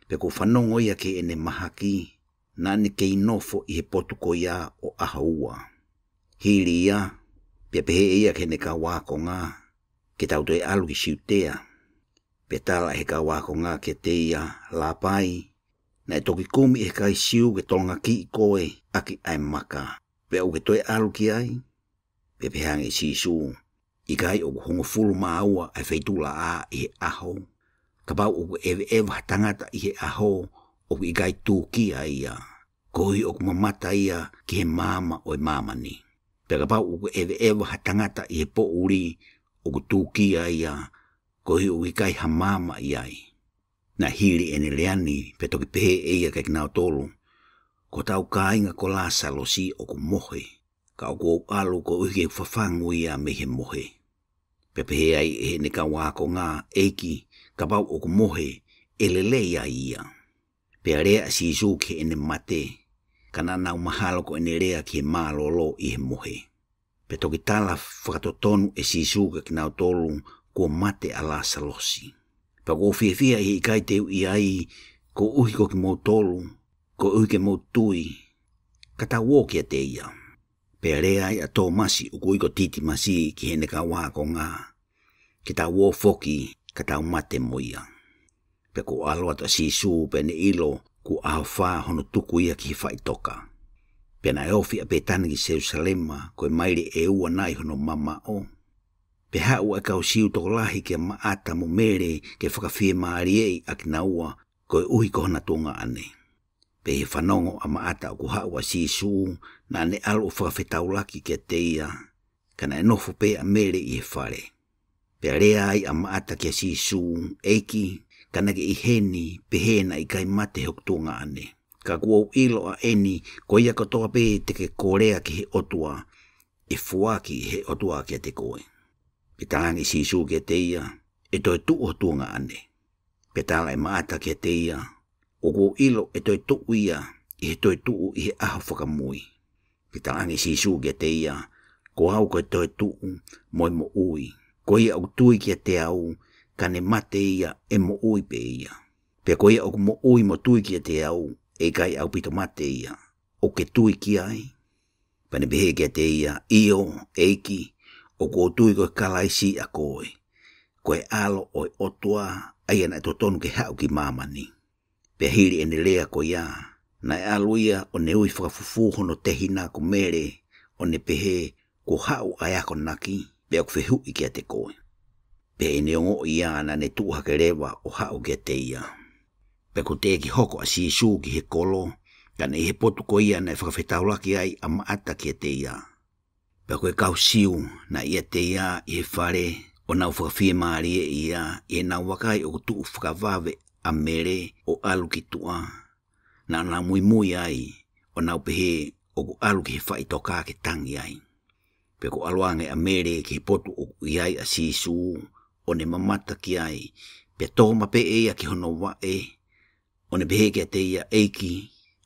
Pea kuo fanongo ia ki heʻene mahaki, naʻa ne kei nofo ʻi he potu ko ia ʻo ʻaho ua. Hili ia, pea pehē ʻe ia ki heʻene kau ākonga, Ke tau toe ʻalu ki Siutea. Pea tala ʻe he kau ākonga kiate ia, Lāpai, naʻe toki kumi ʻe he kakai Siu ke tolongakiʻi koe ʻaki ʻa e maka, pea ʻoku ke toe ʻalu ki ai? Pea pehē ange ʻe Sīsū, ʻIkai ʻoku hongofulu mā ua ʻa e feituʻulaʻā ʻi he ʻaho? Kapau ʻoku ʻeveʻeva ha tangata ʻi he ʻaho, ʻoku ʻikai tūkia ia, koeʻuhi ʻoku mamata ia ki he maama ʻo e māmani. Pea kapau ʻoku ʻeveʻeva ha tangata ʻi he poʻuli, ʻoku tūkia ia, koeʻuhi ʻoku ʻikai ha maama ʻi ai. Naʻe hili ʻene lea ni, pea toki pehē ʻe ia kia kinautolu, Ko hotau kāinga ko Lāsalosi ʻoku mohe, ka ʻoku ou ʻalu koeʻuhi ke u fafangu ia mei he mohe. Pea pehē ai ʻe heʻene kau ākonga, ʻEiki, kapau ʻoku mohe, ʻe lelei ai ia. Pea lea ʻa Sīsū ki heʻene mate, ka naʻa nau mahalo ko ʻene lea ki he mālōlō ʻi he mohe. Pea toki tala fakatotonu ʻe Sīsū kia kinautolu, Kuo mate ʻa Lāsalosi. Pea ʻoku ou fiefia ʻi he ʻikai te u ʻi ai, koeʻuhi ko kimoutolu, koeʻuhi ke mou tui, ka tau ō kiate ia. Pea lea ai ʻa Tōmasi ʻoku ui ko Titimasi ki heʻene kau ākonga, Ke tau ō foki, ka tau mate mo ia. Pea kuo ʻalu atu ʻa Sīsū pea ne ʻilo kuo ʻaho fā hono tuku ia ki he faʻitoka. Pea naʻe ofi ʻa Pētani ki Selūsalema, ko e maile ʻe ua nai hono mamaʻo. Pea haʻu ʻa e kau Siu tokolahi kia Maʻata mo Mele ke fakafiemālieʻi ʻa kinaua, koeʻuhi ko hona tuongaʻane. Pea ʻi he fanongo ʻa Maʻata ʻoku haʻu ʻa Sīsū, naʻa ne ʻalu ʻo fakafetaulaki kiate ia, ka naʻe nofo pē ʻa Mele ʻi he fale. Pea lea ai ʻa Maʻata kia Sīsū, ʻEiki, ka naʻa ke ʻi heni, pehē naʻe ʻikai mate hoku tuongaʻane. Ka kuo u ʻilo ʻa eni, ko ia kotoa pē te ke kolea ki he ʻOtua, ʻe foaki ʻe he ʻOtua kiate koe. Pea talaange ʻe Sīsū kiate ia, ʻE toe tuʻu ho tuongaʻane. Pea tala ʻe Maʻata kiate ia, ʻOku ou ʻilo ʻe toe tuʻu ia, ʻi he toetuʻu ʻi he ʻaho fakamui. Pea talaange ʻe Sīsū kiate ia, Ko au ko e toetuʻu mo e moʻui. Ko ia ʻoku tui kiate au, ka ne mate ia, ʻe moʻui pē ia. Pea ko ia ʻoku moʻui mo tui kiate au, ʻe ʻikai ʻaupito mate ia. ʻOku ke tui ki ai? Pea ne pehē kiate ia, ʻIo, ʻEiki, ʻoku ou tui ko e Kalaisi ʻa koe, ko e ʻAlo ʻo e ʻOtua, ʻa ia naʻe totonu ke haʻu ki māmani. Pea hili ʻene lea ko ia, naʻe ʻalu ia ʻo ne ui fakafufū hono tehina ko Mele, ʻo ne pehē, Kuo haʻu ʻa e akonaki, pea ʻoku fehuʻi kiate koe. Pea ʻi heʻene ongoʻi ia naʻa ne tuʻu hake leva ʻo haʻu kiate ia. Pea kuo teʻeki hoko ʻa Sīsū ki he kolo, ka naʻe ʻi he potu ko ia naʻe fakafetaulaki ai ʻa Maʻata kiate ia. Pea ko e kau Siu naʻe ʻiate ia ʻi he fale, ʻo nau fakafiemālieʻi ia, ʻi heʻenau vakai ʻoku tuʻu fakavave ʻa Mele ʻo ʻalu ki tuʻa. Naʻa nau muimui ai, ʻo nau pehē, ʻOku ʻalu ki he faʻitoka ke tangi ai. Pea kuo ʻalu ange ʻa Mele ki he potu ʻoku ʻi ai ʻa Sīsū, ʻo ne mamata ki ai, pea tō mapeʻe ia ki hono vaʻe, ʻo ne pehē kiate ia, ʻEiki,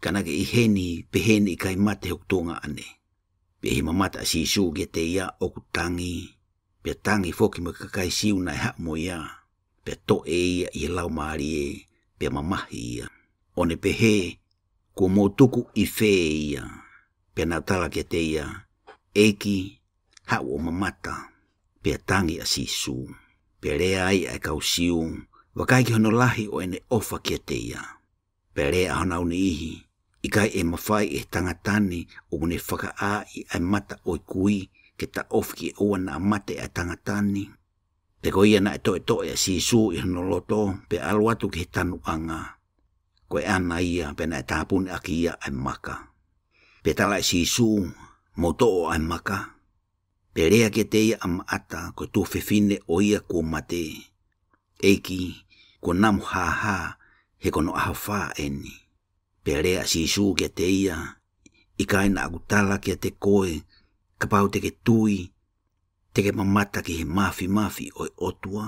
ka naʻa ke ʻi heni, pehē ni ʻikai mate hoku tuongaʻane. Pea ʻi he mamata ʻa Sīsū kiate ia ʻoku tangi, pea tangi foki mo e kakai Siu naʻe haʻu mo ia, pea toʻe ia ʻi he laumālie, pea mamahi ia. ʻO ne pehē, Kuo mou tuku ʻi fē ia? Pea nau tala kiate ia, ʻEiki, haʻu ʻo mamata. Pea tangi ʻa Sīsū. Pea lea ai ʻa e kau Siu, vakai ki hono lahi ʻo ʻene ʻofa kiate ia. Pea lea ʻa honau niʻihi, ʻIkai ʻe mafai ʻe he tangata ni ʻoku ne fakaʻā ʻi ʻa e mata ʻo e kui ke taʻofi ke ʻoua naʻa mate ʻa e tangata ni? Pea ko ia naʻe toʻetoʻe ʻa Sīsū ʻi hono loto, pea ʻalu atu ki he tanuʻanga. Ko e ʻana ia, pea naʻe tāpuni ʻaki ia ʻa e maka. Pea tala ʻe Sīsū, Mou toʻo ʻa e maka. Pea lea kiate ia ʻa Maʻata, ko e tuofefine ʻo ia kuo mate, ʻEiki, kuo namu hāhā, he ko hono ʻaho fā ʻeni. Pea lea ʻa Sīsū kiate ia, ʻIkai naʻa ku tala kiate koe, kapau te ke tui, te ke mamata ki he māfimafi ʻo e ʻOtua.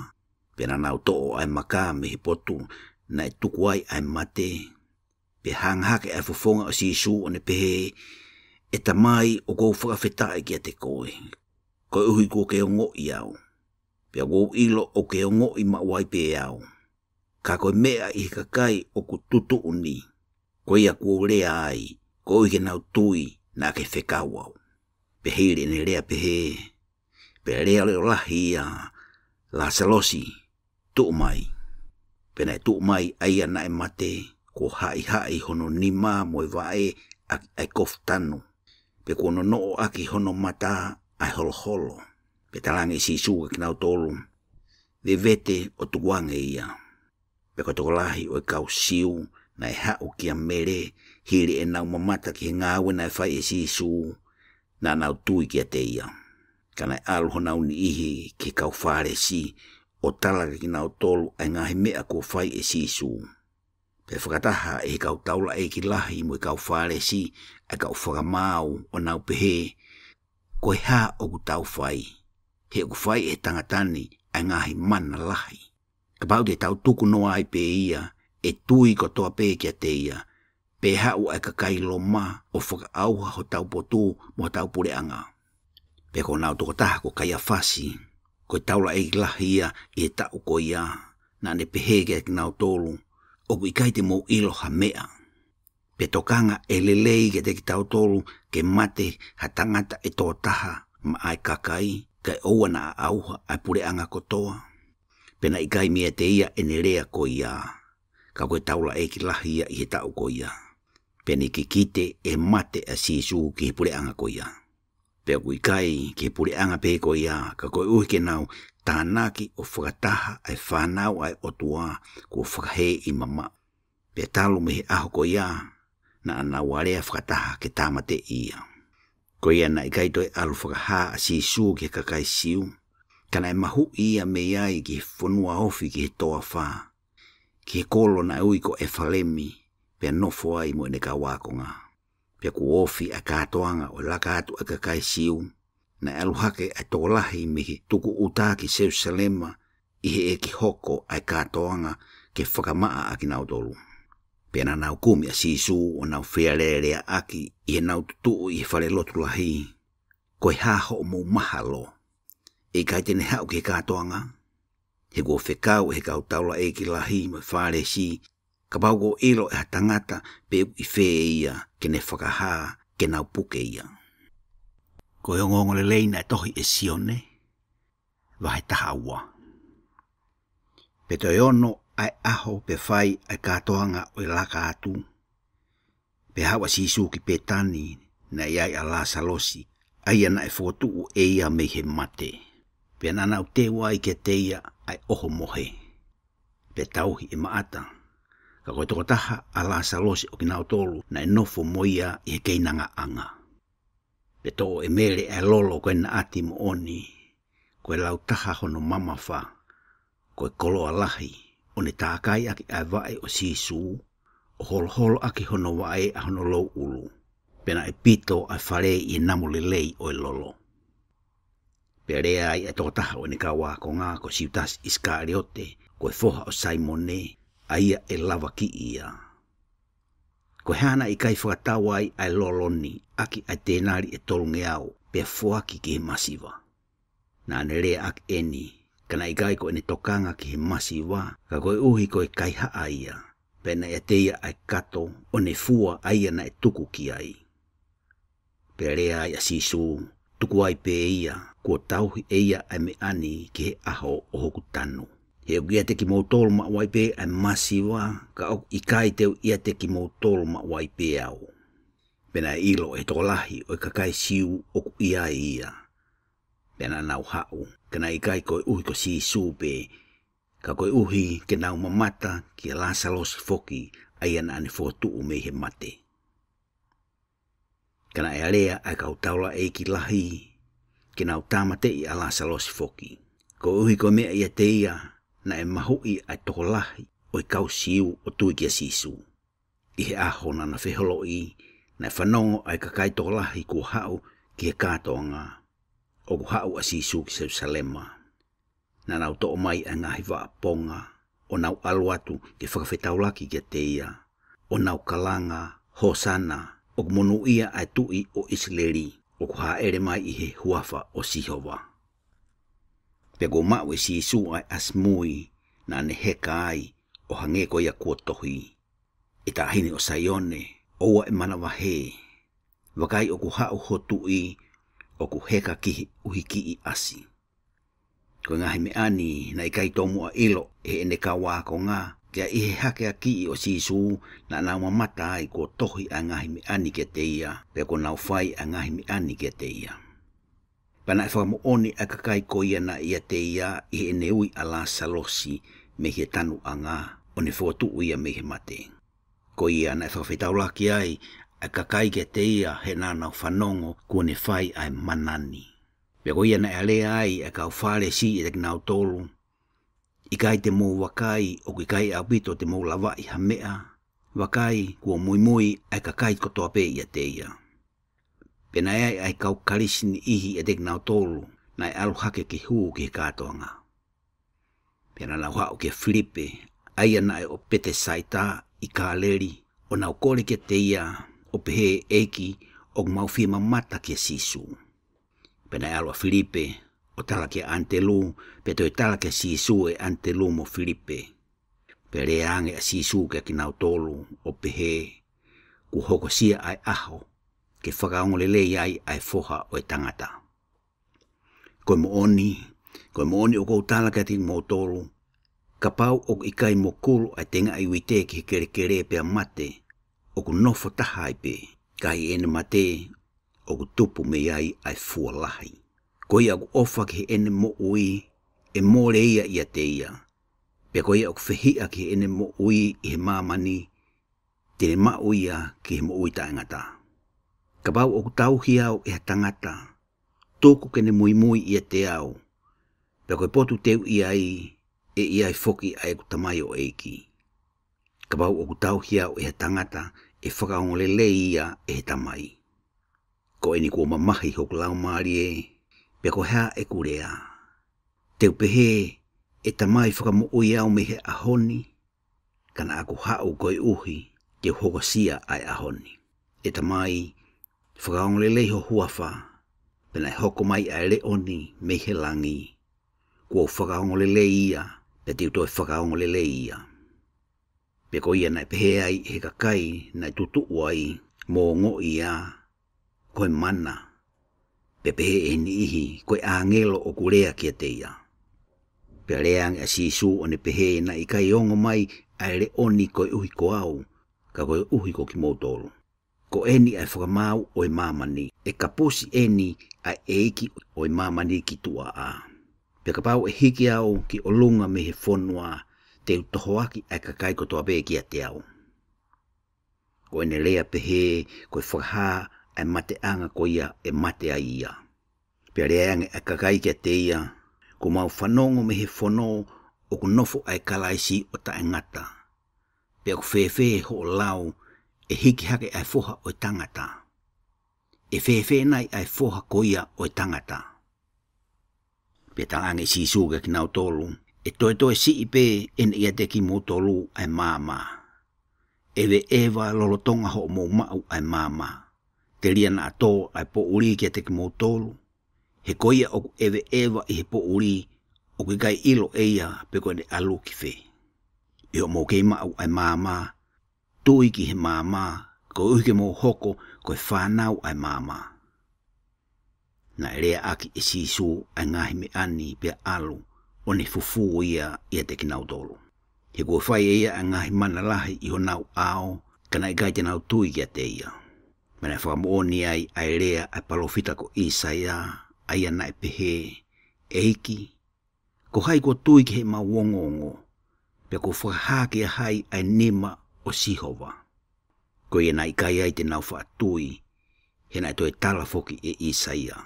Pea naʻa nau toʻo ʻa e maka mei he potu naʻe tuku ai ʻa e mate. Pea hanga hake ʻa e fofonga ʻo Sīsū ʻo ne pehē, ʻE Tamai, ʻoku ou fakafetaʻi kiate koe, koeʻuhi kuo ke ongoʻi au. Pea ʻoku ou ʻilo ʻoku ke ongoʻi maʻu ai pē au. Ka ko e meʻa ʻi he kakai ʻoku tuʻutuʻuni, ko ia kuo u lea ai, koeʻuhi ke nau tui naʻa ke fekau au. Pea hili ʻene lea pehē, pea lea leʻo lahi ia, Lāsalosi, tuʻu mai. Pea naʻe tuʻu mai ʻa ia naʻe mate, kuo haʻihaʻi hono nima mo e vaʻe ʻaki ʻa e kofu tanu. Pea kuo nonoʻo ʻaki hono mata ʻa e holoholo. Pea talaange ʻe Sīsū kiate kinautolu, Vevete ʻo tukuange ia. Pea ko e tokolahi ʻo e kau Siu naʻe haʻu kia Mele, hili ʻenau mamata ki he ngāue naʻe fai ʻe Sīsū, naʻa nau tui kiate ia. Ka naʻe ʻalu honau niʻihi ki he kau Fālesi, ʻo tala kiate kinautolu ʻa e ngaahi meʻa kuo fai ʻe Sīsū. Pea fakataha ʻe he kau taulaʻeiki lahi mo e kau Fālesi ʻa e kau fakamaau, ʻo nau pehē, Ko e hā ʻoku tau fai, he ʻoku fai ʻe he tangata ni ʻa e ngaahi mana lahi? Kapau te tau tuku noa ai pē ia, ʻe tui kotoa pē kiate ia, pea haʻu ʻa e kakai Loma ʻo fakaʻauha hotau potu mo hotau puleʻanga. Pea ko honau tokotaha ko Kaiafasi, ko e taulaʻeiki lahi ia ʻi he taʻu ko ia, naʻa ne pehē kiate kinautolu, ʻOku ʻikai te mou ʻilo ha meʻa. Pe tokanga ʻe lelei kiate kitautolu ke mate ha tangata ʻe toko taha maʻa e kakai, kae ʻoua naʻa ʻauha ʻa e puleʻanga kotoa? Pea naʻe ʻikai meiate ia ʻene lea ko ia, ka ko e taulaʻeiki lahi ia ʻi he taʻu ko ia. Pea ne kikite ʻe mate ʻa Sīsū ki he puleʻanga ko ia. Pea ʻoku ʻikai ki he puleʻanga pē ko ia, ka koeʻuhi ke nau tānaki ʻo fakataha ʻa e fānau ʻa e ʻOtua kuo fakahē ʻi mamaʻo. Pea talu mei he ʻaho ko ia, naʻa nau alea fakataha ke tāmateʻi ia. Ko ia naʻe ʻikai toe ʻalu fakahā ʻa Sīsū ki he kakai Siu, ka naʻe mahuʻi ia mei ai ki he fonua ofi ki he toafa, ki he kolo naʻe ui ko ʻEfalemi, pea nofo ai mo ʻene kau ākonga. Pea kuo ofi ʻa e kātoanga ʻo e laka atu ʻa e kakai Siu, naʻe ʻalu hake ʻa e tokolahi mei he tukuʻuta ki Selusalema, ʻi he ʻeke hoko ʻa e kātoanga ke fakamaʻa ʻa kinautolu. Pea naʻa nau kumi ʻa Sīsū ʻo nau fealēleaʻaki ʻi heʻenau tutuʻu ʻi he falelotu lahi, Ko e hā hoʻomou mahalo? ʻE ʻikai te ne haʻu ki he kātoanga? He kuo fekau ʻe he kau taulaʻeiki lahi mo e Fālesi, Kapau kuo ʻilo ʻe ha tangata pe ʻoku ʻi fē ia, ke ne fakahā ke nau puke ia. Ko e ongoongolelei naʻe tohi ʻe Sione, vahe taha ua. Pea toe ono ʻa e ʻaho pea fai ʻa e kātoanga ʻo e laka atu. Pea haʻu ʻa Sīsū ki Petani, naʻe ʻi ai ʻa Lāsalosi, ʻa ia naʻe fokotuʻu ʻe ia mei he mate. Pea naʻa nau teu ai kiate ia ʻa e ʻohomohe. Pea tauhi ʻe Maʻata, ka ko e tokotaha ʻa Lāsalosi ʻo kinautolu naʻe nofo mo ia ʻi he keinangaʻanga. Pea toʻo ʻe Mele ʻa e lolo ko e naʻati moʻoni, ko e lautaha hono mamafa, ko e koloa lahi, ʻo ne tākai ʻaki ʻa e vaʻe ʻo Sīsū, ʻo holoholo ʻaki hono vaʻe ʻa hono louʻulu. Pea naʻe pito ʻa e fale ʻi he namu lelei ʻo e lolo. Pea lea ai ʻa e tokotaha ʻo ʻene kau ākonga, ko Siutasi ʻIsikaliote, ko e foha ʻo Saimone, ʻa ia ʻe lavakiʻi ia. Ko e hā naʻe ʻikai fakatau ai ʻa e lolo ni ʻaki ʻa e tēnali ʻe tolungeau, pea foaki ki he masiva? Naʻa ne lea ʻaki eni, ka naʻe ʻikai ko ʻene tokanga ki he masiva, ka koeʻuhi ko e kaihaʻa ia, pea naʻe ʻiate ia ʻa e kato, ʻo ne fua ʻa ia naʻe tuku ki ai. Pea lea ai ʻa Sīsū, Tuku ai pē ia, kuo tauhi ʻe ia ʻa e meʻa ni ki he ʻaho ʻo hoku tanu. He ʻoku ʻiate kimoutolu maʻu ai pē ʻa e masiva, ka ʻoku ʻikai te u ʻiate kimoutolu maʻu ai pē au. Pea naʻe ʻilo ʻe he tokolahi ʻo e kakai Siu ʻoku ʻi ai ia. Pea naʻa nau haʻu, ka naʻe ʻikai koeʻuhi ko Sīsū pē, ka koeʻuhi ke nau mamata kia Lāsalosi foki, ʻa ia naʻa ne fokotuʻu mei he mate. Ka naʻe alea ʻa e kau taulaʻeiki lahi, ke nau tāmateʻi ʻa Lāsalosi foki. Koeʻuhi ko e meʻa ʻiate ia, naʻe mahuʻi ʻa e tokolahi ʻo e kau Siu ʻo tui kia Sīsū. ʻI he ʻaho naʻa na feholoʻi, naʻe fanongo ʻa e kakai tokolahi kuo haʻu ki he kātoanga, ʻoku haʻu ʻa Sīsū ki Selusalema. Naʻa nau toʻo mai ʻa e ngaahi vaʻa ponga, ʻo nau ʻalu atu ke fakafetaulaki kiate ia, ʻo nau kalanga, Hōsana, ʻoku monūʻia ʻa e Tuʻi ʻo ʻIsileli, ʻoku hāʻele mai ʻi he huafa ʻo Sihova. Pea kuo maʻu ʻe Sīsū ʻa e ʻasi mui, naʻa ne heka ai, ʻo hangē ko ia kuo tohi, ʻE taʻahine ʻo Saione, ʻoua ʻe manavahē. Vakai ʻoku haʻu ho Tuʻi, ʻoku heka ki he ʻuhikiʻi ʻasi. Ko e ngaahi meʻa ni naʻe ʻikai tomuʻa ʻilo ʻe heʻene kau ākonga, ka ʻi he hakeakiʻi ʻo Sīsū, naʻa nau mamata ai kuo tohi ʻa e ngaahi meʻa ni kiate ia, pea kuo nau fai ʻa e ngaahi meʻa ni kiate ia. Pea naʻe fakamoʻoni ʻa e kakai ko ia naʻe ʻiate ia ʻi heʻene ui ʻa Lāsalosi mei he tanuʻanga, ʻo ne fokotuʻu ia mei he mate. Ko ia naʻe fakafetaulaki ai ʻa e kakai kiate ia he naʻa nau fanongo kuo ne fai ʻa e mana ni. Pea ko ia naʻe alea ai ʻa e kau Fālesi ʻiate kinautolu, ʻIkai te mou vakai ʻoku ʻikai ʻaupito te mou lavaʻi ha meʻa? Vakai kuo muimui ʻa e kakai kotoa pē ʻiate ia. Pea naʻe ʻi ai ʻa e kau Kalisi niʻihi ʻiate kinautolu, naʻe ʻalu hake ke hū ki he kātoanga. Pea naʻa nau haʻu kia Filipe, ʻa ia naʻe ʻo Petesaita ʻi Kāleli, ʻo nau kole kiate ia, ʻo pehē, ʻEiki, ʻoku mau fie mamata kia Sīsū. Pea naʻe ʻalu ʻa Filipe, ʻo tala kia ʻAnitelū, pea toe tala kia Sīsū ʻe ʻAnitelū mo Filipe. Pea lea ange ʻa Sīsū kia kinautolu, ʻo pehē, Kuo hokosia ʻa e ʻaho, ke fakaongolelei ai ʻa e Foha ʻo e Tangata. Ko e moʻoni, ko e moʻoni ʻoku ou tala kiate kimoutolu, kapau ʻoku ʻikai mokulu ʻa e tengaʻi uite ki he kelekele pea mate, ʻoku nofo taha ai pē, ka ʻi heʻene mate, ʻoku tupu mei ai ʻa e fua lahi. Ko ia ʻoku ʻofa ki heʻene moʻui, ʻe mole ia ʻiate ia. Pea ko ia ʻoku fehiʻa ki heʻene moʻui ʻi he māmani, te ne maʻu ia ki he moʻui taʻengata. Kapau ʻoku tauhi au ʻe ha tangata, tuku ke ne muimui ʻiate au, pea ko e potu te u ʻi ai, ʻe ʻi ai foki ʻa ʻeku tamaioʻeiki. Kapau ʻoku tauhi au ʻe ha tangata, ʻe fakaongolelei ia ʻe he Tamai. Ko eni kuo mamahi hoku laumālie, pea ko e hā ʻeku lea? Te u pehē, ʻE Tamai, fakamoʻui au mei he ʻaho ni, ka naʻa ku haʻu koeʻuhi te u hokosia ʻa e ʻaho ni. ʻE Tamai, fakaongoongoleleiʻi ho huafa, pea naʻe hoko mai ʻa e leʻo ni mei he langi. Kuo u fakaongoongoleleiʻi ia, pea te u toe fakaongoongoleleiʻi ia. Pea ko ia naʻe pehē ai ʻe he kakai naʻe tutuʻu ai, mo ongoʻi ia, ko e mana. Pea pehē ʻe he niʻihi, ko e ʻāngelo ʻoku lea kiate ia. Pea lea ange ʻa Sīsū ʻo ne pehē, naʻe ʻikai ongo mai ʻa e leʻo ni koeʻuhi ko au, ka koeʻuhi ko kimoutolu. Ko eni ʻa e fakamaau ʻo e māmani, ʻe kapusi eni ʻa e ʻeiki ʻo e māmani ki tuʻa ā. Pea kapau ʻe hiki au ki ʻolunga mei he fonua, te u tohoaki ʻa e kakai kotoa pē kiate au. Ko ʻene lea pehē, ko e fakahā ʻa e mateʻanga ko ia ʻe mate ai ia. Pea lea ange ʻa e kakai kiate ia, kuo mau fanongo mei he fono ʻoku nofo ʻa e Kalaisi ʻo taʻengata. Pea ʻoku fēfē hoʻo lau, ʻe hiki hake ʻa e Foha ʻo e tangata? ʻE fēfē nai ʻa e Foha ko ia ʻo e tangata? Pea talaange ʻe Sīsū kiate kinautolu, ʻe toetoe siʻi pē eni ʻiate kimoutolu ʻa e maama. ʻEveʻeva lolotonga hoʻomou maʻu ʻa e maama, telia naʻa tō ʻa e poʻuli kiate kimoutolu. He ko ia ʻoku ʻeveʻeva ʻi he poʻuli, ʻoku ʻikai ʻilo ʻe ia pe ko ʻene ʻalu ki fē. ʻI hoʻomou kei maʻu ʻa e maama, tui ki he maama, koeʻuhi ke mou hoko ko e fānau ʻa e maama. Naʻe leaʻaki ʻe Sīsū ʻa e ngaahi meʻa ni pea ʻalu, ʻo ne fufū ia ʻiate kinautolu. He kuo fai ʻe ia ʻa e ngaahi mana lahi ʻi honau ʻao, ka naʻe ʻikai te nau tui kiate ia. Pea naʻe fakamoʻoni ai ʻa e lea ʻa e palōfita ko ʻĪsaia, ʻa ia naʻe pehē, ʻEiki, ko hai kuo tui ki heʻemau ongoongo, pea kuo fakahā kia hai ʻa e nima ʻo Sihova? Ko ia naʻe ʻikai ai te nau faʻa tui, he naʻe toe tala foki ʻe ʻĪsaia,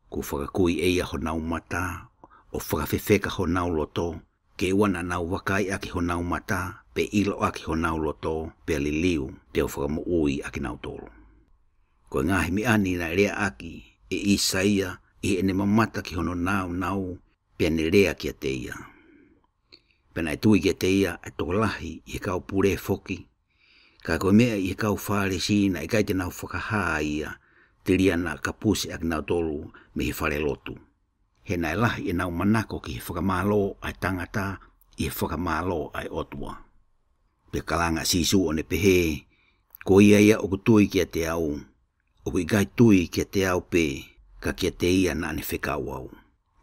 kuo fakakui ʻe ia honau mata, ʻo fakafefeka honau loto, ke ʻoua naʻa nau vakai ʻaki honau mata, pe ʻilo ʻaki honau loto, pea liliu, te u fakamoʻui ʻa kinautolu. Ko e ngaahi meʻa ni naʻe leaʻaki ʻe ʻĪsaia ʻi heʻene mamata ki hono nāunau, pea ne lea kiate ia. Pea naʻe tui kiate ia ʻa e tokolahi ʻi he kau pule foki, ka ko e meʻa ʻi he kau Fālesi naʻe ʻikai te nau fakahā ia, telia naʻa kapusi ʻa kinautolu mei he falelotu. He naʻe lahi ʻenau manako ki he fakamālō ʻa e tangata ʻi he fakamālō ʻa e ʻOtua. Pea kalanga ʻa Sīsū ʻo ne pehē, ko ia ia ʻoku tui kiate au, ʻoku ʻikai tui kiate au pē, ka kiate ia naʻa ne fekau au.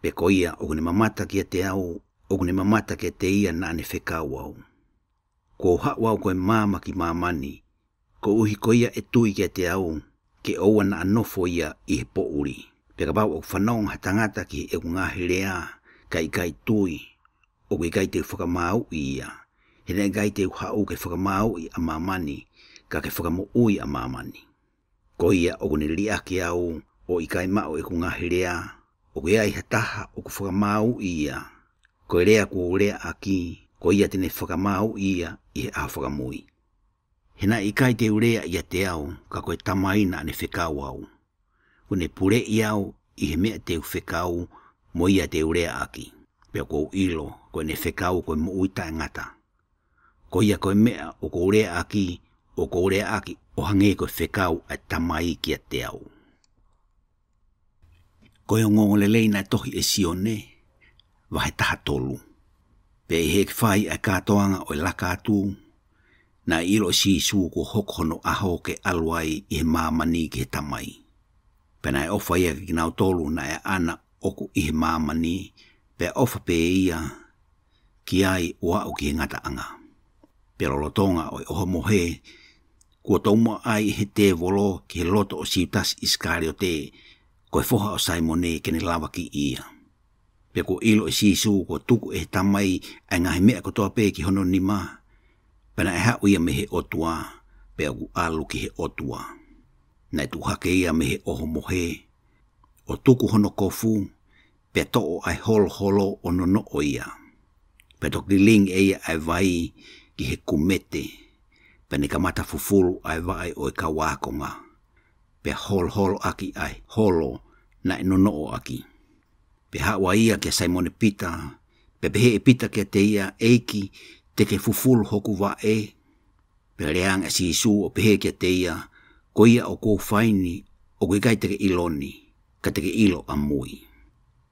Pea ko ia ʻoku ne mamata kiate au, ʻoku ne mamata kiate ia naʻa ne fekau au. Kuo u haʻu au ko e maama ki māmani, koeʻuhi ko ia ʻe tui kiate au, ke ʻoua naʻa nofo ia ʻi he poʻuli. Pea kapau ʻoku fanongo ha tangata ki heʻeku ngaahi lea, kae ʻikai tui, ʻoku ʻikai te u fakamāuʻi ia. He naʻe ʻikai te u haʻu ke fakamāuʻi ʻa māmani, ka ke fakamoʻui ʻa māmani. Ko ia ʻoku ne liʻaki au, ʻo ʻikai maʻu ʻeku ngaahi lea, ʻoku ʻi ai ha taha ʻoku fakamāuʻi ia. Ko e lea kuo u leaʻaki, ko ia te ne fakamāuʻi ia ʻi he ʻaho fakamui. He naʻe ʻikai te u lea ʻiate au, ka ko e Tamai naʻa ne fekau au. Kuo ne puleʻi au ʻi he meʻa te u fekau, mo ia te u leaʻaki. Pea kuo u ʻilo, ko ʻene fekau ko e moʻui taʻengata. Ko ia ko e meʻa ʻoku ou leaʻaki, ʻoku ou leaʻaki ʻo hangē ko e fekau ʻa e Tamai kiate au. Ko e ongoongolelei naʻe tohi ʻe Sione, vahe taha tolu. Pea ʻi he fai ʻa e kātoanga ʻo e laka atu, naʻe ʻilo ʻe Sīsū kuo hoko hono ʻaho ke ʻalu ai ʻi he māmani ki he Tamai. Pea naʻe ʻofa ia kiate kinautolu naʻe ʻaʻana ʻoku ʻi he māmani, pea ʻofa pē ia ki ai ʻo aʻu ki he ngataʻanga. Pea lolotonga ʻo e ʻohomohe, kuo toumoʻa ai ʻe he tēvolo ki he loto ʻo Siutasi ʻIsikaliote, ko e foha ʻo Saimone, ke ne lavakiʻi ia. Pea kuo ʻilo ʻe Sīsū kuo tuku ʻe he Tamai ʻa e ngaahi meʻa kotoa pē ki hono nima, pea naʻe haʻu ia mei he ʻOtua, pea ʻoku ʻalu ki he ʻOtua. Naʻe tuʻu hake ia mei he ʻohomohe, ʻo tuku hono kofu, pea toʻo ʻa e holoholo ʻo nonoʻo ia. Pea toki lilingi ʻe ia ʻa e vai ki he kumete, pea ne kamata fufulu ʻa e vaʻe ʻo e kau ākonga, pea holoholo ʻaki ʻa e holo naʻe nonoʻo ʻaki. Pea haʻu ʻa ia kia Saimone Pita, pea pehē ʻe Pita kiate ia, ʻEiki, te ke fufulu hoku vaʻe? Pea lea ange ʻa Sīsū ʻo pehē kiate ia, Ko ia ʻoku ou fai ni, ʻoku ʻikai te ke ʻilo ni, ka te ke ʻilo ʻamui.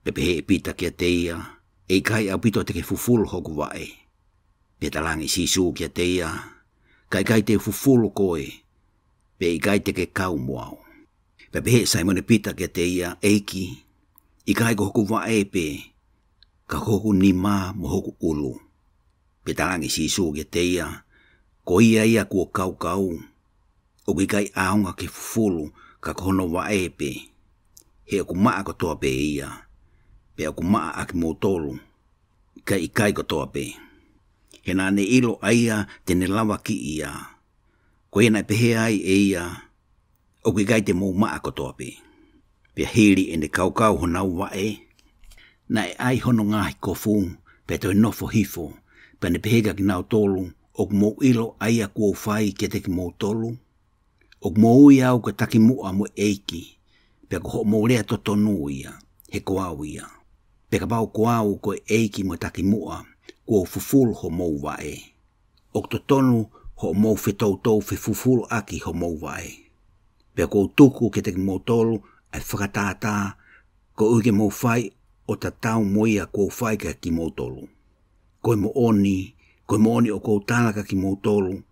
Pea pehē ʻe Pita kiate ia, ʻE ʻikai ʻaupito te ke fufulu hoku vaʻe. Pea talaange ʻe Sīsū kiate ia, Ka ʻikai te u fufulu koe, pea ʻikai te ke kau mo au. Pea pehē ʻe Saimone Pita kiate ia, ʻEiki, ʻikai ko hoku vaʻe pē, ka ko hoku nima mo hoku ʻulu. Pea talaange ʻe Sīsū kiate ia, Ko ia ia kuo kaukau, ʻoku ʻikai ʻaonga ke fufulu ka ko hono vaʻe pē. He ʻoku maʻa kotoa pē ia, pea ʻoku maʻa ʻa kimoutolu, ka ʻikai kotoa pē. He naʻa ne ʻilo ʻa ia te ne lavakiʻi ia. Ko ia naʻe pehē ai ʻe ia, ʻOku ʻikai te mou maʻa kotoa pē. Pea hili ʻene kaukau honau vaʻe, naʻe ʻai hono ngaahi kofu, pea toe nofo hifo, pea ne pehē kiate kinautolu, ʻOku mou ʻilo ʻa ia kuo u fai kiate kimoutolu? ʻOku mou ui au ko e takimuʻa mo e ʻeiki, pea ko hoʻomou lea totonu ia, he ko au ia. Pea kapau ko au ko e ʻeiki mo e takimuʻa, kuo u fufulu homou vaʻe. ʻOku totonu hoʻomou fetoutou fefufuluʻaki homou vaʻe. Pea kuo u tuku kiate kimoutolu ʻa e fakatātā, koeʻuhi ke mou fai ʻo tatau mo ia kuo u fai kiate kimoutolu. Ko e moʻoni, ko e moʻoni ʻoku ou tala kiate kimoutolu,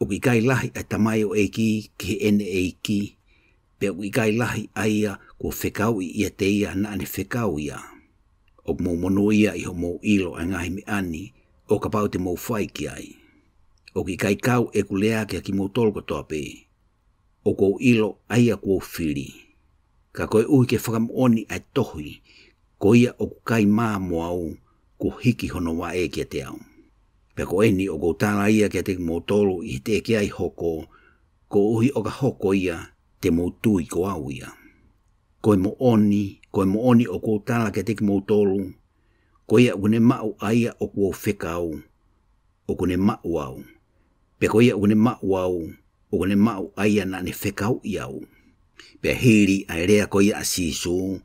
ʻOku ʻikai lahi ʻa e tamaioʻeiki ki heʻene ʻeiki, pea ʻoku ʻikai lahi ʻa ia kuo fekauʻi ʻiate ia naʻa ne fekau ia. ʻOku mou monūʻia ʻi hoʻomou ʻilo ʻa e ngaahi meʻa ni, ʻo kapau te mou fai ki ai. ʻOku ʻikai kau ʻeku lea kiate kimoutolu kotoa pē. ʻOku ou ʻilo ʻa ia kuo u fili. Ka koeʻuhi ke fakamoʻoni ʻa e tohi, ko ia ʻoku kai mā mo au, kuo hiki hono vaʻe kiate au. Pea ko eni ʻoku ou tala ia kiate kimoutolu ʻi he teʻeki ai hoko, koeʻuhi ʻo ka hoko ia te mou tui ko au ia. Ko e moʻoni, ko e moʻoni ʻoku ou tala kiate kimoutolu, ko ia ʻoku ne maʻu ʻa ia ʻoku ou fekau, ʻoku ne maʻu au. Pea ko ia ʻoku ne maʻu au, ʻoku ne maʻu ʻa ia naʻa ne fekauʻi au. Pea hili ʻa e lea ko ia ʻa Sīsū,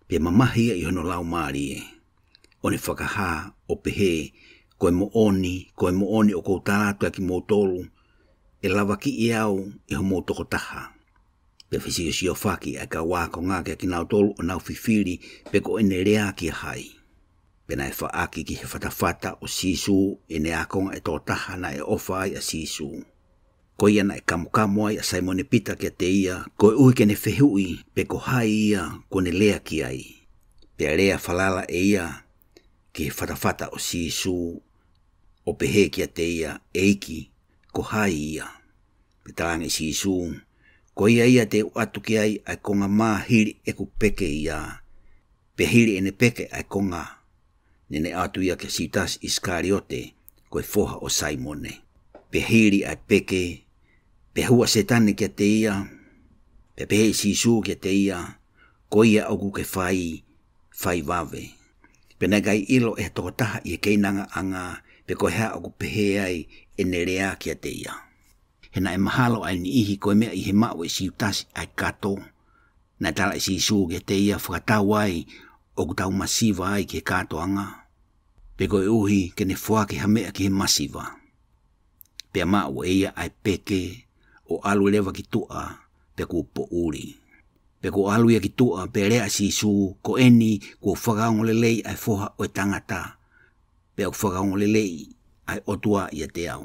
pea mamahi ia ʻi hono laumālie. ʻO ne fakahā, ʻo pehē, Ko e moʻoni, ko e moʻoni ʻoku ou tala atu kiate kimoutolu, ʻe lavakiʻi au ʻe hoʻomou tokotaha. Pea fesiosiofaki ʻa e kau ākonga kiate kinautolu ʻo nau fifili pe ko ʻene lea kia hai. Pea naʻe faʻaki ki he fatafata ʻo Sīsū ʻene ākonga ʻe toko taha naʻe ʻofa ai ʻa Sīsū. Ko ia naʻe kamokamo ai ʻa Saimone Pita kiate ia, koeʻuhi ke ne fehuʻi pe ko hai ia kuo ne lea ki ai. Pea lea falala ʻe ia ki he fatafata ʻo Sīsū, ʻo pehē kiate ia, ʻEiki, ko hai ia? Pea talaange ʻe Sīsū, Ko ia ia te u ʻatu ki ai ʻa e konga mā hili ʻeku peke ia. Pea hili ʻene peke ʻa e konga, naʻa ne ʻatu ia kia Siutasi ʻIsikaliote, ko e foha ʻo Saimone. Pea hili ʻa e peke, pea hū ʻa Sētane kiate ia, pea pehē ʻe Sīsū kiate ia, Ko ia ʻoku ke fai, fai vave. Pea naʻe ʻikai ʻilo ʻe ha tokotaha ʻi he keinangaʻanga, pe ko e hā ʻoku pehē ai ʻene lea kiate ia. He naʻe mahalo ʻa e niʻihi ko e meʻa ʻi he maʻu ʻe Siutasi ʻa e kato, naʻe tala ʻe Sīsū kiate ia, Fakatau ai ʻoku tau masiva ai ki he kātoanga, pe koeʻuhi ke ne foaki ha meʻa ki he masiva. Pea maʻu ʻe ia ʻa e peke, ʻo ʻalu leva ki tuʻa, pea kuo poʻuli. Pea kuo ʻalu ia ki tuʻa, pea lea ʻa Sīsū, Ko eni kuo fakaongoongoleleiʻi ʻa e Foha ʻo e Tangata, pea ʻoku fakaongoongoleleiʻi ʻa e ʻOtua ʻiate au.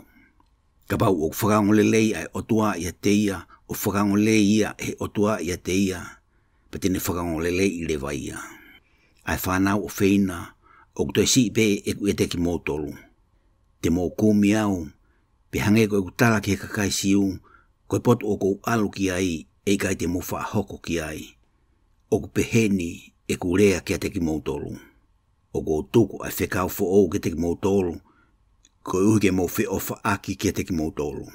Kapau ʻoku fakaongoongoleleiʻi ʻa e ʻOtua ʻiate ia, ʻoku fakaongoongoleleiʻi ia ʻe he ʻOtua ʻiate ia, pea te ne fakaongoongoleleiʻi leva ia. ʻA e fānau ʻofeina, ʻoku toe siʻi pē ʻeku ʻiate kimoutolu. Te mou kumi au, pea hangē ko ʻeku tala ki he kakai Siu, ko e potu ʻoku ou ʻalu ki ai, ʻe ʻikai te mou faʻa hoko ki ai. ʻOku peheni ʻeku lea kiate kimoutolu. ʻOku ou tuku ʻa e fekau foʻou kiate kimoutolu, koeʻuhi ke mou feʻofaʻaki kiate kimoutolu.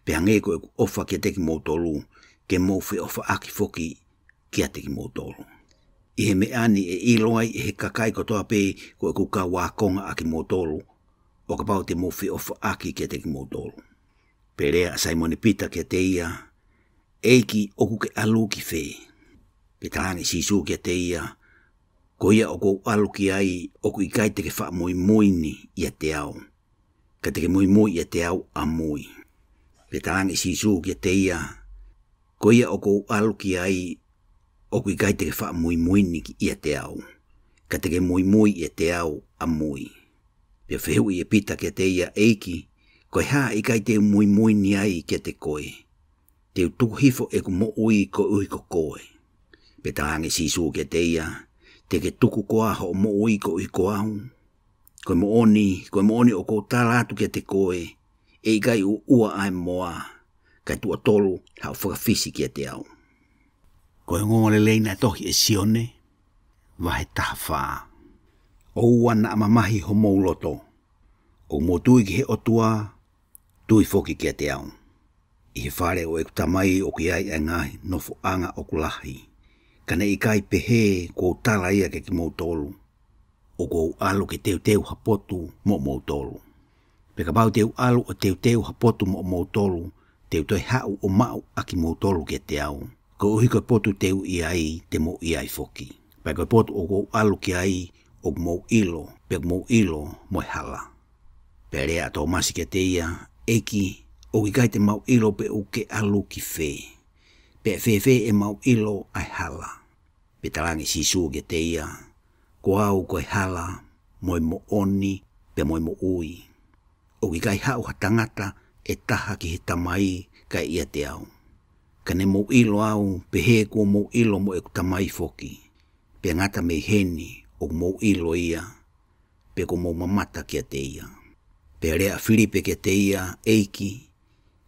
Pea hangē ko ʻeku ʻofa kiate kimoutolu, ke mou feʻofaʻaki foki kiate kimoutolu. ʻI he meʻa ni ʻe ʻilo ai ʻe he kakai kotoa pē ko ʻeku kau ākonga ʻa kimoutolu, ʻo kapau te mou feʻofaʻaki kiate kimoutolu. Pea lea ʻa Saimone Pita kiate ia, ʻEiki, ʻoku ke ʻalu ki fē? Pea talaange ʻe Sīsū kiate ia, Ko ia ʻoku ou ʻalu ki ai, ʻoku ʻikai te ke faʻa muimui ni ʻiate au. ka te ke muimui ʻiate au ʻamui. Pea talaange ʻe Sīsū kiate ia, Ko ia ʻoku ou ʻalu ki ai, ʻoku ʻikai te ke faʻa muimui ni ʻiate au, ka te ke muimui ʻiate au ʻamui. Pea fehuʻi ʻe Pita kiate ia, ʻEiki, ko e hā ʻe ʻikai te u muimui ni ai kiate koe? Te u tuku hifo ʻeku moʻui koeʻuhi ko koe. Pea talaange ʻe Sīsū kiate ia, Te ke tuku koā hoʻo moʻui koeʻuhi ko au? Ko e moʻoni, ko e moʻoni ʻoku ou tala atu kiate koe, ʻe ʻikai ʻuʻua ʻa e moa, kae tuʻo tolu haʻu fakafisi kiate au. Ko e ongoongolelei naʻe tohi ʻe Sione, vahe taha fā. ʻOua naʻa mamahi homou loto. ʻOku mou tui ki he ʻOtua, tui foki kiate au. ʻI he fale ʻo ʻeku Tamai ʻoku ʻi ai ʻa e ngaahi nofoʻanga ʻoku lahi. Ka naʻe ʻikai pehē kuo u tala ia kiate kimoutolu. ʻOku ou ʻalu ke teuteu ha potu moʻomoutolu. Pea kapau te u ʻalu ʻo teuteu ha potu moʻomoutolu, te u toe haʻu ʻo maʻu ʻa kimoutolu kiate au. Koeʻuhi ko e potu te u ʻi ai, te mou ʻi ai foki. Pea ko e potu ʻoku ou ʻalu ki ai, ʻoku mou ʻilo, pea ʻoku mou ʻilo mo e hala. Pea lea ʻa Tōmasi kiate ia, ʻEiki, ʻoku ʻikai te mau ʻilo pe ʻoku ke ʻalu ki fē. Pea ʻe fēfē ʻemau ʻilo ʻa e hala? Pea talaange ʻe Sīsū kiate ia, Ko au ko e hala, mo e moʻoni, pea mo e moʻui. ʻOku ʻikai haʻu ha tangata ʻe taha ki he Tamai kae ʻiate au. Ka ne mou ʻilo au, pehē kuo mou ʻilo mo ʻeku Tamai foki. Pea ngata mei heni, ʻoku mou ʻilo ia, pea kuo mou mamata kiate ia. Pea lea ʻa Filipe kiate ia, ʻEiki,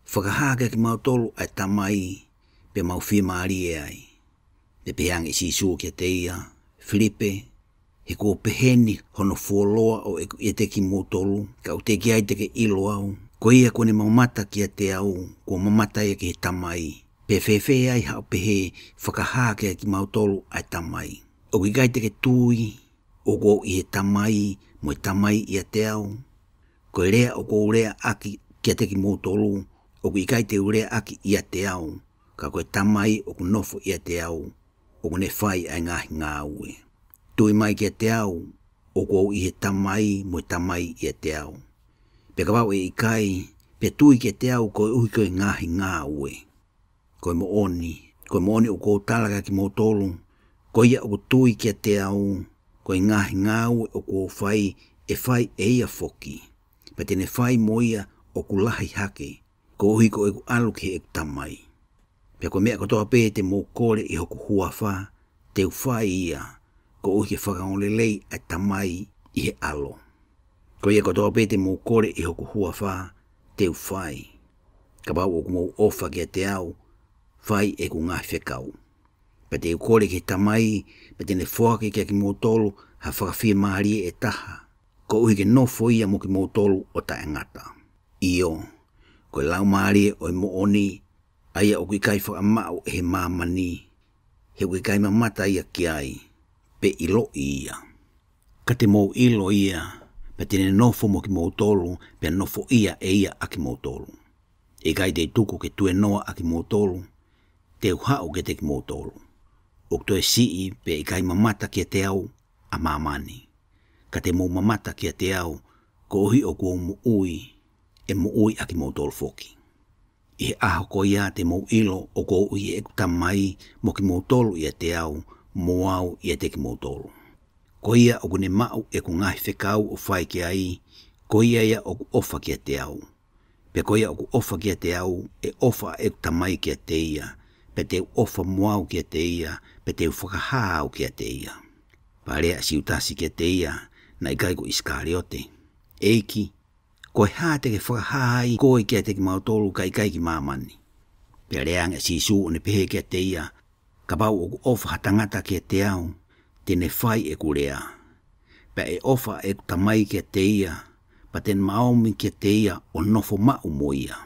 fakahā kiate kimautolu ʻa e Tamai, pea mau fiemālie ai. Pea pehē ange ʻe Sīsū kiate ia, Filipe, he kuo pehē ni hono fuoloa ʻo ʻeku ʻiate kimoutolu, ka ʻoku teʻeki ai te ke ʻilo au? Ko ia kuo ne mamata kiate au, kuo mamata ia ki he Tamai. Pea fēfē ai haʻo pehē, fakahā kiate kimautolu ʻa e Tamai? ʻOku ʻikai te ke tui ʻoku ou ʻi he Tamai, mo e Tamai ʻiate au? Ko e lea ʻoku ou leaʻaki kiate kimoutolu, ʻoku ʻikai te u leaʻaki ʻiate au, ka ko e Tamai ʻoku nofo ʻiate au, ʻoku ne fai ʻa e ngaahi ngāue. Tui mai kiate au, ʻoku ou ʻi he Tamai, mo e Tamai ʻiate au. Pea kapau ʻe ʻikai, pea tui kiate au koeʻuhi ko e ngaahi ngāue. Ko e moʻoni, ko e moʻoni ʻoku ou tala kiate kimoutolu, ko ia ʻoku tui kiate au, ko e ngaahi ngāue ʻoku ou fai, ʻe fai ʻe ia foki. Pea te ne fai mo ia ʻoku lahi hake, koeʻuhi ko ʻeku ʻalu ki heʻeku Tamai. Pea ko e meʻa kotoa pē te mou kole ʻi hoku huafa, te u fai ia, koeʻuhi ke fakaongoongolelei ʻa e Tamai ʻi he ʻAlo. Ko ia kotoa pē te mou kole ʻi hoku huafa, te u fai. Kapau ʻoku mou ʻofa kiate au, fai ʻeku ngaahi fekau. Pea te u kole ki he Tamai, pea te ne foaki kiate kimoutolu ha fakafiemālie ʻe taha, koeʻuhi ke nofo ia mo kimoutolu ʻo taʻengata. ʻIo, ko e Laumālie ʻo e moʻoni, ʻa ia ʻoku ʻikai fakamaʻu ʻe he māmani, he ʻoku ʻikai mamata ia ki ai, pe ʻiloʻi ia. Ka te mou ʻilo ia, pea te ne nofo mo kimoutolu, pea nofoʻia ʻe ia ʻa kimoutolu. ʻIkai te u tuku ke tuenoa ʻa kimoutolu, te u haʻu kiate kimoutolu. ʻOku toe siʻi pea ʻikai mamata kiate au ʻa māmani. Ka te mou mamata kiate au, koeʻuhi ʻoku ou moʻui, ʻe moʻui ʻa kimoutolu foki. ʻI he ʻaho ko ia te mou ʻilo ʻoku ou ʻi heʻeku Tamai mo kimoutolu ʻiate au, mo au ʻiate kimoutolu. Ko ia ʻoku ne maʻu ʻeku ngaahi fekau ʻo fai ki ai, ko ia ia ʻoku ʻofa kiate au. Pea ko ia ʻoku ʻofa kiate au, ʻe ʻofa ʻeku Tamai kiate ia, pea te u ʻofa mo au kiate ia, pea te u fakahā au kiate ia. Pea lea ʻa Siutasi kiate ia, naʻe ʻikai ko ʻIsikaliote, ʻEiki, ko e hā te ke fakahā ai koe kiate kimautolu kae ʻikai ki māmani? Pea lea ange ʻa Sīsū ʻo ne pehē kiate ia, Kapau ʻoku ʻofa ha tangata kiate au, te ne fai ʻeku lea. Pea ʻe ʻofa ʻeku Tamai kiate ia, pea te ne maʻomi kiate ia ʻo nofo maʻu mo ia.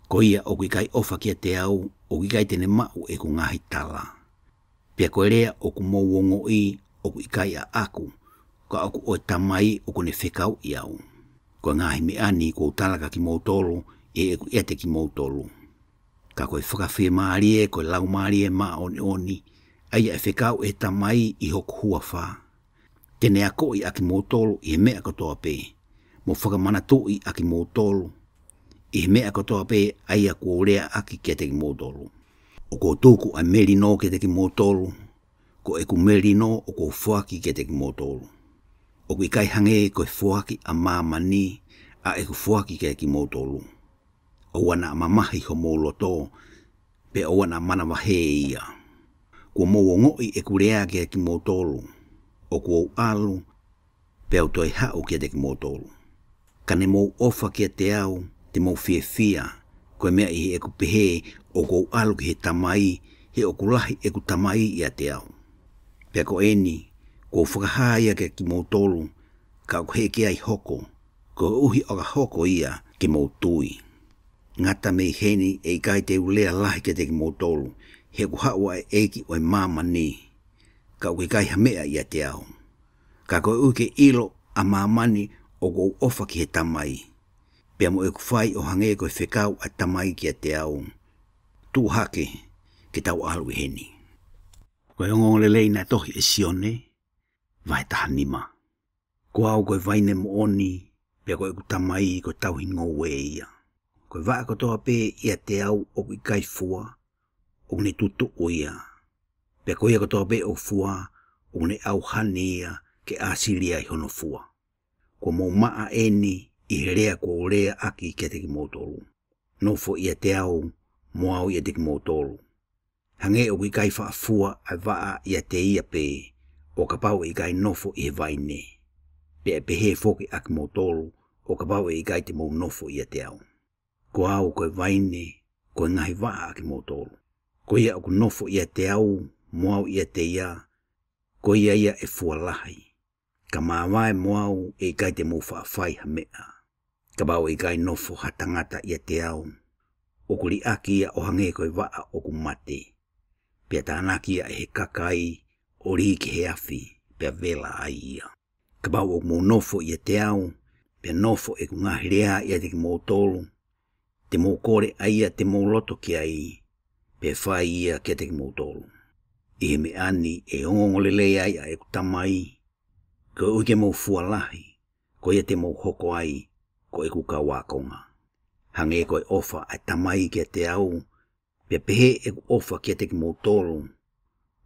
Ko ia ʻoku ʻikai ʻofa kiate au, ʻoku ʻikai te ne maʻu ʻeku ngaahi tala. Pea ko e lea ʻoku mou ongoʻi, ʻoku ʻikai ʻaʻaku, ka ʻoku ʻo e Tamai ʻoku ne fekauʻi au. Ko e ngaahi meʻa ni kuo u tala kiate kimoutolu, ʻi heʻeku ʻiate kimoutolu. Ka ko e fakafiemālie, ko e Laumālie Māʻoniʻoni, ʻa ia ʻe fekau ʻe he Tamai ʻi hoku huafa, te ne akoʻi ʻa kimoutolu ʻi he meʻa kotoa pē, Mou fakamanatuʻi ʻa kimoutolu ʻi he meʻa kotoa pē ʻa ia kuo u leaʻaki kiate kimoutolu. ʻOku ou tuku ʻa e melino kiate kimoutolu, ko ʻeku melino ʻoku ou foaki kiate kimoutolu. ʻOku ʻikai hangē ko e foaki ʻa māmani ʻa ʻeku foaki kiate kimoutolu. ʻOua naʻa mamahi homou loto, pea ʻoua naʻa manavahē ia. Kuo mou ongoʻi ʻeku lea kiate kimoutolu, ʻoku ou ʻalu, pea u toe haʻu kiate kimoutolu. Ka ne mou ʻofa kiate au, te mou fiefia, ko e meʻa ʻi heʻeku pehē ʻoku ou ʻalu ki he Tamai, he ʻoku lahi ʻeku Tamai ʻiate au. Pea ko eni, kuo u fakahā ia kiate kimoutolu, ka ʻoku heʻeki ai hoko, koeʻuhi ʻo ka hoko ia ke mou tui. Ngata mei heni ʻe ʻikai te u lea lahi kiate kimoutolu, he ʻoku haʻu ʻa e ʻEiki ʻo e māmani, ka ʻoku ʻikai ha meʻa ʻiate au. Ka koeʻuhi ke ʻilo ʻa māmani ʻoku ou ʻofa ki he Tamai, pea mo ʻeku fai ʻo hangē ko e fekau ʻa e Tamai kiate au. Tuʻu hake, ke tau ʻalu ʻi heni. Ko e ongoongolelei naʻe tohi ʻe Sione, vahe taha nima. Ko au ko e vaine moʻoni, pea ko ʻeku Tamai ko e tauhi ngoue ia. Ko e vaʻa kotoa pē ʻiate au ʻoku ʻikai fua, ʻoku ne tutuʻu ia. Pea ko ia kotoa pē ʻoku fua, ʻoku ne ʻauhani ia ke ʻāsili ai hono fua. Kuo mou maʻa eni ʻi he lea kuo u leaʻaki kiate kimoutolu. Nofo ʻiate au, mo au ʻiate kimoutolu. Hangē ʻoku ʻikai faʻa fua ʻa e vaʻa ʻiate ia pē, ʻo kapau ʻe ʻikai nofo ʻi he vaine. Pea ʻe pehē foki ʻa kimoutolu, ʻo kapau ʻe ʻikai te mou nofo ʻiate au. Ko au ko e vaine, ko e ngaahi vaʻa ʻa kimoutolu. Ko ia ʻoku nofo ʻiate au, mo au ʻiate ia, ko ia ia ʻe fua lahi. Ka māvae mo au ʻe ʻikai te mou faʻa fai ha meʻa. Kapau ʻe ʻikai nofo ha tangata ʻiate au, ʻoku liʻaki ia ʻo hangē ko e vaʻa ʻoku mate. Pea tānaki ia ʻe he kakai, ʻo lī ki he afi, pea vela ai ia. Kapau ʻoku mou nofo ʻiate au, pea nofo ʻeku ngaahi lea ʻiate kimoutolu, te mou kole ʻa ia te mou loto ki ai, pea fai ia kiate kimoutolu. ʻI he meʻa ni ʻe ongoongolelei ai ʻa ʻeku Tamai, koeʻuhi ke mou fua lahi, ko ia te mou hoko ai, ko ʻeku kau ākonga. Hangē ko e ʻofa ʻa e Tamai kiate au, pea pehē ʻeku ʻofa kiate kimoutolu,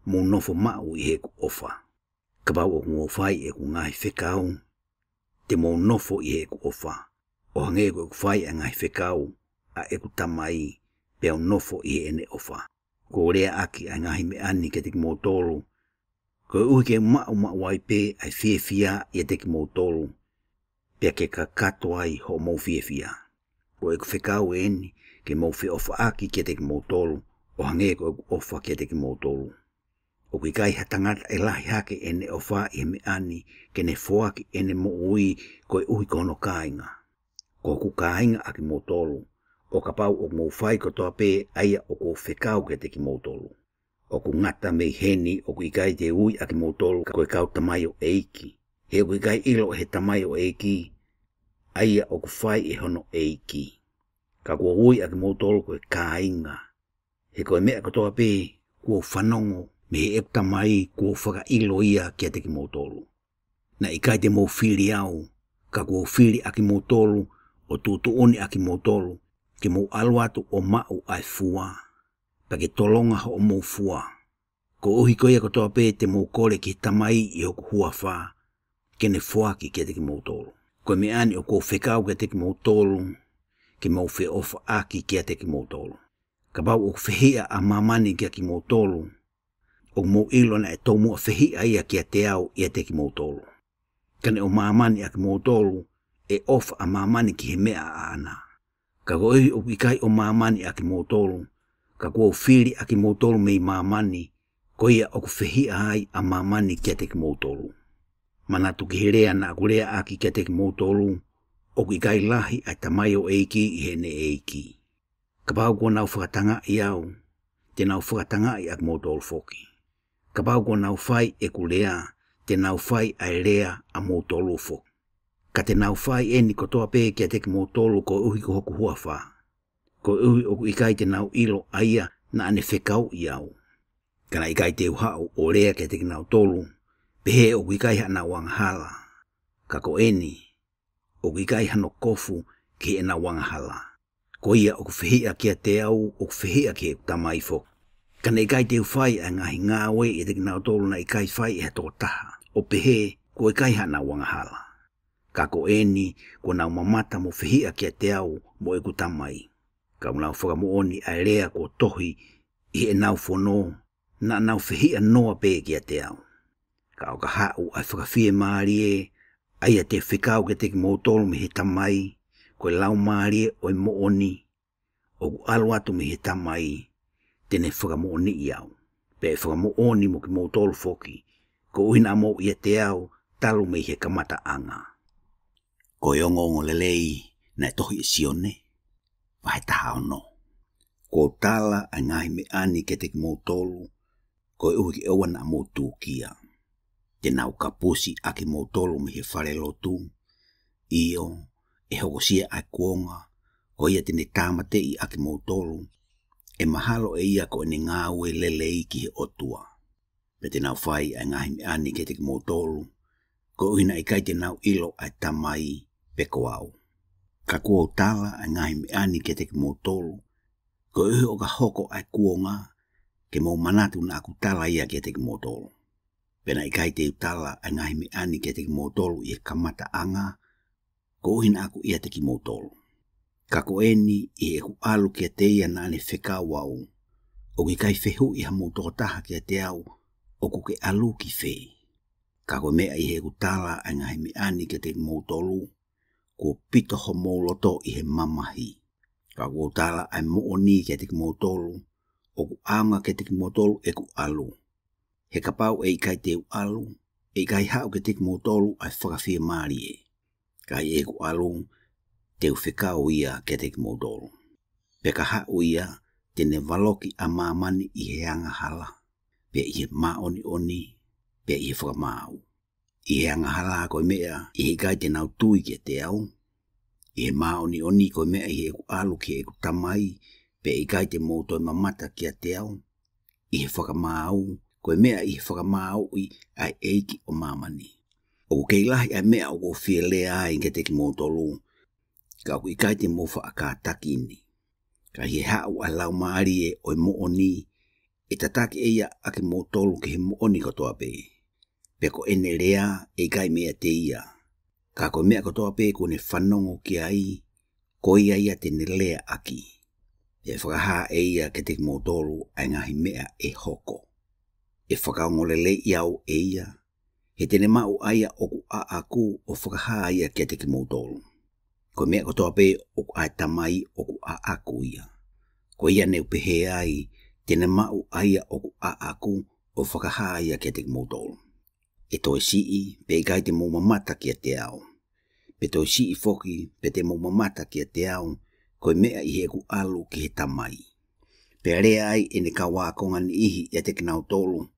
mou nofo maʻu ʻi heʻeku ʻofa. Kapau ʻoku mou fai ʻeku ngaahi fekau, te mou nofo ʻi heʻeku ʻofa. ʻO hangē ko ʻeku fai ʻa e ngaahi fekau ʻa ʻeku Tamai, pea u nofo ʻi heʻene ʻofa. Kuo u leaʻaki ʻa e ngaahi meʻa ni kiate kimoutolu, koeʻuhi ke maʻumaʻu ai pē ʻa e fiefia ʻiate kimoutolu, pea ke kakato ai hoʻomou fiefia. Ko ʻeku fekau eni, ke mou feʻofaʻaki kiate kimoutolu, ʻo hangē ko ʻeku ʻofa kiate kimoutolu. ʻOku ʻikai ha tangata ʻe lahi hake ʻene ʻofa ʻi he meʻa ni, ke ne foaki ʻene moʻui koeʻuhi ko hono kāinga. Ko hoku kāinga ʻa kimoutolu, ʻo kapau ʻoku mou fai kotoa pē ʻa ia ʻoku ou fekau kiate kimoutolu. ʻOku ngata mei heni ʻoku ʻikai te u ui ʻa kimoutolu ko e kau tamaioʻeiki. He ʻoku ʻikai ʻilo ʻe he tamaioʻeiki ʻa ia ʻoku fai ʻe hono ʻeiki. Ka kuo u ui ʻa kimoutolu ko e kāinga. He ko e meʻa kotoa pē kuo u fanongo mei heʻeku Tamai kuo u fakaʻilo ia kiate kimoutolu. Naʻe ʻikai te mou fili au, ka kuo u fili ʻa kimoutolu, ʻo tuʻutuʻuni ʻa kimoutolu, ke mou ʻalu atu ʻo maʻu ʻa e fua, pea ke tolonga hoʻomou fua. Koeʻuhi ko ia kotoa pē te mou kole ki he Tamai ʻi hoku huafa, ke ne foaki kiate kimoutolu. Ko e meʻa ni ʻoku ou fekau kiate kimoutolu, ke mou feʻofaʻaki kiate kimoutolu. Kapau ʻoku fehiʻa ʻa māmani kiate kimoutolu, ʻoku mou ʻilo naʻe tomuʻa fehiʻa ia kiate au ʻiate kimoutolu. Ka ne ʻo māmani ʻa kimoutolu, ʻe ʻofa ʻa māmani ki he meʻa ʻaʻana. Ka koeʻuhi ʻoku ʻikai ʻo māmani ʻa kimoutolu, ka kuo u fili ʻa kimoutolu mei māmani, ko ia ʻoku fehiʻa ai ʻa māmani kiate kimoutolu. Manatu ki he lea naʻa ku leaʻaki kiate kimoutolu, ʻoku ʻikai lahi ʻa e tamaioʻeiki ʻi heʻene ʻeiki. Kapau kuo nau fakatangaʻi au, te nau fakatangaʻi ʻa kimoutolu foki. Kapau kuo nau fai ʻeku lea, te nau fai ʻa e lea ʻamoutolu foki. Ka te nau fai eni kotoa pē kiate kimoutolu koeʻuhi ko hoku huafa. Koeʻuhi ʻoku ʻikai te nau ʻilo ʻa ia naʻa ne fekauʻi au. Ka naʻe ʻikai te u haʻu ʻo lea kiate kinautolu, pehē ʻoku ʻikai haʻanau angahala. Ka ko eni, ʻoku ʻikai hano kofu ki heʻenau angahala. Ko ia ʻoku fehiʻa kiate au, ʻoku fehiʻa ki heʻeku Tamai foki. Ka naʻe ʻikai te u fai ʻa e ngaahi ngāue ʻiate kinautolu naʻe ʻikai fai ʻe ha tokotaha, ʻo pehē kuo ʻikai haʻanau angahala. Ka ko eni, kuo nau mamata mo fehiʻa kiate au mo ʻeku Tamai. Ka ʻoku nau fakamoʻoni ʻa e lea kuo tohi ʻi heʻenau fono, naʻa nau fehiʻa noa pē kiate au. Ka ʻo ka haʻu ʻa e fakafiemālie, ʻa ia te u fekau kiate kimoutolu mei he Tamai, ko e Laumālie ʻo e moʻoni, ʻoku ʻalu atu mei he Tamai, te ne fakamoʻoniʻi au. Pea ʻe fakamoʻoni mo kimoutolu foki, koeʻuhi naʻa mou ʻiate au talu mei he kamataʻanga. Ko e ongoongolelei naʻe tohi ʻe Sione, vahe taha ono. Kuo u tala ʻa e ngaahi meʻa ni kiate kimoutolu, koeʻuhi ke ʻoua naʻa mou tūkia. Te nau kapusi ʻa kimoutolu mei he falelotu, ʻio, ʻe hokosia ʻa e kuonga, ko ia te ne tāmateʻi ʻa kimoutolu, ʻe mahalo ʻe ia ko ʻene ngāue lelei ki he ʻOtua. Pea te nau fai ʻa e ngaahi meʻa ni kiate kimoutolu, koeʻuhi naʻe ʻikai te nau ʻilo ʻa e Tamai pe ko au. Ka kuo u tala ʻa e ngaahi meʻa ni kiate kimoutolu, koeʻuhi ʻo ka hoko ʻa e kuonga, ke mou manatu naʻa ku tala ia kiate kimoutolu. Pea naʻe ʻikai te u tala ʻa e ngaahi meʻa ni kiate kimoutolu ʻi he kamataʻanga, koeʻuhi naʻa ku ʻiate kimoutolu. Ka ko eni, ʻi heʻeku ʻalu kiate ia naʻa ne fekau au, ʻoku ʻikai fehuʻi hamou tokotaha kiate au, ʻoku ke ʻalu ki fē. Ka ko e meʻa ʻi heʻeku tala ʻa e ngaahi meʻa ni kiate kimoutolu, kuo pito homou loto ʻi he mamahi. Ka kuo u tala ʻa e moʻoni kiate kimoutolu, ʻoku ʻaonga kiate kimoutolu ʻeku ʻalu. He kapau ʻe ʻikai te u ʻalu, ʻe ʻikai haʻu kiate kimoutolu ʻa e fakafiemālie. Ka ʻi heʻeku ʻalu, te u fekau ia kiate kimoutolu. Pea ka haʻu ia, te ne valoki ʻa māmani ʻi he angahala, pea ʻi he māʻoniʻoni, pea ʻi he fakamaau. ʻI he angahala ko e meʻa ʻi he ʻikai te nau tui kiate au. ʻI he māʻoniʻoni ko e meʻa ʻi heʻeku ʻalu ki heʻeku Tamai, pea ʻikai te mou toe mamata kiate au. ʻI he fakamaau, ko e meʻa ʻi he fakamāuʻi ʻa e ʻEiki ʻo māmani. ʻOku kei lahi ʻa e meʻa ʻoku ou fie lea ai kiate kimoutolu, ka ʻoku ʻikai te mou faʻa kātaki ni. Ka ʻi he haʻu ʻa e Laumālie ʻo e moʻoni, ʻe tataki ʻe ia ʻa kimoutolu ki he moʻoni kotoa pē. Pea ko ʻene lea ʻe ʻikai meiate ia. Ka ko e meʻa kotoa pē kuo ne fanongo ki ai, ko ia ia te ne leaʻaki. Pea ʻe fakahā ʻe ia kiate kimoutolu ʻa e ngaahi meʻa ʻe hoko. ʻE fakaongoleleiʻi au ʻe ia, he te ne maʻu ʻa ia ʻoku ʻaʻaku ʻo fakahā ia kiate kimoutolu. Ko e meʻa kotoa pē ʻoku ʻa e Tamai ʻoku ʻaʻaku ia. Ko ia ne u pehē ai, te ne maʻu ʻa ia ʻoku ʻaʻaku ʻo fakahā ia kiate kimoutolu. ʻE toe siʻi, pea ʻikai te mou mamata kiate au. Pea toe siʻi foki, pea te mou mamata kiate au, ko e meʻa ʻi heʻeku ʻalu ki he Tamai. Pea lea ai ʻene kau ākonga niʻihi ʻiate kinautolu,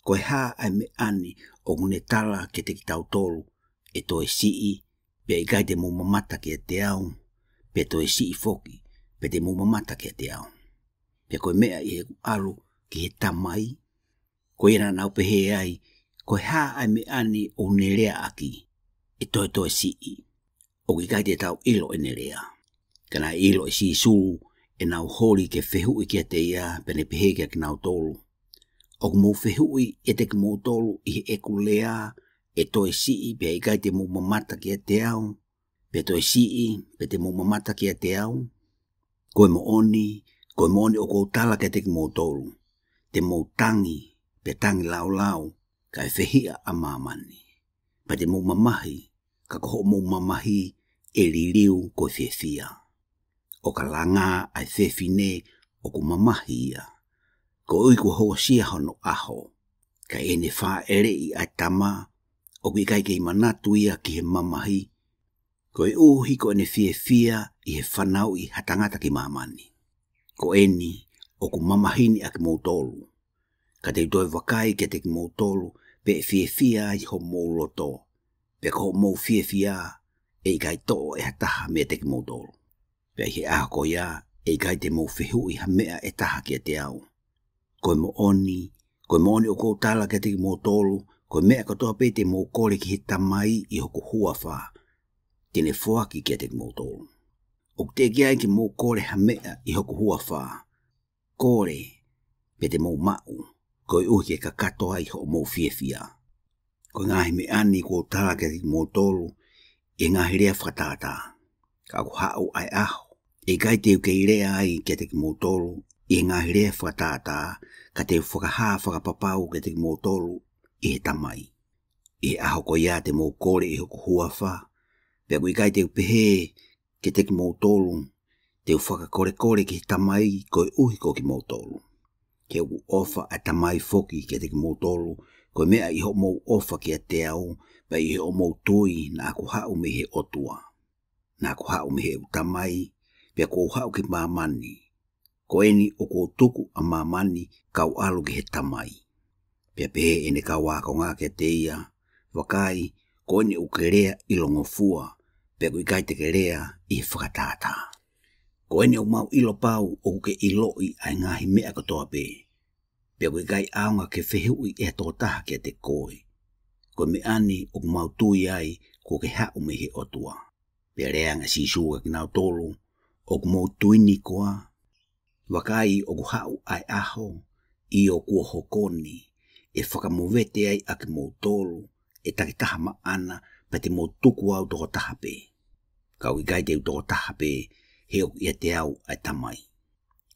ko e hā ʻa e meʻa ni ʻoku ne tala kiate kitautolu, ʻe toe siʻi, pea ʻikai te mou mamata kiate au, pea toe siʻi foki, pea te mou mamata kiate au. Pea ko e meʻa ʻi heʻeku ʻalu ki he Tamai, ko ia naʻa nau pehē ai, ko e hā ʻa e meʻa ni ʻoku ne leaʻaki, ʻe toe toe siʻi. ʻOku ʻikai te tau ʻilo ʻene lea. Ka naʻe ʻilo ʻe Sīsū ʻenau holi ke fehuʻi kiate ia, pea ne pehē kiate kinautolu, ʻoku mou fehuʻi ʻiate kimoutolu ʻi heʻeku lea, ʻe toe siʻi, pea ʻikai te mou mamata kiate au, pea toe siʻi, pea te mou mamata kiate au. Ko e moʻoni, ko e moʻoni ʻoku ou tala kiate kimoutolu, te mou tangi, pea tangi laulau, kae fehiʻa ʻa māmani. Pea te mou mamahi, ka ko hoʻomou mamahi ʻe liliu ko e fiefia. ʻO ka langā ʻa e fefine ʻoku mamahi ia, koeʻuhi kuo hokosia hono ʻaho. Ka ʻi heʻene fāʻeleʻi ʻa e tama, ʻoku ʻikai kei manatu ia ki he mamahi, koeʻuhi ko ʻene fiefia ʻi he fanauʻi ha tangata ki māmani. Ko eni, ʻoku mamahi ni ʻa kimoutolu. Ka te u toe vakai kiate kimoutolu, pea ʻe fiefia ai homou loto. Pea ko hoʻomou fiefia, ʻe ʻikai toʻo ʻe ha taha meiate kimoutolu. Pea ʻi he ʻaho ko ia, ʻe ʻikai te mou fehuʻi ha meʻa ʻe taha kiate au. Ko e moʻoni, ko e moʻoni ʻoku ou tala kiate kimoutolu, ko e meʻa kotoa pē te mou kole ki he Tamai ʻi hoku huafa, te ne foaki kiate kimoutolu. ʻOku teʻeki ai ke mou kole ha meʻa ʻi hoku huafa. Kole, pea te mou maʻu, koeʻuhi ke kakato ai hoʻomou fiefia. Ko e ngaahi meʻa ni kuo u tala kiate kimoutolu ʻi he ngaahi lea fakatātā. Ka ʻoku haʻu ʻa e ʻaho, ʻe ʻikai te u kei lea ai kiate kimoutolu ʻi he ngaahi lea fakatātā, ka te u fakahā fakapapau kiate kimoutolu ʻi he Tamai. ʻI he ʻaho ko ia te mou kole ʻi hoku huafa, pea ʻoku ʻikai te u pehē kiate kimoutolu, te u fakakolekole ki he Tamai koeʻuhi ko kimoutolu. He ʻoku ʻofa ʻa e Tamai foki kiate kimoutolu, ko e meʻa ʻi hoʻomou ʻofa kiate au, pea ʻi hoʻomou tui naʻa ku haʻu mei he ʻOtua. Naʻa ku haʻu mei heʻeku Tamai, pea kuo u haʻu ki māmani. Ko eni ʻoku ou tuku ʻa māmani kau ʻalu ki he Tamai. Pea pehē ʻene kau ākonga kiate ia, vakai, ko eni ʻoku ke lea ʻilongofua, pea ʻoku ʻikai te ke lea ʻi he fakatātā. Ko eni ʻoku mau ʻilo pau ʻoku ke ʻiloʻi ʻa e ngaahi meʻa kotoa pē. Pea ʻoku ʻikai ʻaonga ke fehuʻi ʻe ha tokotaha kiate koe. Ko e meʻa ni ʻoku mau tui ai kuo ke haʻu mei he ʻOtua. Pea lea ange ʻa Sīsū kiate kinautolu, ʻoku mou tui ni koā? Vakai ʻoku haʻu ʻa e ʻaho, ʻio kuo hoko ni, ʻe fakamovete ai ʻa kimoutolu ʻe takitaha maʻana, pea te mou tuku au tokotaha pē. Ka ʻoku ʻikai te u tokotaha pē, he ʻoku ʻiate au ʻa e Tamai.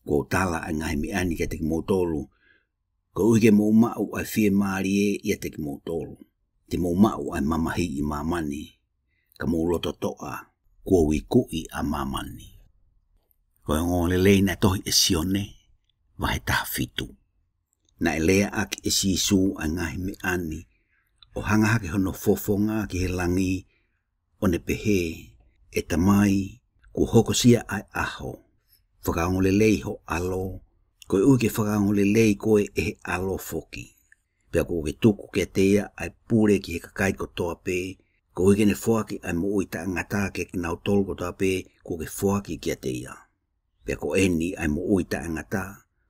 Kuo u tala ʻa e ngaahi meʻa ni kiate kimoutolu, koeʻuhi ke mou maʻu ʻa e fiemālie ʻiate kimoutolu. Te mou maʻu ʻa e mamahi ʻi māmani, ka mou loto toʻa, kuo u ikuʻi ʻa māmani. Ko e ongoongolelei naʻe tohi ʻe Sione, vahe taha fitu. Naʻe leaʻaki ʻe Sīsū ʻa e ngaahi meʻa ni, ʻo hanga hake hono fofonga ki he langi, ʻo ne pehē, ʻE Tamai, kuo hokosia ʻa e ʻaho, fakaongolelei ho ʻAlo, koeʻuhi ke fakaongolelei koe ʻe he ʻAlo foki. Pea kuo ke tuku kiate ia ʻa e pule ki he kakai kotoa pē, koeʻuhi ke ne foaki ʻa e moʻui taʻengata kiate kinautolu kotoa pē kuo ke foaki kiate ia. Pea ko eni ʻa e moʻui taʻengata,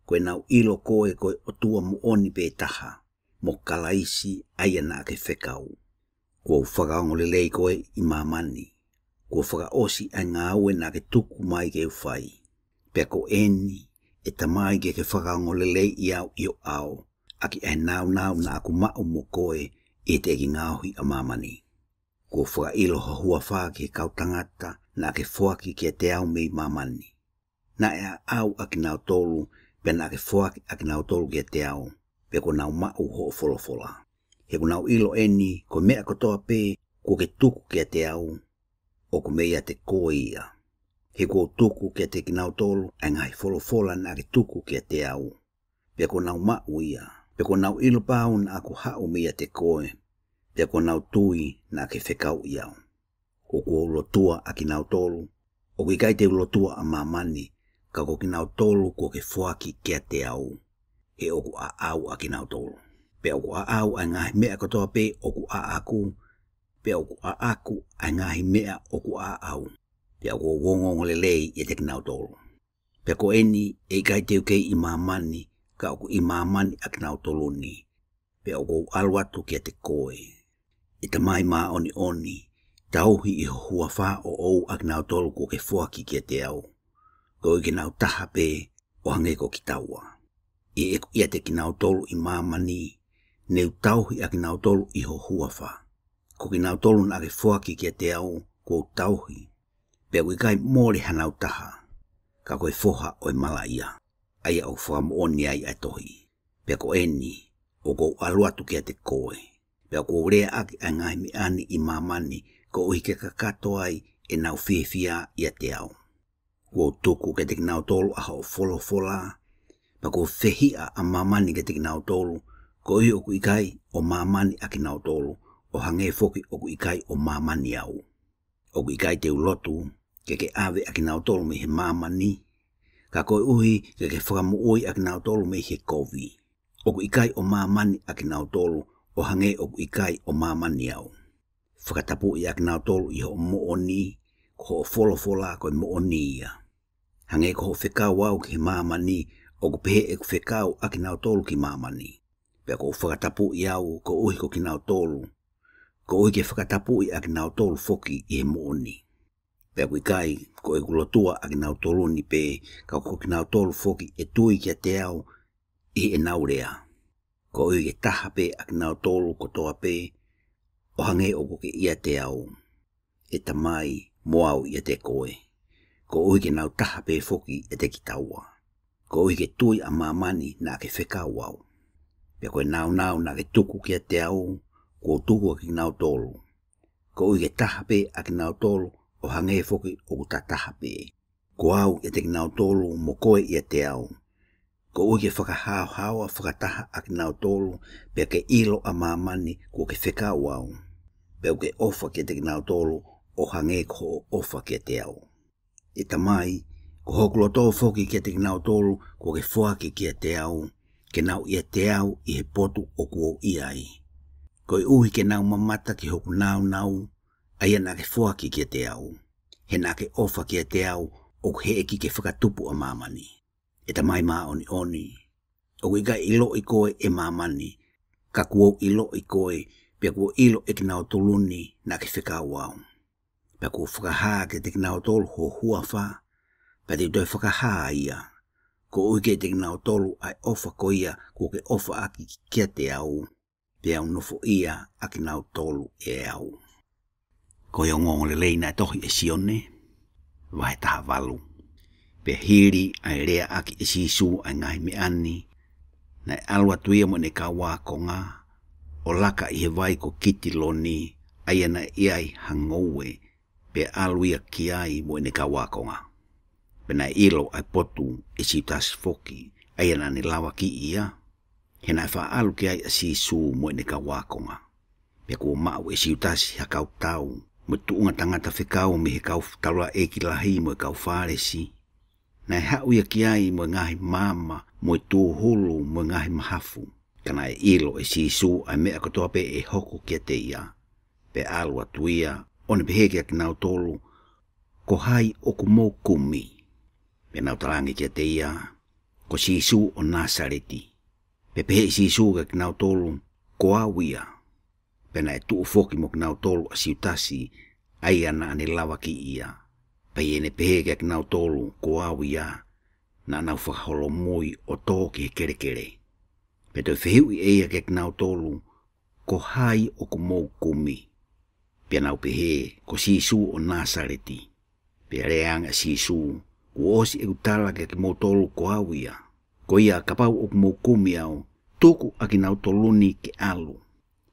ko ʻenau ʻilo koe ko e ʻOtua moʻoni pē taha, mo Kalaisi ʻa ia naʻa ke fekau. Kuo u fakaongolelei koe ʻi māmani. Kuo fakaʻosi ʻa e ngāue naʻa ke tuku mai ke u fai. Pea ko eni, ʻe Tamai, ke ke fakaongoleleiʻi au ʻi ho ʻao, ʻaki ʻa e nāunau naʻa ku maʻu mo koe ʻi he teʻeki ngaohi ʻa māmani. Kuo u fakaʻilo ho huafa ki he kau tangata naʻa ke foaki kiate au mei māmani. Naʻe ʻaʻau ʻa kinautolu, pea naʻa ke foaki ʻa kinautolu kiate au, pea kuo nau maʻu hoʻo folofola. He kuo nau ʻilo eni, ko e meʻa kotoa pē kuo ke tuku kiate au, ʻoku meiate koe ia. He kuo u tuku kiate kinautolu ʻa e ngaahi folofola naʻa ke tuku kiate au, pea kuo nau maʻu ia, pea kuo nau ʻilo pau naʻa ku haʻu meiate koe, pea kuo nau tui naʻa ke fekauʻi au. ʻOku ou lotua ʻa kinautolu, ʻoku ʻikai te u lotua ʻa māmani, ka ko kinautolu kuo ke foaki kiate au, he ʻoku ʻaʻau ʻa kinautolu. Pea ʻoku ʻaʻau ʻa e ngaahi meʻa kotoa pē ʻoku ʻaʻaku, pea ʻoku ʻaʻaku ʻa e ngaahi meʻa ʻoku ʻaʻau, pea ʻoku ou ongoongolelei ʻiate kinautolu. Pea ko eni, ʻe ʻikai te u kei ʻi māmani, ka ʻoku ʻi māmani ʻa kinautolu ni, pea ʻoku ou ʻalu atu kiate koe. ʻE Tamai māʻoniʻoni, tauhi ʻi ho huafa ʻo ʻou ʻa kinautolu kuo ke foaki kiate au, koeʻuhi ke nau taha pē ʻo hangē ko kitaua. ʻI heʻeku ʻiate kinautolu ʻi māmani, ne u tauhi ʻa kinautolu ʻi ho huafa. Ko kinautolu naʻa ke foaki kiate au, kuo u tauhi. Pea ʻoku ʻikai mole hanau taha, ka ko e foha ʻo e malaʻia, ʻa ia ʻoku fakamoʻoni ai ʻa e tohi. Pea ko eni, ʻoku ou ʻalu atu kiate koe. Pea ʻoku ou leaʻaki ʻa e ngaahi meʻa ni ʻi māmani, koeʻuhi ke kakato ai ʻenau fiefia ʻiate au. Kuo u tuku kiate kinautolu ʻa hoʻo folofola, pea kuo u fehiʻa ʻa māmani kiate kinautolu, koeʻuhi ʻoku ʻikai ʻo māmani ʻa kinautolu, ʻo hangē foki ʻoku ʻikai ʻo māmani au. ʻOku ʻikai te u lotu ke ke ʻave ʻa kinautolu mei he māmani, ka koeʻuhi ke ke fakamoʻui ʻa kinautolu mei he kovi. ʻOku ʻikai ʻo māmani ʻa kinautolu, ʻo hangē ʻoku ʻikai ʻo māmani au. Fakatapui ʻa kinautolu ʻi hoʻo moʻoni, ko hoʻo folofola ko e moʻoni ia. Hangē ko hoʻo fekau au ki he māmani, ʻoku pehē ʻeku fekau ʻa kinautolu ki māmani. Pea kuo u fakatapui au koeʻuhi ko kinautolu, koeʻuhi ke fakatapui ʻa kinautolu foki ʻi he moʻoni. Pea ʻoku ʻikai ko ʻeku lotua ʻa kinautolu ni pē, ka ko kinautolu foki ʻe tui kiate au ʻi heʻenau lea. Koeʻuhi ke taha pē ʻa kinautolu kotoa pē, ʻo hangē ʻoku ke ʻiate au, ʻe Tamai, mo au ʻiate koe. Koeʻuhi ke nau taha pē foki ʻiate kitaua. Koeʻuhi ke tui ʻa māmani naʻa ke fekau au. Pea ko e nāunau naʻa ke tuku kiate au, kuo u tuku ʻa kinautolu. Koeʻuhi ke taha pē ʻa kinautolu, ʻo hangē foki ʻoku ta taha pē, ko au ʻiate kinautolu mo koe ʻiate au. Koeʻuhi ke fakahaohaoa fakataha ʻa kinautolu, pea ke ʻilo ʻa māmani kuo ke fekau au. Pea ʻoku ke ʻofa kiate kinautolu, ʻo hangē ko hoʻo ʻofa kiate au. ʻE Tamai, ko hoku loto foki kiate kinautolu kuo ke foaki kiate au, ke nau ʻiate au ʻi he potu ʻoku ou ʻi ai. Koeʻuhi ke nau mamata ki hoku nāunau, ʻa ia naʻa ke foaki kiate au. He naʻa ke ʻofa kiate au, ʻoku heʻeki ke fakatupu ʻa māmani. ʻE Tamai māʻoniʻoni, ʻoku ʻikai ʻiloʻi koe ʻe māmani, ka kuo u ʻiloʻi koe, pea kuo ʻilo ʻe kinautolu ni naʻa ke fekau au. Pea kuo u fakahā kiate kinautolu ho huafa, pea te u toe fakahā ia, koeʻuhi ke ʻiate kinautolu ʻa e ʻofa ko ia kuo ke ʻofa ʻaki kiate au, pea u nofoʻia ʻa kinautolu ʻe au. Ko e ongoongolelei naʻe tohi ʻe Sione, vahe taha valu. Pea hili ʻa e leaʻaki ʻe Sīsū ʻa e ngaahi meʻa ni, naʻe ʻalu atu ia mo ʻene kau ākonga, ʻo laka ʻi he vai ko Kitiloni, ʻa ia naʻe ʻi ai ha ngoue, pea ʻalu ia ki ai mo ʻene kau ākonga. Pea naʻe ʻilo ʻa e potu ʻe Siutasi foki, ʻa ia naʻa ne lavakiʻi ia, he naʻe faʻa ʻalu ki ai ʻa Sīsū mo ʻene kau ākonga. Pea kuo maʻu ʻe Siutasi ha kau tau, mo e tuʻunga tangata fekau mei he kau taulaʻeiki lahi mo e kau Fālesi. Naʻe haʻu ia ki ai mo e ngaahi maama, mo e tūhulu, mo e ngaahi mahafu. Ka naʻe ʻilo ʻe Sīsū ʻa e meʻa kotoa pē ʻe hoko kiate ia. Pea ʻalu atu ia, ʻo ne pehē kiate kinautolu, Ko hai ʻoku mou kumi? Pea nau talaange kiate ia, Ko Sīsū ʻo Nāsaleti. Pea pehē ʻe Sīsū kiate kinautolu, Ko au ia. Pea naʻe tuʻu foki mo kinautolu ʻa Siutasi, ʻa ia naʻa ne lavakiʻi ia. Pea ʻi heʻene pehē kiate kinautolu, Ko au ia, naʻa nau fakaholomui ʻo tō ki he kelekele. Pea toe fehuʻi ʻe ia kiate kinautolu, Ko hai ʻoku mou kumi? Pea nau pehē, Ko Sīsū ʻo Nāsaleti. Pea lea ange ʻa Sīsū, Kuo ʻosi ʻeku tala kiate kimoutolu ko au ia. Ko ia kapau ʻoku mou kumi au, tuku ʻa kinautolu ni ke ʻalu.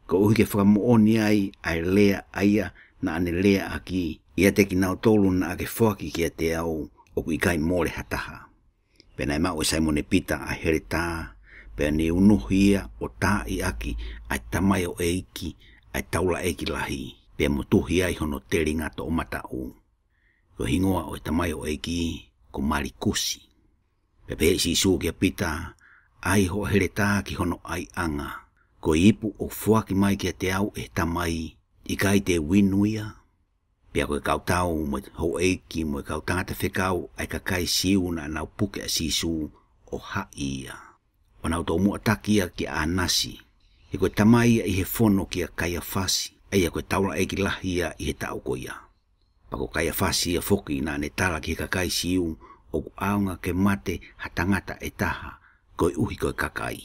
Koeʻuhi ke fakamoʻoni ai ʻa e lea ʻa ia naʻa ne leaʻaki, ʻIate kinautolu naʻa ke foaki kiate au, ʻoku ʻikai mole ha taha. Pea naʻe maʻu ʻe Saimone Pita ʻa e heletā, pea ne unuhi ia ʻo taaʻi ʻaki ʻa e tamaioʻeiki ʻa e taulaʻeiki lahi, pea motuhi ai hono telinga toʻomataʻu. Ko e hingoa ʻo e tamaioʻeiki ko Malikusi. Pea pehē ʻe Sīsū kia Pita, ʻAi hoʻo heletā ki hono ʻaiʻanga. Ko e ipu ʻoku foaki mai kiate au ʻe he Tamai, ʻikai te u inu ia? Pea ko e kau tau mo e houʻeiki mo e kau tangata fekau ʻa e kakai Siu naʻa nau puke ʻa Sīsū ʻo haʻi ia, ʻo nau tomuʻa taki ia kia ʻAnasi, he ko e tamai ia ʻi he fono kia Kaiafasi, ʻa ia ko e taulaʻeiki lahi ia ʻi he taʻu ko ia. Pea ko Kaiafasi ia foki naʻa ne tala ki he kakai Siu ʻoku ʻaonga ke mate ha tangata ʻe taha koeʻuhi ko e kakai.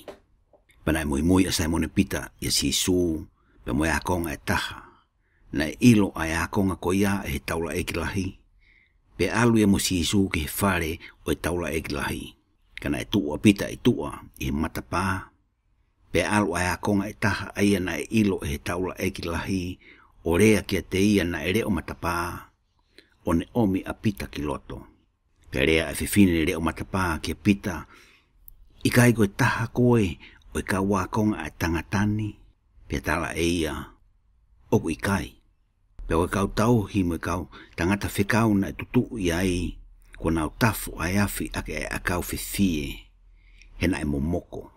Pea naʻe muimui ʻa Saimone Pita ʻia Sīsū, pea mo e ākonga ʻe taha. Naʻe ʻilo ʻa e ākonga ko ia ʻe he taulaʻeiki lahi. Pea ʻalu ia mo Sīsū ki he fale ʻo e taulaʻeiki lahi. Ka naʻe tuʻu ʻa Pita ʻi tuʻa ʻi he matapā. Pea ʻalu ʻa e ākonga ʻe taha ʻa ia naʻe ʻilo ʻe he taulaʻeiki lahi, ʻo lea kiate ia naʻe leʻo matapā, ʻo ne ʻomi ʻa Pita ki loto. Pea lea ʻa e fefine leʻo matapā kia Pita, ʻIkai ko e taha koe ʻo e kau ākonga ʻa e tangata ni? Pea tala ʻe ia, ʻOku ʻikai. Pea ko e kau tauhi mo e kau tangata fekau naʻe tutuʻu ʻi ai, kuo nau tafu ʻa e afi ʻaki ʻa e ʻakau fefie, he naʻe momoko.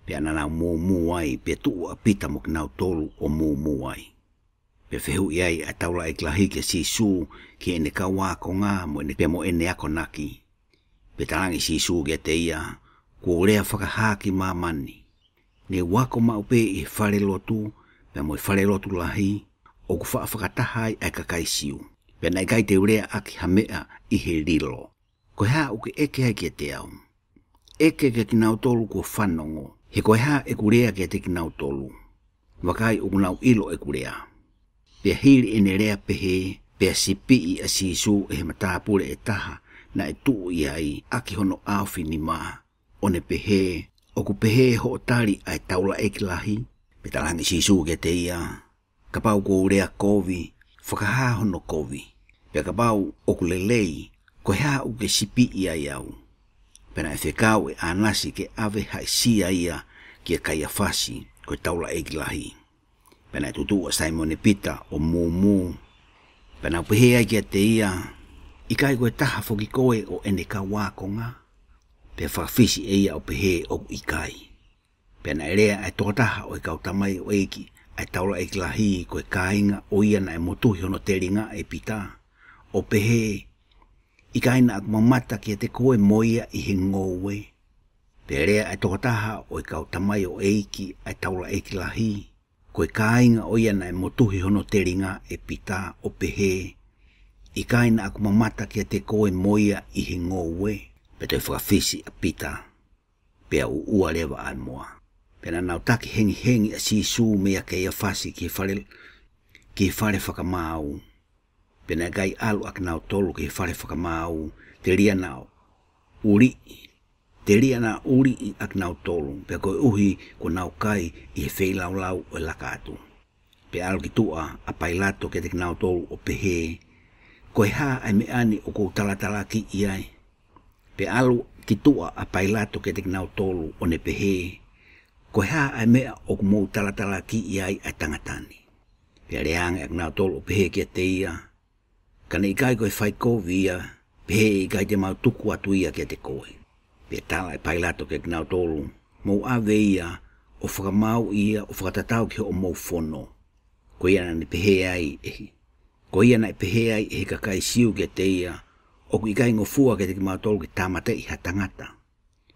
Pea naʻa nau mūmū ai, pea tuʻu ʻa Pita mo kinautolu ʻo mūmū ai. Pea fehuʻi ai ʻa e taulaʻeiki lahi kia Sīsū ki heʻene kau ākonga mo ʻene, pea mo ʻene akonaki. Pea talaange ʻe Sīsū kiate ia, Kuo u lea fakahā ki māmani, ne u ako maʻu pē ʻi he falelotu, pea mo e falelotu lahi, ʻoku faʻa fakataha ai ʻa e kakai Siu. Pea naʻe ʻikai te u lea ʻaki ha meʻa ʻi he lilo. Ko e hā ʻoku ke ʻeke ai kiate au? ʻEke kiate kinautolu kuo fanongo, he ko e hā ʻeku lea kiate kinautolu? Vakai, ʻoku nau ʻilo ʻeku lea. Pea hili ʻene lea pehē, pea sipiʻi ʻa Sīsū ʻe he matāpule ʻe taha naʻe tuʻu ʻi ai ʻaki hono ʻaofinima, ʻo ne pehē, ʻOku pehē hoʻo tali ʻa e taulaʻeiki lahi? Pea talaange ʻe Sīsū kiate ia, Kapau kuo u lea kovi, fakahā hono kovi. Pea kapau ʻoku lelei, ko e hā ʻoku ke sipiʻi ai au? Pea naʻe fekau ʻe ʻAnasi ke ʻave haʻisia ia kia Kaiafasi, ko e taulaʻeiki lahi. Pea naʻe tutuʻu ʻa Saimone Pita ʻo mūmū. Pea nau pehē ai kiate ia, ʻIkai ko e taha foki koe ʻo ʻene kau ākonga? Pea fakafisi ʻe ia ʻo pehē, ʻOku ʻikai. Pea naʻe lea ʻa e tokotaha ʻo e kau tamaioʻeiki ʻa e taulaʻeiki lahi, ko e kāinga ʻo ia naʻe motuhi hono telinga ʻe Pita, ʻo pehē, ʻIkai naʻa ku mamata kiate koe mo ia ʻi he ngoue? Pea lea ʻa e tokotaha ʻo e kau tamaioʻeiki ʻa e taulaʻeiki lahi, ko e kāinga ʻo ia naʻe motuhi hono telinga ʻe Pita, ʻo pehē, ʻIkai naʻa ku mamata kiate koe mo ia ʻi he ngoue? Pea toe fakafisi ʻa Pita, pea uʻua leva ʻa e moa. Pea naʻa nau taki hengihengi ʻa Sīsū meia Kaiafasi ki he fale, ki he fale fakamaau. Pea naʻe ʻikai ʻalu ʻa kinautolu ki he fale fakamaau, telia naʻa ʻuliʻi, telia naʻa ʻuliʻi ʻa kinautolu, pea koeʻuhi kuo nau kai ʻi he feilaulau ʻo e laka atu. Pea ʻalu ki tuʻa ʻa Pailato kiate kinautolu ʻo pehē, Ko e hā ʻa e meʻa ni ʻoku ou talatalakiʻi ai? Pea ʻalu ki tuʻa ʻa Pailato kiate kinautolu ʻo ne pehē, Ko e hā ʻa e meʻa ʻoku mou talatalakiʻi ai ʻa e tangata ni? Pea lea ange ʻa kinautolu ʻo pehē kiate ia, Ka ne ʻikai ko e fai kovi ia, pehē ʻe ʻikai te mau tuku atu ia kiate koe. Pea tala ʻe Pailato kiate kinautolu, Mou ʻave ia, ʻo fakamāuʻi ia, ʻo fakatatau ki hoʻomou fono. Ko ia naʻa ne pehē ai ʻe he, ko ia naʻe pehē ai ʻe he kakai Siu kiate ia, ʻOku ʻikai ngofua kiate kimautolu ke tāmateʻi ha tangata.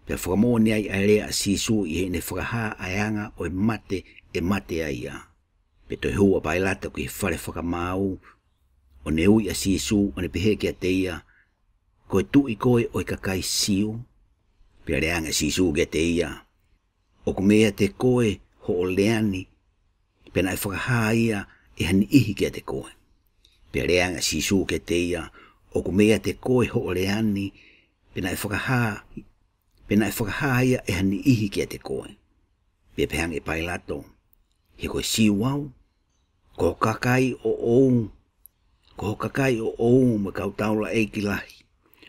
Pea fakamoʻoni ai ʻa e lea ʻa Sīsū ʻi heʻene fakahā ʻa e anga ʻo e mate ʻe mate ai ia. Pea toe hū ʻa Pailato ki he fale fakamaau, ʻo ne ui ʻa Sīsū, ʻo ne pehē kiate ia, Ko e tuʻi koe ʻo e kakai Siu? Pea lea ange ʻa Sīsū kiate ia, ʻOku meiate koe hoʻo lea ni, pea naʻe fakahā ia ʻe ha niʻihi kiate koe. Pea lea ange ʻa Sīsū kiate ia, ʻOku meiate koe hoʻo lea ni, pea naʻe fakahā, pea naʻe fakahā ia ʻe ha niʻihi kiate koe. Pea pehē ange ʻe Pailato, He ko e Siu au? Ko e kakai ʻoʻou, ko e kakai ʻoʻou mo e kau taulaʻeiki lahi,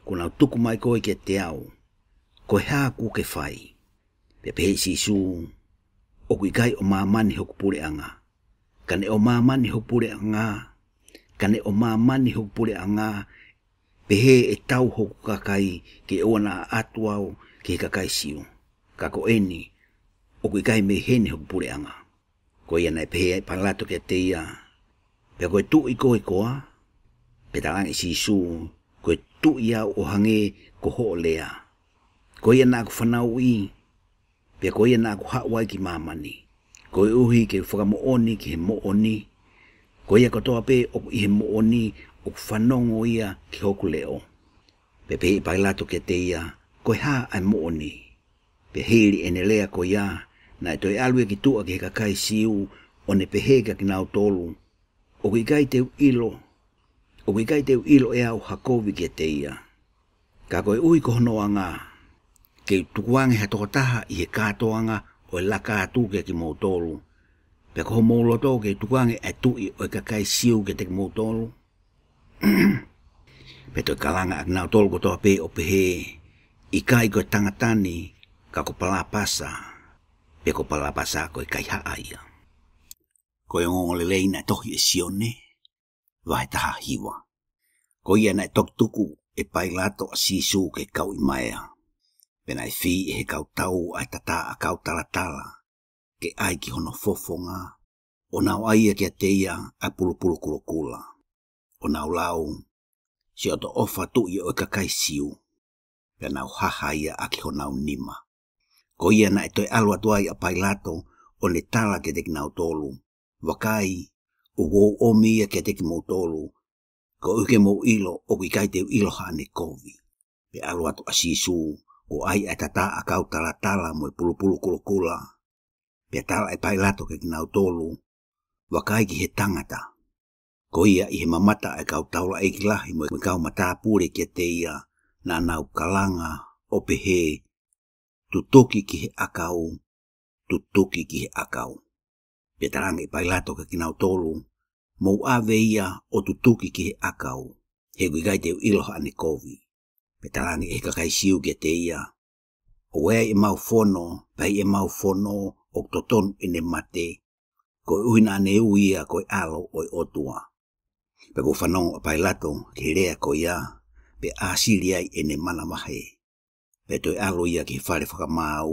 kuo nau tuku mai koe kiate au, ko e hā kuo ke fai? Pea pehē ʻe Sīsū, ʻOku ʻikai ʻo māmani hoku puleʻanga. Ka ne ʻo māmani hoku puleʻanga, ka ne ʻo māmani hoku puleʻanga, pehē ʻe tau hoku kakai ke ʻoua naʻa ʻatu au ki he kakai Siu. Ka ko eni, ʻoku ʻikai mei heni hoku puleʻanga. Ko ia naʻe pehē ai ʻe Pailato kiate ia, Pea ko e tuʻi koe koā? Pea talaange ʻe Sīsū, Ko e tuʻi au ʻo hangē ko hoʻo lea. Ko ia naʻa ku fanauʻi, pea ko ia naʻa ku haʻu ai ki māmani, koeʻuhi ke u fakamoʻoni ki he moʻoni. Ko ia kotoa pē ʻoku ʻi he moʻoni ʻoku fanongo ia ki hoku leʻo. Pea pehē ʻe Pailato kiate ia, Ko e hā ʻa e moʻoni? Pea hili ʻene lea ko ia, naʻe toe ʻalu ia ki tuʻa ki he kakai Siu, ʻo ne pehē kiate kinautolu, ʻOku ʻikai te u ʻilo, ʻoku ʻikai te u ʻilo ʻe au ha kovi kiate ia. Ka koeʻuhi ko hono anga, ke u tukuange ha tokotaha ʻi he kātoanga ʻo e laka atu kiate kimoutolu, pea ko homou loto ke u tukuange ʻa e tuʻi ʻo e kakai Siu kiate kimoutolu? Pea toe kalanga ʻa kinautolu kotoa pē ʻo pehē, ʻIkai ko e tangata ni, ka ko Palapasa. Pea ko Palapasa ko e kaihaʻa ia. Ko e ongoongolelei naʻe tohi ʻe Sione, vahe taha hiva. Ko ia naʻe toki tuku ʻe Pailato ʻa Sīsū ke kauʻimaea. Pea naʻe fī ʻe he kau tau ʻa e tatā ʻa e kau talatala, ke ʻai ki hono fofonga, ʻo nau ʻai ia kiate ia ʻa e pulupulu kulokula, ʻo nau lau, Siʻoto ʻOfa Tuʻi ʻo e kakai Siu. Pea nau haha ia ʻaki honau nima. Ko ia naʻe toe ʻalu atu ai ʻa Pailato, ʻo ne tala kiate kinautolu, Vakai, ʻoku ou ʻomi ia kiate kimoutolu, koeʻuhi ke mou ʻilo ʻoku ʻikai te u ʻilo haʻane kovi. Pea ʻalu atu ʻa Sīsū, ʻo ʻai ʻa e tataʻa ʻakau talatala mo e pulupulu kulokula. Pea tala ʻe Pailato kiate kinautolu, Vakai ki he tangata. Ko ia ʻi he mamata ʻa e kau taulaʻeiki lahi mo e kau matāpule kiate ia, naʻa nau kalanga ʻo pehē, Tutuki ki he ʻakau, tutuki ki he ʻakau. Pea talaange ʻe Pailato kiate kinautolu, Mou ʻave ia ʻo tutuki ki he ʻakau, he ʻoku ʻikai te u ʻilo haʻane kovi. Pea talaange ʻe he kakai Siu kiate ia, ʻOku ʻi ai ʻemau fono, pea ʻi heʻemau fono ʻoku totonu ʻene mate, koeʻuhi naʻa ne ui ia ko e ʻAlo ʻo e ʻOtua. Pea kuo fanongo ʻa Pailato ki he lea ko ia, pea ʻāsili ai ʻene manavahē. Pea toe ʻalu ia ki he fale fakamaau,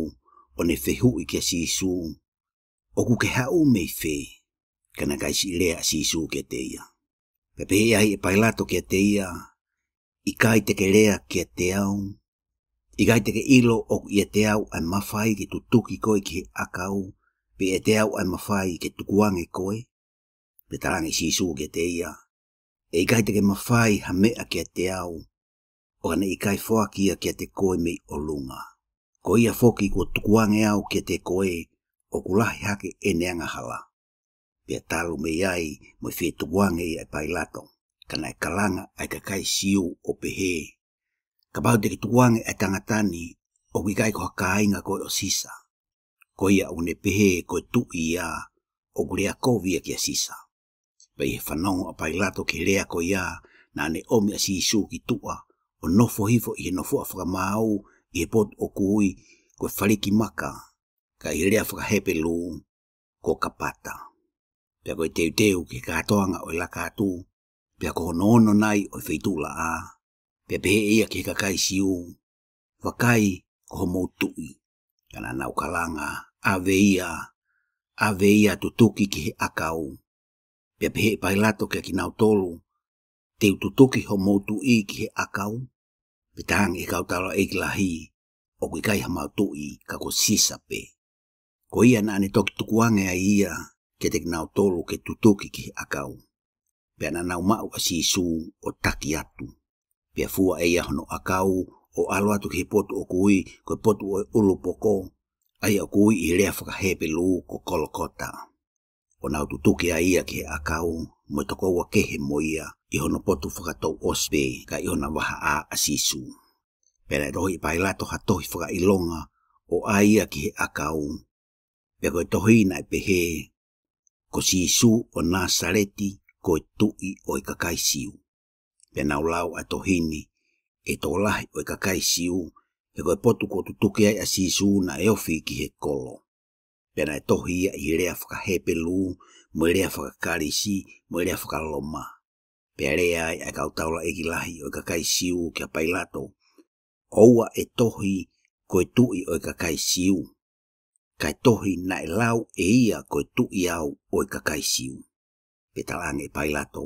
ʻo ne fehuʻi kia Sīsū, ʻOku ke haʻu mei fē? Ka naʻe ʻikai siʻi lea ʻa Sīsū kiate ia. Pea pehē ai ʻe Pailato kiate ia, ʻIkai te ke lea kiate au? ʻIkai te ke ʻilo ʻoku ʻiate au ʻa e mafai ke tutuki koe ki he ʻakau, pe ʻiate au ʻa e mafai ke tukuange koe? Pea talaange ʻe Sīsū kiate ia, ʻE ʻikai te ke mafai ha meʻa kiate au, ʻo ka ne ʻikai foaki ia kiate koe mei ʻolunga. Ko ia foki kuo tukuange au kiate koe, ʻoku lahi hake ʻene angahala. Pea talu mei ai mo e fie tukuange ia ʻe Pailato, ka naʻe kalanga ʻa e kakai Siu ʻo pehē, Kapau te ke tukuange ʻa e tangata ni, ʻoku ʻikai ko ha kāinga koe ʻo Sisa. Ko ia ʻoku ne pehē ko e tuʻi ia, ʻoku lea kovi ia kia Sisa. Pea ʻi he fanongo ʻa Pailato ki he lea ko ia, naʻa ne ʻomi ʻa Sīsū ki tuʻa, ʻo nofo hifo ʻi he nofoʻa fakamaau ʻi he potu ʻoku ui ko e Falikimaka, ka ʻi he lea fakaHepelū, ko Kapata. Pea ko e teuteu ki he kātoanga ʻo e laka atu, pea ko hono ono nai ʻo e feituʻulaʻā, pea pehē ʻe ia ki he kakai Siu, Vakai ko homou tuʻi. Ka naʻa nau kalanga, ʻAve ia, ʻave ia tutuki ki he ʻakau. Pea pehē ʻe Pailato kiate kinautolu, Te u tutuki homou tuʻi ki he ʻakau? Pea talaange ʻe he kau taulaʻeiki lahi, ʻOku ʻikai hamau tuʻi, ka ko Sisa pē. Ko ia naʻa ne toki tukuange ai ia kiate kinautolu ke tutuki ki he ʻakau. Pea naʻa nau maʻu ʻa Sīsū ʻo taki atu. Pea fua ʻe ia hono ʻakau, ʻo ʻalu atu ki he potu ʻoku ui ko e potu ʻo e ʻUlupoko, ʻa ia ʻoku ui ʻi he lea fakaHepelū ko Kolokota. ʻO nau tutuki ai ia ki he ʻakau, mo e tokoua kehe mo ia, ʻi hono potu fakatouʻosi pē, ka ʻi hona vahaʻa ʻa Sīsū. Pea naʻe tohi ʻe Pailato ha tohi fakaʻilonga, ʻo ʻai ia ki he ʻakau. Pea ko e tohi naʻe pehē, Ko Sīsū ʻo Nāsaleti, ko e tuʻi ʻo e kakai Siu. Pea nau lau ʻa e tohi ni, ʻe he tokolahi ʻo e kakai Siu, he ko e potu kuo tutuki ai ʻa Sīsū naʻe ofi ki he kolo. Pea naʻe tohi ia ʻi he lea fakaHepelū, mo e lea fakaKalisi, mo e lea fakaLoma. Pea lea ai ʻa e kau taulaʻeiki lahi ʻo e kakai Siu kia Pailato, ʻOua ʻe tohi, Ko e tuʻi ʻo e kakai Siu. Kae tohi, Naʻe lau ʻe ia, Ko e tuʻi au ʻo e kakai Siu. Pea talaange ʻe Pailato,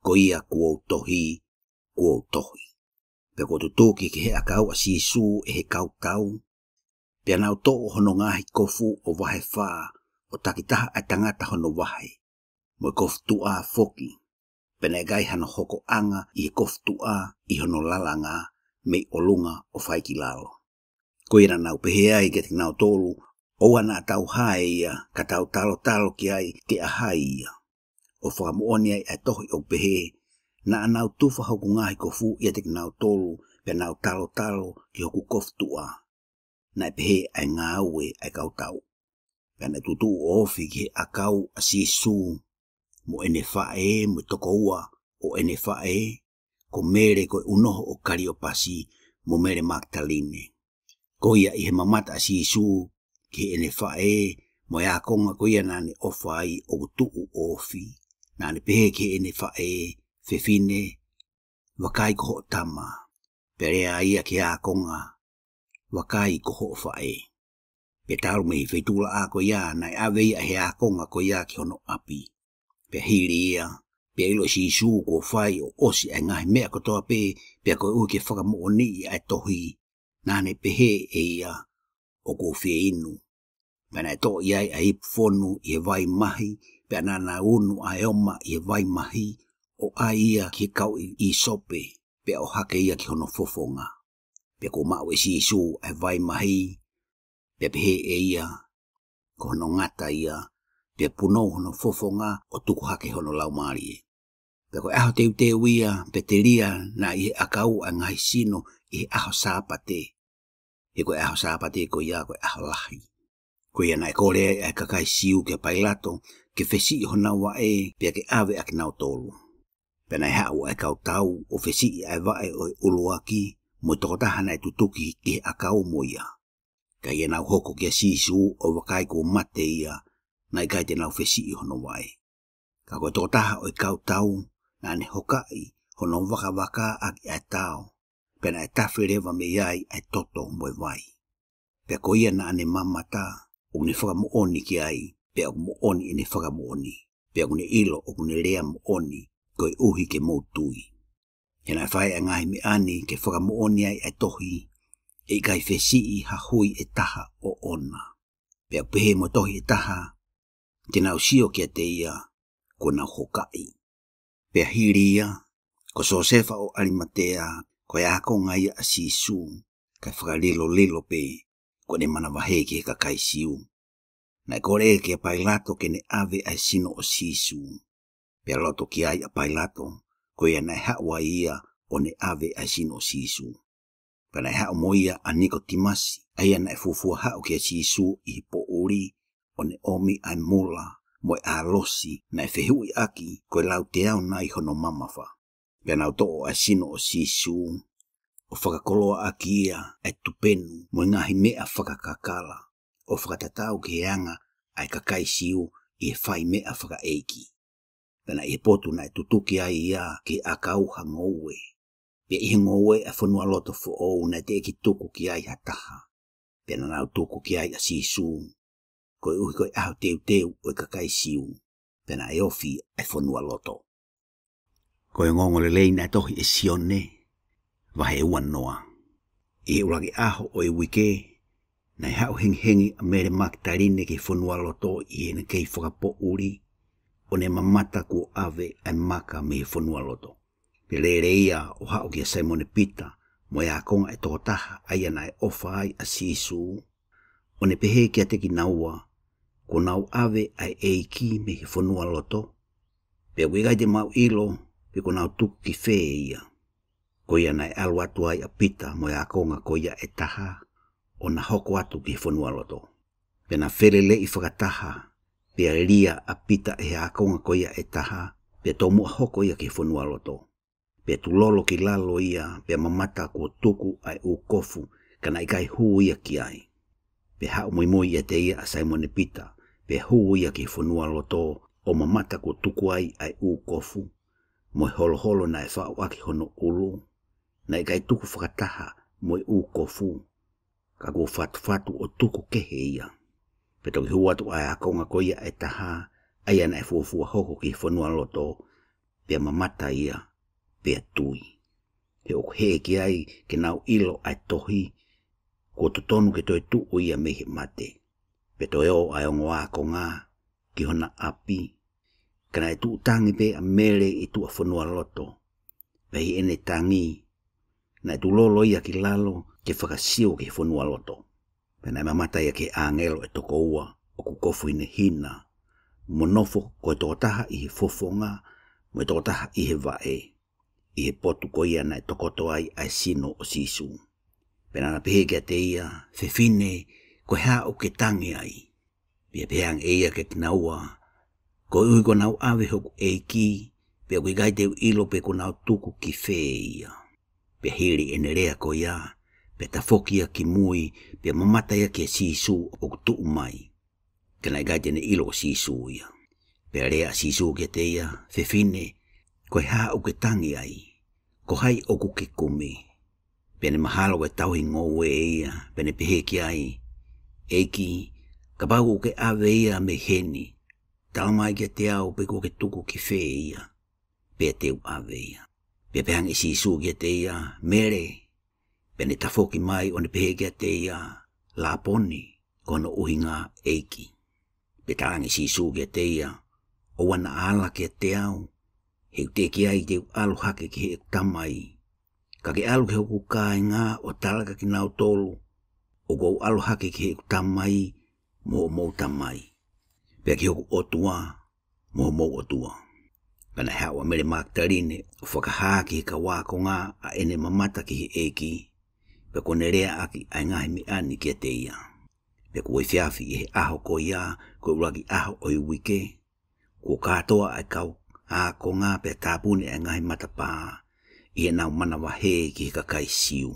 Ko ia kuo u tohi, kuo u tohi. Pea kuo tutuki ki he ʻakau ʻa Sīsū ʻe he kau tau. Pea nau toʻo hono ngaahi kofu ʻo vahe fā, ʻo takitaha ʻa e tangata hono vahe, mo e kofu tuʻa foki. Pea naʻe ʻikai hano hokoʻanga ʻi he kofu tuʻa ʻi hono lalanga mei ʻolunga ʻo fai ki lalo. Ko ia naʻa nau pehē ai kiate kinautolu, ʻOua naʻa tau hae ia, ka tau talotalo ki ai ke ʻa hai ia. ʻO fakamoʻoni ai ʻa e tohi ʻoku pehē, Naʻa nau tufa hoku ngaahi kofu ʻiate kinautolu, pea nau talotalo ki hoku kofu tuʻa. Naʻe pehē ʻa e ngāue ʻa e kau tau. Pea naʻe tutuʻu ʻo ofi ki he ʻakau ʻa Sīsū, mo ʻene faʻē, mo e tokoua ʻo ʻene faʻē, ko Mele ko e ʻunoho ʻo Kaliopasi, mo Mele Makitaline. Ko ia ʻi he mamata ʻa Sīsū ki heʻene faʻē, mo e ākonga ko ia naʻa ne ʻofa ai ʻoku tuʻu ʻo ofi, naʻa ne pehē ki heʻene faʻē, Fefine, vakai ko hoʻo tama. Pea lea ia ki he ākonga, Vakai ko hoʻo faʻē. Pea talu mei he feituʻulaʻā ko ia, naʻe ʻave ia ʻe he ākonga ko ia ki hono ʻapi. Pea hili ia, pea ʻilo ʻe Sīsū kuo fai ʻo ʻosi ʻa e ngaahi meʻa kotoa pē, pea koeʻuhi ke fakamoʻoniʻi ʻa e tohi, naʻa ne pehē ʻe ia, ʻOku ou fie inu. Pea naʻe toʻo ia ʻa e ipu fonu ʻi he vai mahi, Pea naʻa na unu ʻa e oma ʻi he vai mahi, ʻo ʻai ia ki he kauʻi ʻīsope, pea ʻohake ia ki hono fofonga. Pea kuo maʻu ʻe Sīsū ʻa e vai mahi, pea pehē ʻe ia, ko hono ngata ia, pea punou hono fofonga ʻo tuku hake hono laumālie. Pea ko e ʻaho teuteu ia, pea telia naʻe ʻi he ʻakau ʻa e ngaahi sino ʻi he ʻaho Sāpate. He ko e ʻaho Sāpate ko ia ko e ʻaho lahi. Ko ia naʻe kole ai ʻa e kakai Siu kia Pailato, ke fesiʻi honau vaʻe, pea ke ʻave ʻa kinautolu. Pea naʻe haʻu ʻa e kau tau, ʻo fesiʻi ʻa e vaʻe ʻo e ʻuluaki, mo e tokotaha naʻe tutuki ʻi he ʻakau mo ia. Ka ʻi heʻenau hoko kia Sīsū ʻo vakai kuo mate ia, naʻe ʻikai te nau fesiʻi hono vaʻe. Ka ko e tokotaha ʻo e kau tau, naʻa ne hokaʻi hono vakavaka ʻaki ʻa e tao, pea naʻe tafe leva mei ai ʻa e toto mo e vai. Pea ko ia naʻa ne mamata, ʻoku ne fakamoʻoni ki ai, pea ʻoku moʻoni ʻene fakamoʻoni, pea ʻoku ne ʻilo ʻoku ne lea moʻoni, koeʻuhi ke mou tui. He naʻe fai ʻa e ngaahi meʻa ni ke fakamoʻoni ai ʻa e tohi, ʻe ʻikai fesiʻi ha hui ʻe taha ʻoʻona. Pea ʻoku pehē mo e tohi ʻe taha, te nau sio kiate ia, kuo nau hokaʻi. Pea hili ia, ko Siosefa ʻo ʻAlimatea, ko e ākonga ia ʻa Sīsū, kae fakalilolilo pē, kuo ne manavahē ki he kakai Siu. Naʻe kole kia Pailato ke ne ʻave ʻa e sino ʻo Sīsū. Pea loto ki ai ʻa Pailato, ko ia naʻe haʻu ai ia ʻo ne ʻave ʻa e sino ʻo Sīsū. Pea naʻe haʻu mo ia ʻa Nikotīmasi, ʻa ia naʻe fuofua haʻu kia Sīsū ʻi he poʻuli, ʻo ne ʻomi ʻa e mula, mo e ʻalosi, naʻe fehuʻi ʻaki, ko e lau teau nai hono mamafa. Pea nau toʻo ʻa e sino ʻo Sīsū, ʻo fakakoloa ʻaki ia ʻa e tupenu, mo e ngaahi meʻa fakakakala, ʻo fakatatau ki he anga ʻa e kakai Siu ʻi he fai meʻa fakaʻeiki. Pea naʻe ʻi he potu naʻe tutuki ai ia ki he ʻakau ha ngoue. Pea ʻi he ngoue ʻa e fonualoto foʻou naʻe teʻeki tuku ki ai ha taha. Pea naʻa nau tuku ki ai ʻa Sīsū, koeʻuhi ko e ʻaho teuteu ʻo e kakai Siu, pea naʻe ofi ʻa e fonualoto. Ko e ongoongolelei naʻe tohi ʻe Sione, vahe uanoa. ʻI he ʻuluaki ʻaho ʻo e uike, naʻe haʻu hengihengi ʻa Mele Makitaline ki he fonualoto ʻi heʻene kei fakapoʻuli, ʻo ne mamata kuo ʻave ʻa e maka mei he fonualoto. Pea lele ia ʻo haʻu kia Saimone Pita, mo e ākonga ʻe toko taha ʻa ia naʻe ʻofa ai ʻa Sīsū, ʻo ne pehē kiate kinaua, kuo nau ʻave ʻa e ʻEiki mei he fonualoto, pea ʻoku ʻikai te mau ʻilo pe kuo nau tuku ki fē ia. Ko ia naʻe ʻalu atu ai ʻa Pita mo e ākonga ko ia ʻe taha, ʻo na hoko atu ki he fonualoto. Pea na feleleʻi fakataha, pea lia ʻa Pita ʻe he ākonga ko ia ʻe taha, pea tomuʻa hoko ia ki he fonualoto. Pea tulolo ki lalo ia, pea mamata kuo tuku ʻa e ʻū kofu, ka naʻe ʻikai hū ia ki ai. Pea haʻu muimui ʻiate ia ʻa Saimone Pita, pea hū ia ki he fonualoto, ʻo mamata kuo tuku ai ʻa e ʻū kofu, mo e holoholo naʻe faʻu ʻaki hono ʻulu, naʻe ʻikai tuku fakataha mo e ʻū kofu, ka kuo fatufatu ʻo tuku kehe ia. Pea toki hū atu ʻa e ākonga ko ia ʻe taha, ʻa ia naʻe fuofua hoko ki he fonualoto, pea mamata ia, pea tui. He ʻoku hē ki ai ke nau ʻilo ʻa e tohi, kuo totonu ke toe tuʻu ia mei he mate. Pea toe ō ʻa e ongo ākonga ki hona ʻapi, ka naʻe tuʻu tangi pē ʻa Mele ʻi tuʻa fonualoto. Pea ʻi heʻene tangi, naʻe tulolo ia ki lalo ke fakasio ki he fonualoto. Pea naʻe mamata ia ki he ʻāngelo ʻe toko ua, ʻoku kofu hinehina, mo nofo ko e toko taha ʻi he fofonga, mo e toko taha ʻi he vaʻe, ʻi he potu ko ia naʻe tokoto ai ʻa e sino ʻo Sīsū. Pea naʻa na pehē kiate ia, Fefine, ko e hā ʻoku ke tangi ai? Pea pehē ange ʻe ia kiate kinaua, Koeʻuhi kuo nau ʻave hoku ʻEiki, pea ʻoku ʻikai te u ʻilo pe kuo nau tuku ki fē ia. Pea hili ʻene lea ko ia, pea tafoki ia ki mui, pea mamata ia kia Sīsū ʻoku tuʻu mai. Ka naʻe ʻikai te ne ʻilo ko Sīsū ia. Pea lea ʻa Sīsū kiate ia, Fefine, ko e hā ʻoku ke tangi ai? Ko hai ʻoku ke kumi? Pea ne mahalo ko e tauhi ngoue ia, pea ne pehē ki ai, ʻEiki, kapau ʻoku ke ʻave ia mei heni, tala mai kiate au pe kuo ke tuku ki fē ia, pea te u ʻave ia. Pea pehē ange ʻe Sīsū kiate ia, Mele. Pea ne tafoki mai ʻo ne pehē kiate ia, Lāponi, ko hono ʻuhinga ʻEiki. Pea talaange ʻe Sīsū kiate ia, ʻoua naʻa ala kiate au, he ʻoku teʻeki ai te u ʻalu hake ki heʻeku Tamai. Ka ke ʻalu ki hoku kāinga ʻo tala kiate kinautolu, ʻoku ou ʻalu hake ki heʻeku Tamai mo hoʻomou Tamai, pea ki hoku ʻOtua mo hoʻomou ʻOtua. Pea naʻe haʻu ʻa Mele Makitaline ʻo fakahā ki he kau ākonga ʻa ʻene mamata ki he ʻEiki, pea kuo ne leaʻaki ʻa e ngaahi meʻa ni kiate ia. Pea kuo efiafi ʻi he ʻaho ko ia, ko e ʻuluaki ʻaho ʻo e uike, kuo kātoa ʻa e kau ākonga pea tāpuni ʻa e ngaahi matapā ʻi heʻenau manavahē ki he kakai Siu.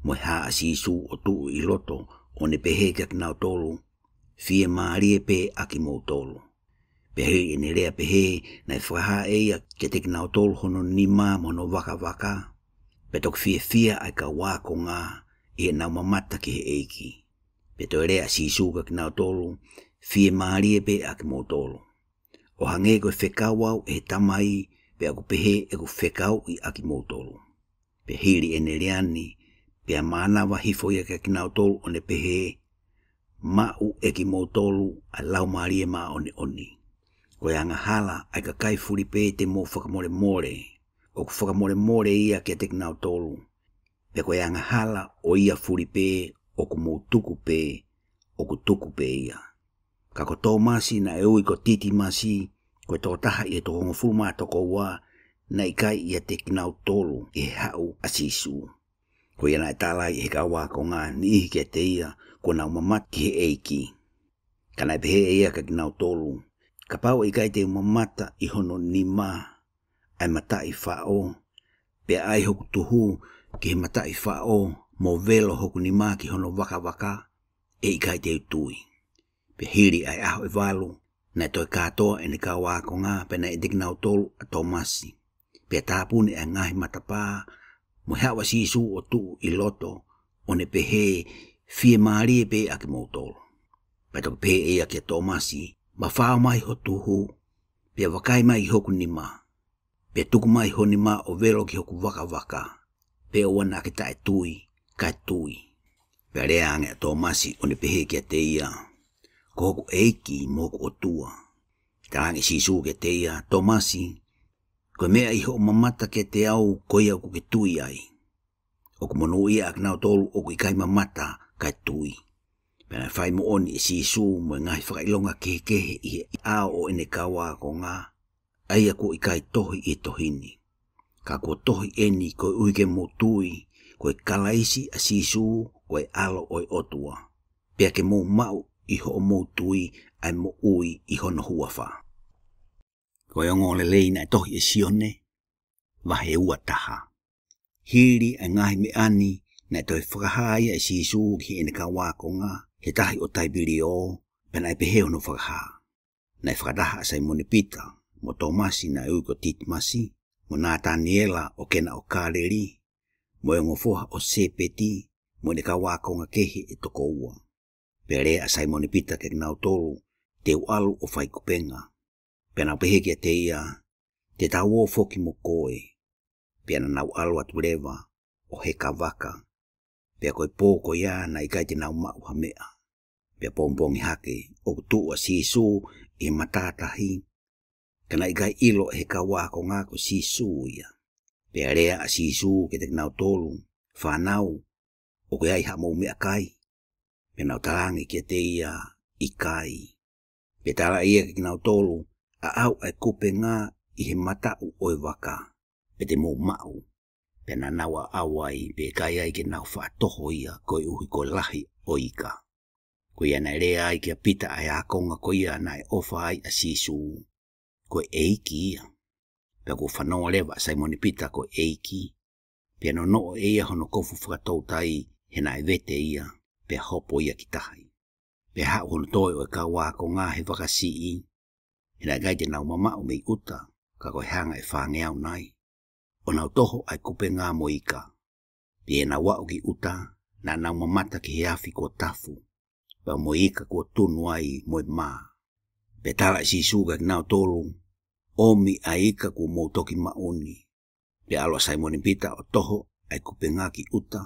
Mo e hā ʻa Sīsū ʻo tuʻu ʻi loto ʻo ne pehē kiate kinautolu, fiemālie pē ʻa kimoutolu. Pea hili ʻene lea pehē, naʻe fakahā ʻe ia kiate kinautolu hono nima mo hono vakavaka. Pea toki fiefia ʻa e kau ākonga ʻi heʻenau mamata ki he ʻEiki. Pea toe lea ʻa Sīsū kiate kinautolu, fiemālie pē ʻa kimoutolu. ʻO hangē ko e fekau au ʻe he Tamai, pea ʻoku pehē ʻeku fekauʻi ʻa kimoutolu. Pea hili ʻene lea ni, pea mānava hifo ia kiate kinautolu ʻo ne pehē, maʻu ʻe kimoutolu ʻa e Laumālie Māʻoniʻoni. Ko e angahala ʻa e kakai fulipē te mou fakamolemole, ʻoku fakamolemole ia kiate kinautolu. Pea ko e angahala ʻo ia fulipē ʻoku mou tuku pē, ʻoku tuku pē ia. Ka ko Tōmasi naʻe ui ko Titimasi, ko e tokotaha ʻi he toko hongofulu mā toko ua, naʻe ʻikai ʻiate kinautolu ʻi he haʻu ʻa Sīsū. Ko ia naʻe tala ai ʻe he kau ākonga niʻihi kiate ia, kuo nau mamata ki he ʻEiki. Ka naʻe pehē ʻe ia kiate kinautolu, kapau ʻe ʻikai te u mamata ʻi hono nima ʻa e mataʻi faʻo, pea ʻai hoku tuhu ki he mataʻi faʻo, mo velo hoku nima ki hono vakavaka, ʻe ʻikai te u tui. Pea hili ʻa e ʻaho ʻe valu, naʻe toe kātoa ʻene kau ākonga, pea naʻe ʻiate kinautolu ʻa Tōmasi. Pea tāpuni ʻa e ngaahi matapā, mo e haʻu ʻa Sīsū ʻo tuʻu ʻi loto, ʻo ne pehē, fiemālie pē ʻa kimoutolu. Pea toki pehē ʻe ia kia Tōmasi, mafao mai ho tuhu, pea vakai mai hoku nima, pea tuku mai ho nima ʻo velo ki hoku vakavaka, pea ʻoua naʻa ke taʻetui, kae tui. Pea lea ange ʻa Tōmasi ʻo ne pehē kiate ia, ko hoku ʻEiki mo hoku ʻOtua. Talaange ʻe Sīsū kiate ia, Tōmasi, ko e meʻa ʻi hoʻo mamata kiate au ko ia ʻoku ke tui ai. ʻOku monūʻia ʻa kinautolu ʻoku ʻikai mamata kae tui. Pea naʻe fai moʻoni ʻe Sīsū mo e ngaahi fakaʻilonga kehekehe ʻi he ʻao ʻo ʻene kau ākonga, ʻa ia kuo ʻikai tohi ʻi he tohi ni. Ka kuo tohi eni koeʻuhi ke mou tui, ko e Kalaisi ʻa Sīsū, ko e ʻAlo ʻo e ʻOtua. Pea ke mou maʻu ʻi hoʻomou tui ʻa e moʻui ʻi hono huafa. Ko e ongoongolelei naʻe tohi ʻe Sione, vahe ua taha. Hili ʻa e ngaahi meʻa ni, naʻe toe fakahā ia ʻe Sīsū ki heʻene kau ākonga, he tahi ʻo Taipilio, pea naʻe pehē hono fakahā. Naʻe fakataha ʻa Saimone Pita, mo Tōmasi naʻe ui ko Titimasi, mo Nataniela ʻo Kena ʻo Kāleli, mo e ongo foha ʻo Sēpeti, mo ʻene kau ākonga kehe ʻe toko ua. Pea lea ʻa Saimone Pita kiate kinautolu, te u ʻalu ʻo fai kupenga. Pea nau pehē kiate ia, te tau ō foki mo koe. Pea naʻa nau ʻalu atu leva, ʻo heka vaka. Pea ko e pō ko ia naʻe ʻikai te nau maʻu ha meʻa. Pea pongipongi hake, ʻoku tuʻu ʻa Sīsū ʻi he matātahi, ka naʻe ʻikai ʻilo ʻe he kau ākonga ko Sīsū ia. Pea lea ʻa Sīsū kiate kinautolu, fānau, ʻoku ʻi ai haʻamou meʻakai? Pea nau talaange kiate ia, ʻikai. Pea tala ʻe ia kiate kinautolu, ʻaʻau ʻa e kupenga ʻi he mataʻu ʻo e vaka, pea te mou maʻu. Pea naʻa nau ʻaʻau ai, pea ʻikai ai ke nau faʻa toho ia, koeʻuhi ko e lahi ʻo e ika. Ko ia naʻe lea ai kia Pita ʻa e ākonga ko ia naʻe ʻofa ai ʻa Sīsū, ko e ʻEiki ia. Pea kuo fanongo leva ʻa Saimone Pita ko e ʻEiki, pea nonoʻo ʻe ia hono kofu fakatoutai, he naʻe vete ia, pea hopo ia ki tahi. Pea haʻu hono toe ʻo e kau ākonga he vakasiʻi, he naʻe ʻikai te nau mamaʻo mei ʻuta, ka ko e hanga ʻe fāngeau nai. ʻO nau toho ʻa e kupenga mo e ika. Pea ʻi heʻenau aʻu ki ʻuta, naʻa nau mamata ki he afi kuo tafu, pea mo e ika kuo tunu ai mo e mā. Pea tala ʻe Sīsū kiate kinautolu, ʻomi ʻa e ika kuo mou toki maʻu ni. Pea ʻalu ʻa Saimone Pita ʻo toho ʻa e kupenga ki ʻuta,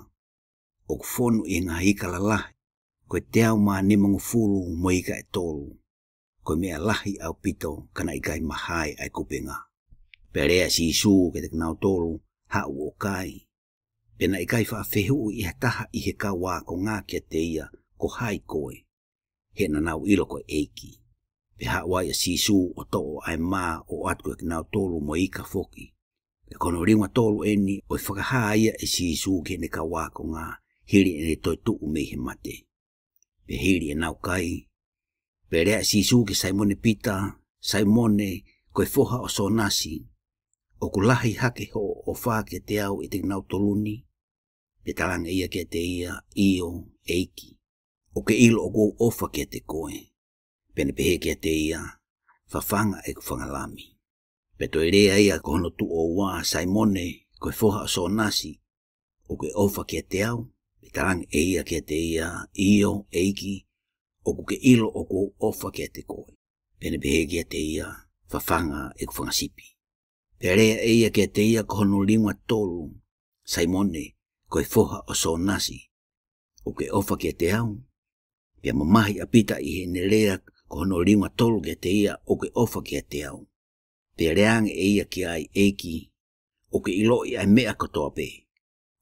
ʻoku fonu ʻi he ngaahi ika lalahi, ko e teau mā nimangofulu mo e ika ʻe tolu. ko e meʻa lahi ʻaupito ka naʻe ʻikai mahae ʻa e kupenga. Pea lea ʻa Sīsū kiate kinautolu, Haʻu ʻo kai. Pea naʻe ʻikai faʻa fehuʻi ʻe ha taha ʻi he kau ākonga kiate ia, Ko hai koe? He naʻa nau ʻilo ko e ʻEiki. Pea haʻu ai ʻa Sīsū ʻo toʻo ʻa e mā ʻo ʻoatu kiate kinautolu mo e ika foki. Pea ko hono liunga tolu eni ʻo e fakahā ia ʻe Sīsū ki heʻene kau ākonga, hili ʻene toetuʻu mei he mate. Pea hili ʻenau kai, pea lea ʻa Sīsū kia Saimone Pita, Saimone, ko e foha ʻo Sōnasi, ʻoku lahi hake hoʻo ʻofa kiate au ʻiate kinautolu ni? Pea talaange ʻe ia kiate ia, ʻIo, ʻEiki, ʻoku ke ʻilo ʻoku ou ʻofa kiate koe. Pea ne pehē kiate ia, Fafanga ʻeku fanga lami. Pea toe lea ia ko hono tuʻo ua, Saimone, ko e foha ʻo Sōnasi, ʻoku ke ʻofa kiate au? Pea talaange ʻe ia kiate ia, ʻIo, ʻEiki, ʻoku ke ʻilo ʻoku ou ʻofa kiate koe. Pea ne pehē kiate ia, Fafanga ʻeku fanga sipi. Pea lea ʻe ia kiate ia ko hono liunga tolu, Saimone, ko e foha ʻo Sōnasi, ʻoku ke ʻofa kiate au? Pea mamahi ʻa Pita ʻi heʻene lea ko hono liunga tolu kiate ia, ʻOku ke ʻofa kiate au? Pea lea ange ʻe ia ki ai, ʻEiki, ʻoku ke ʻiloʻi ʻa e meʻa kotoa pē.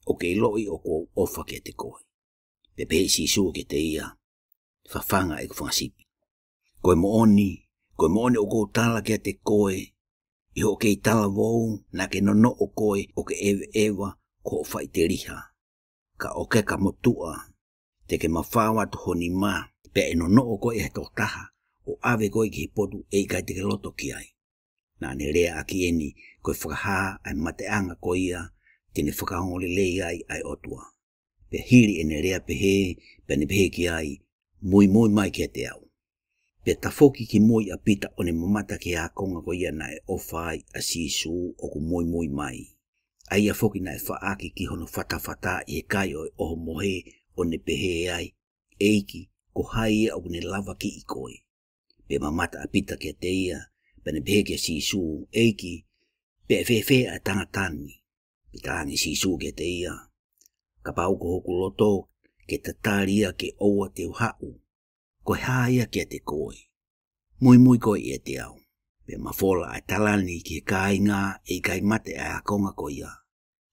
ʻOku ke ʻiloʻi ʻoku ou ʻofa kiate koe. Pea pehē ʻe Sīsū kiate ia, Fafanga ʻeku fanga sipi. Ko e moʻoni, ko e moʻoni ʻoku ou tala kiate koe, ʻi hoʻo kei talavou naʻa ke nonoʻo koe ʻo ke ʻeveʻeva ko hoʻo faʻiteliha. Ka ʻo ke ka motuʻa, te ke mafao atu ho nima, pea ʻe nonoʻo koe ʻe he tokotaha, ʻo ʻave koe ki he potu ʻe ʻikai te ke loto ki ai. Naʻa ne lea ʻaki eni, ko e fakahā ʻa e mateʻanga ko ia, te ne fakaongoongo lelei ai ʻa e ʻOtua. Pea hili ʻene lea pehē, pea ne pehē ki ai, Muimui mai kiate au. Pea tafoki ki mui ʻa Pita ʻo ne mamata ki he ākonga ko ia naʻe ʻofa ai ʻa Sīsū ʻoku muimui mai. ʻA ia foki naʻe faʻaki ki hono fatafata ʻi he kai ʻo e ʻohomohe ʻo ne pehē ai, ʻEiki, ko hai ia ʻoku ne lavakiʻi koe? Pea mamata ʻa Pita kiate ia, pea ne pehē kia Sīsū, ʻEiki, pea ʻe fēfē ʻa e tangata ni? Pea talaange ʻe Sīsū kiate ia, Kapau ko hoku loto ke tatali ia ke ʻoua te u haʻu, ko e hā ia kiate koe? Muimui koe ʻiate au. Pea mafola ʻa e tala ni ki he kāinga, ʻe ʻikai mate ʻa e ākonga ko ia.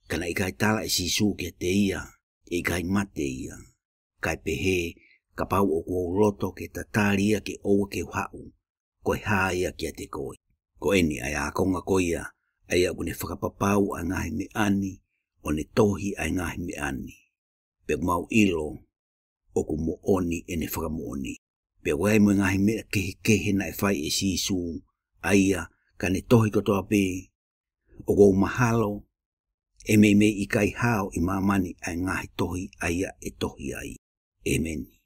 Ka naʻe ʻikai tala ʻe Sīsū kiate ia, ʻe ʻikai mate ia. Kae pehē, Kapau ʻoku ou loto ke tatali ia ke ʻoua ke u haʻu, ko e hā ia kiate koe? Ko eni ʻa e ākonga ko ia, ʻa ia ʻoku ne fakapapau ʻa e ngaahi meʻa ni, ʻo ne tohi ʻa e ngaahi meʻa ni. Pea ʻoku mau ʻilo, ʻoku moʻoni ʻene fakamoʻoni. Pea ʻoku ʻi ai mo e ngaahi meʻa kehekehe naʻe fai ʻe Sīsū, ʻa ia ka ne tohi kotoa pē, ʻoku ou mahalo, ʻe meimei ʻikai hao ʻi māmani ʻa e ngaahi tohi ʻa ia ʻe tohi ai. ʻĒmeni.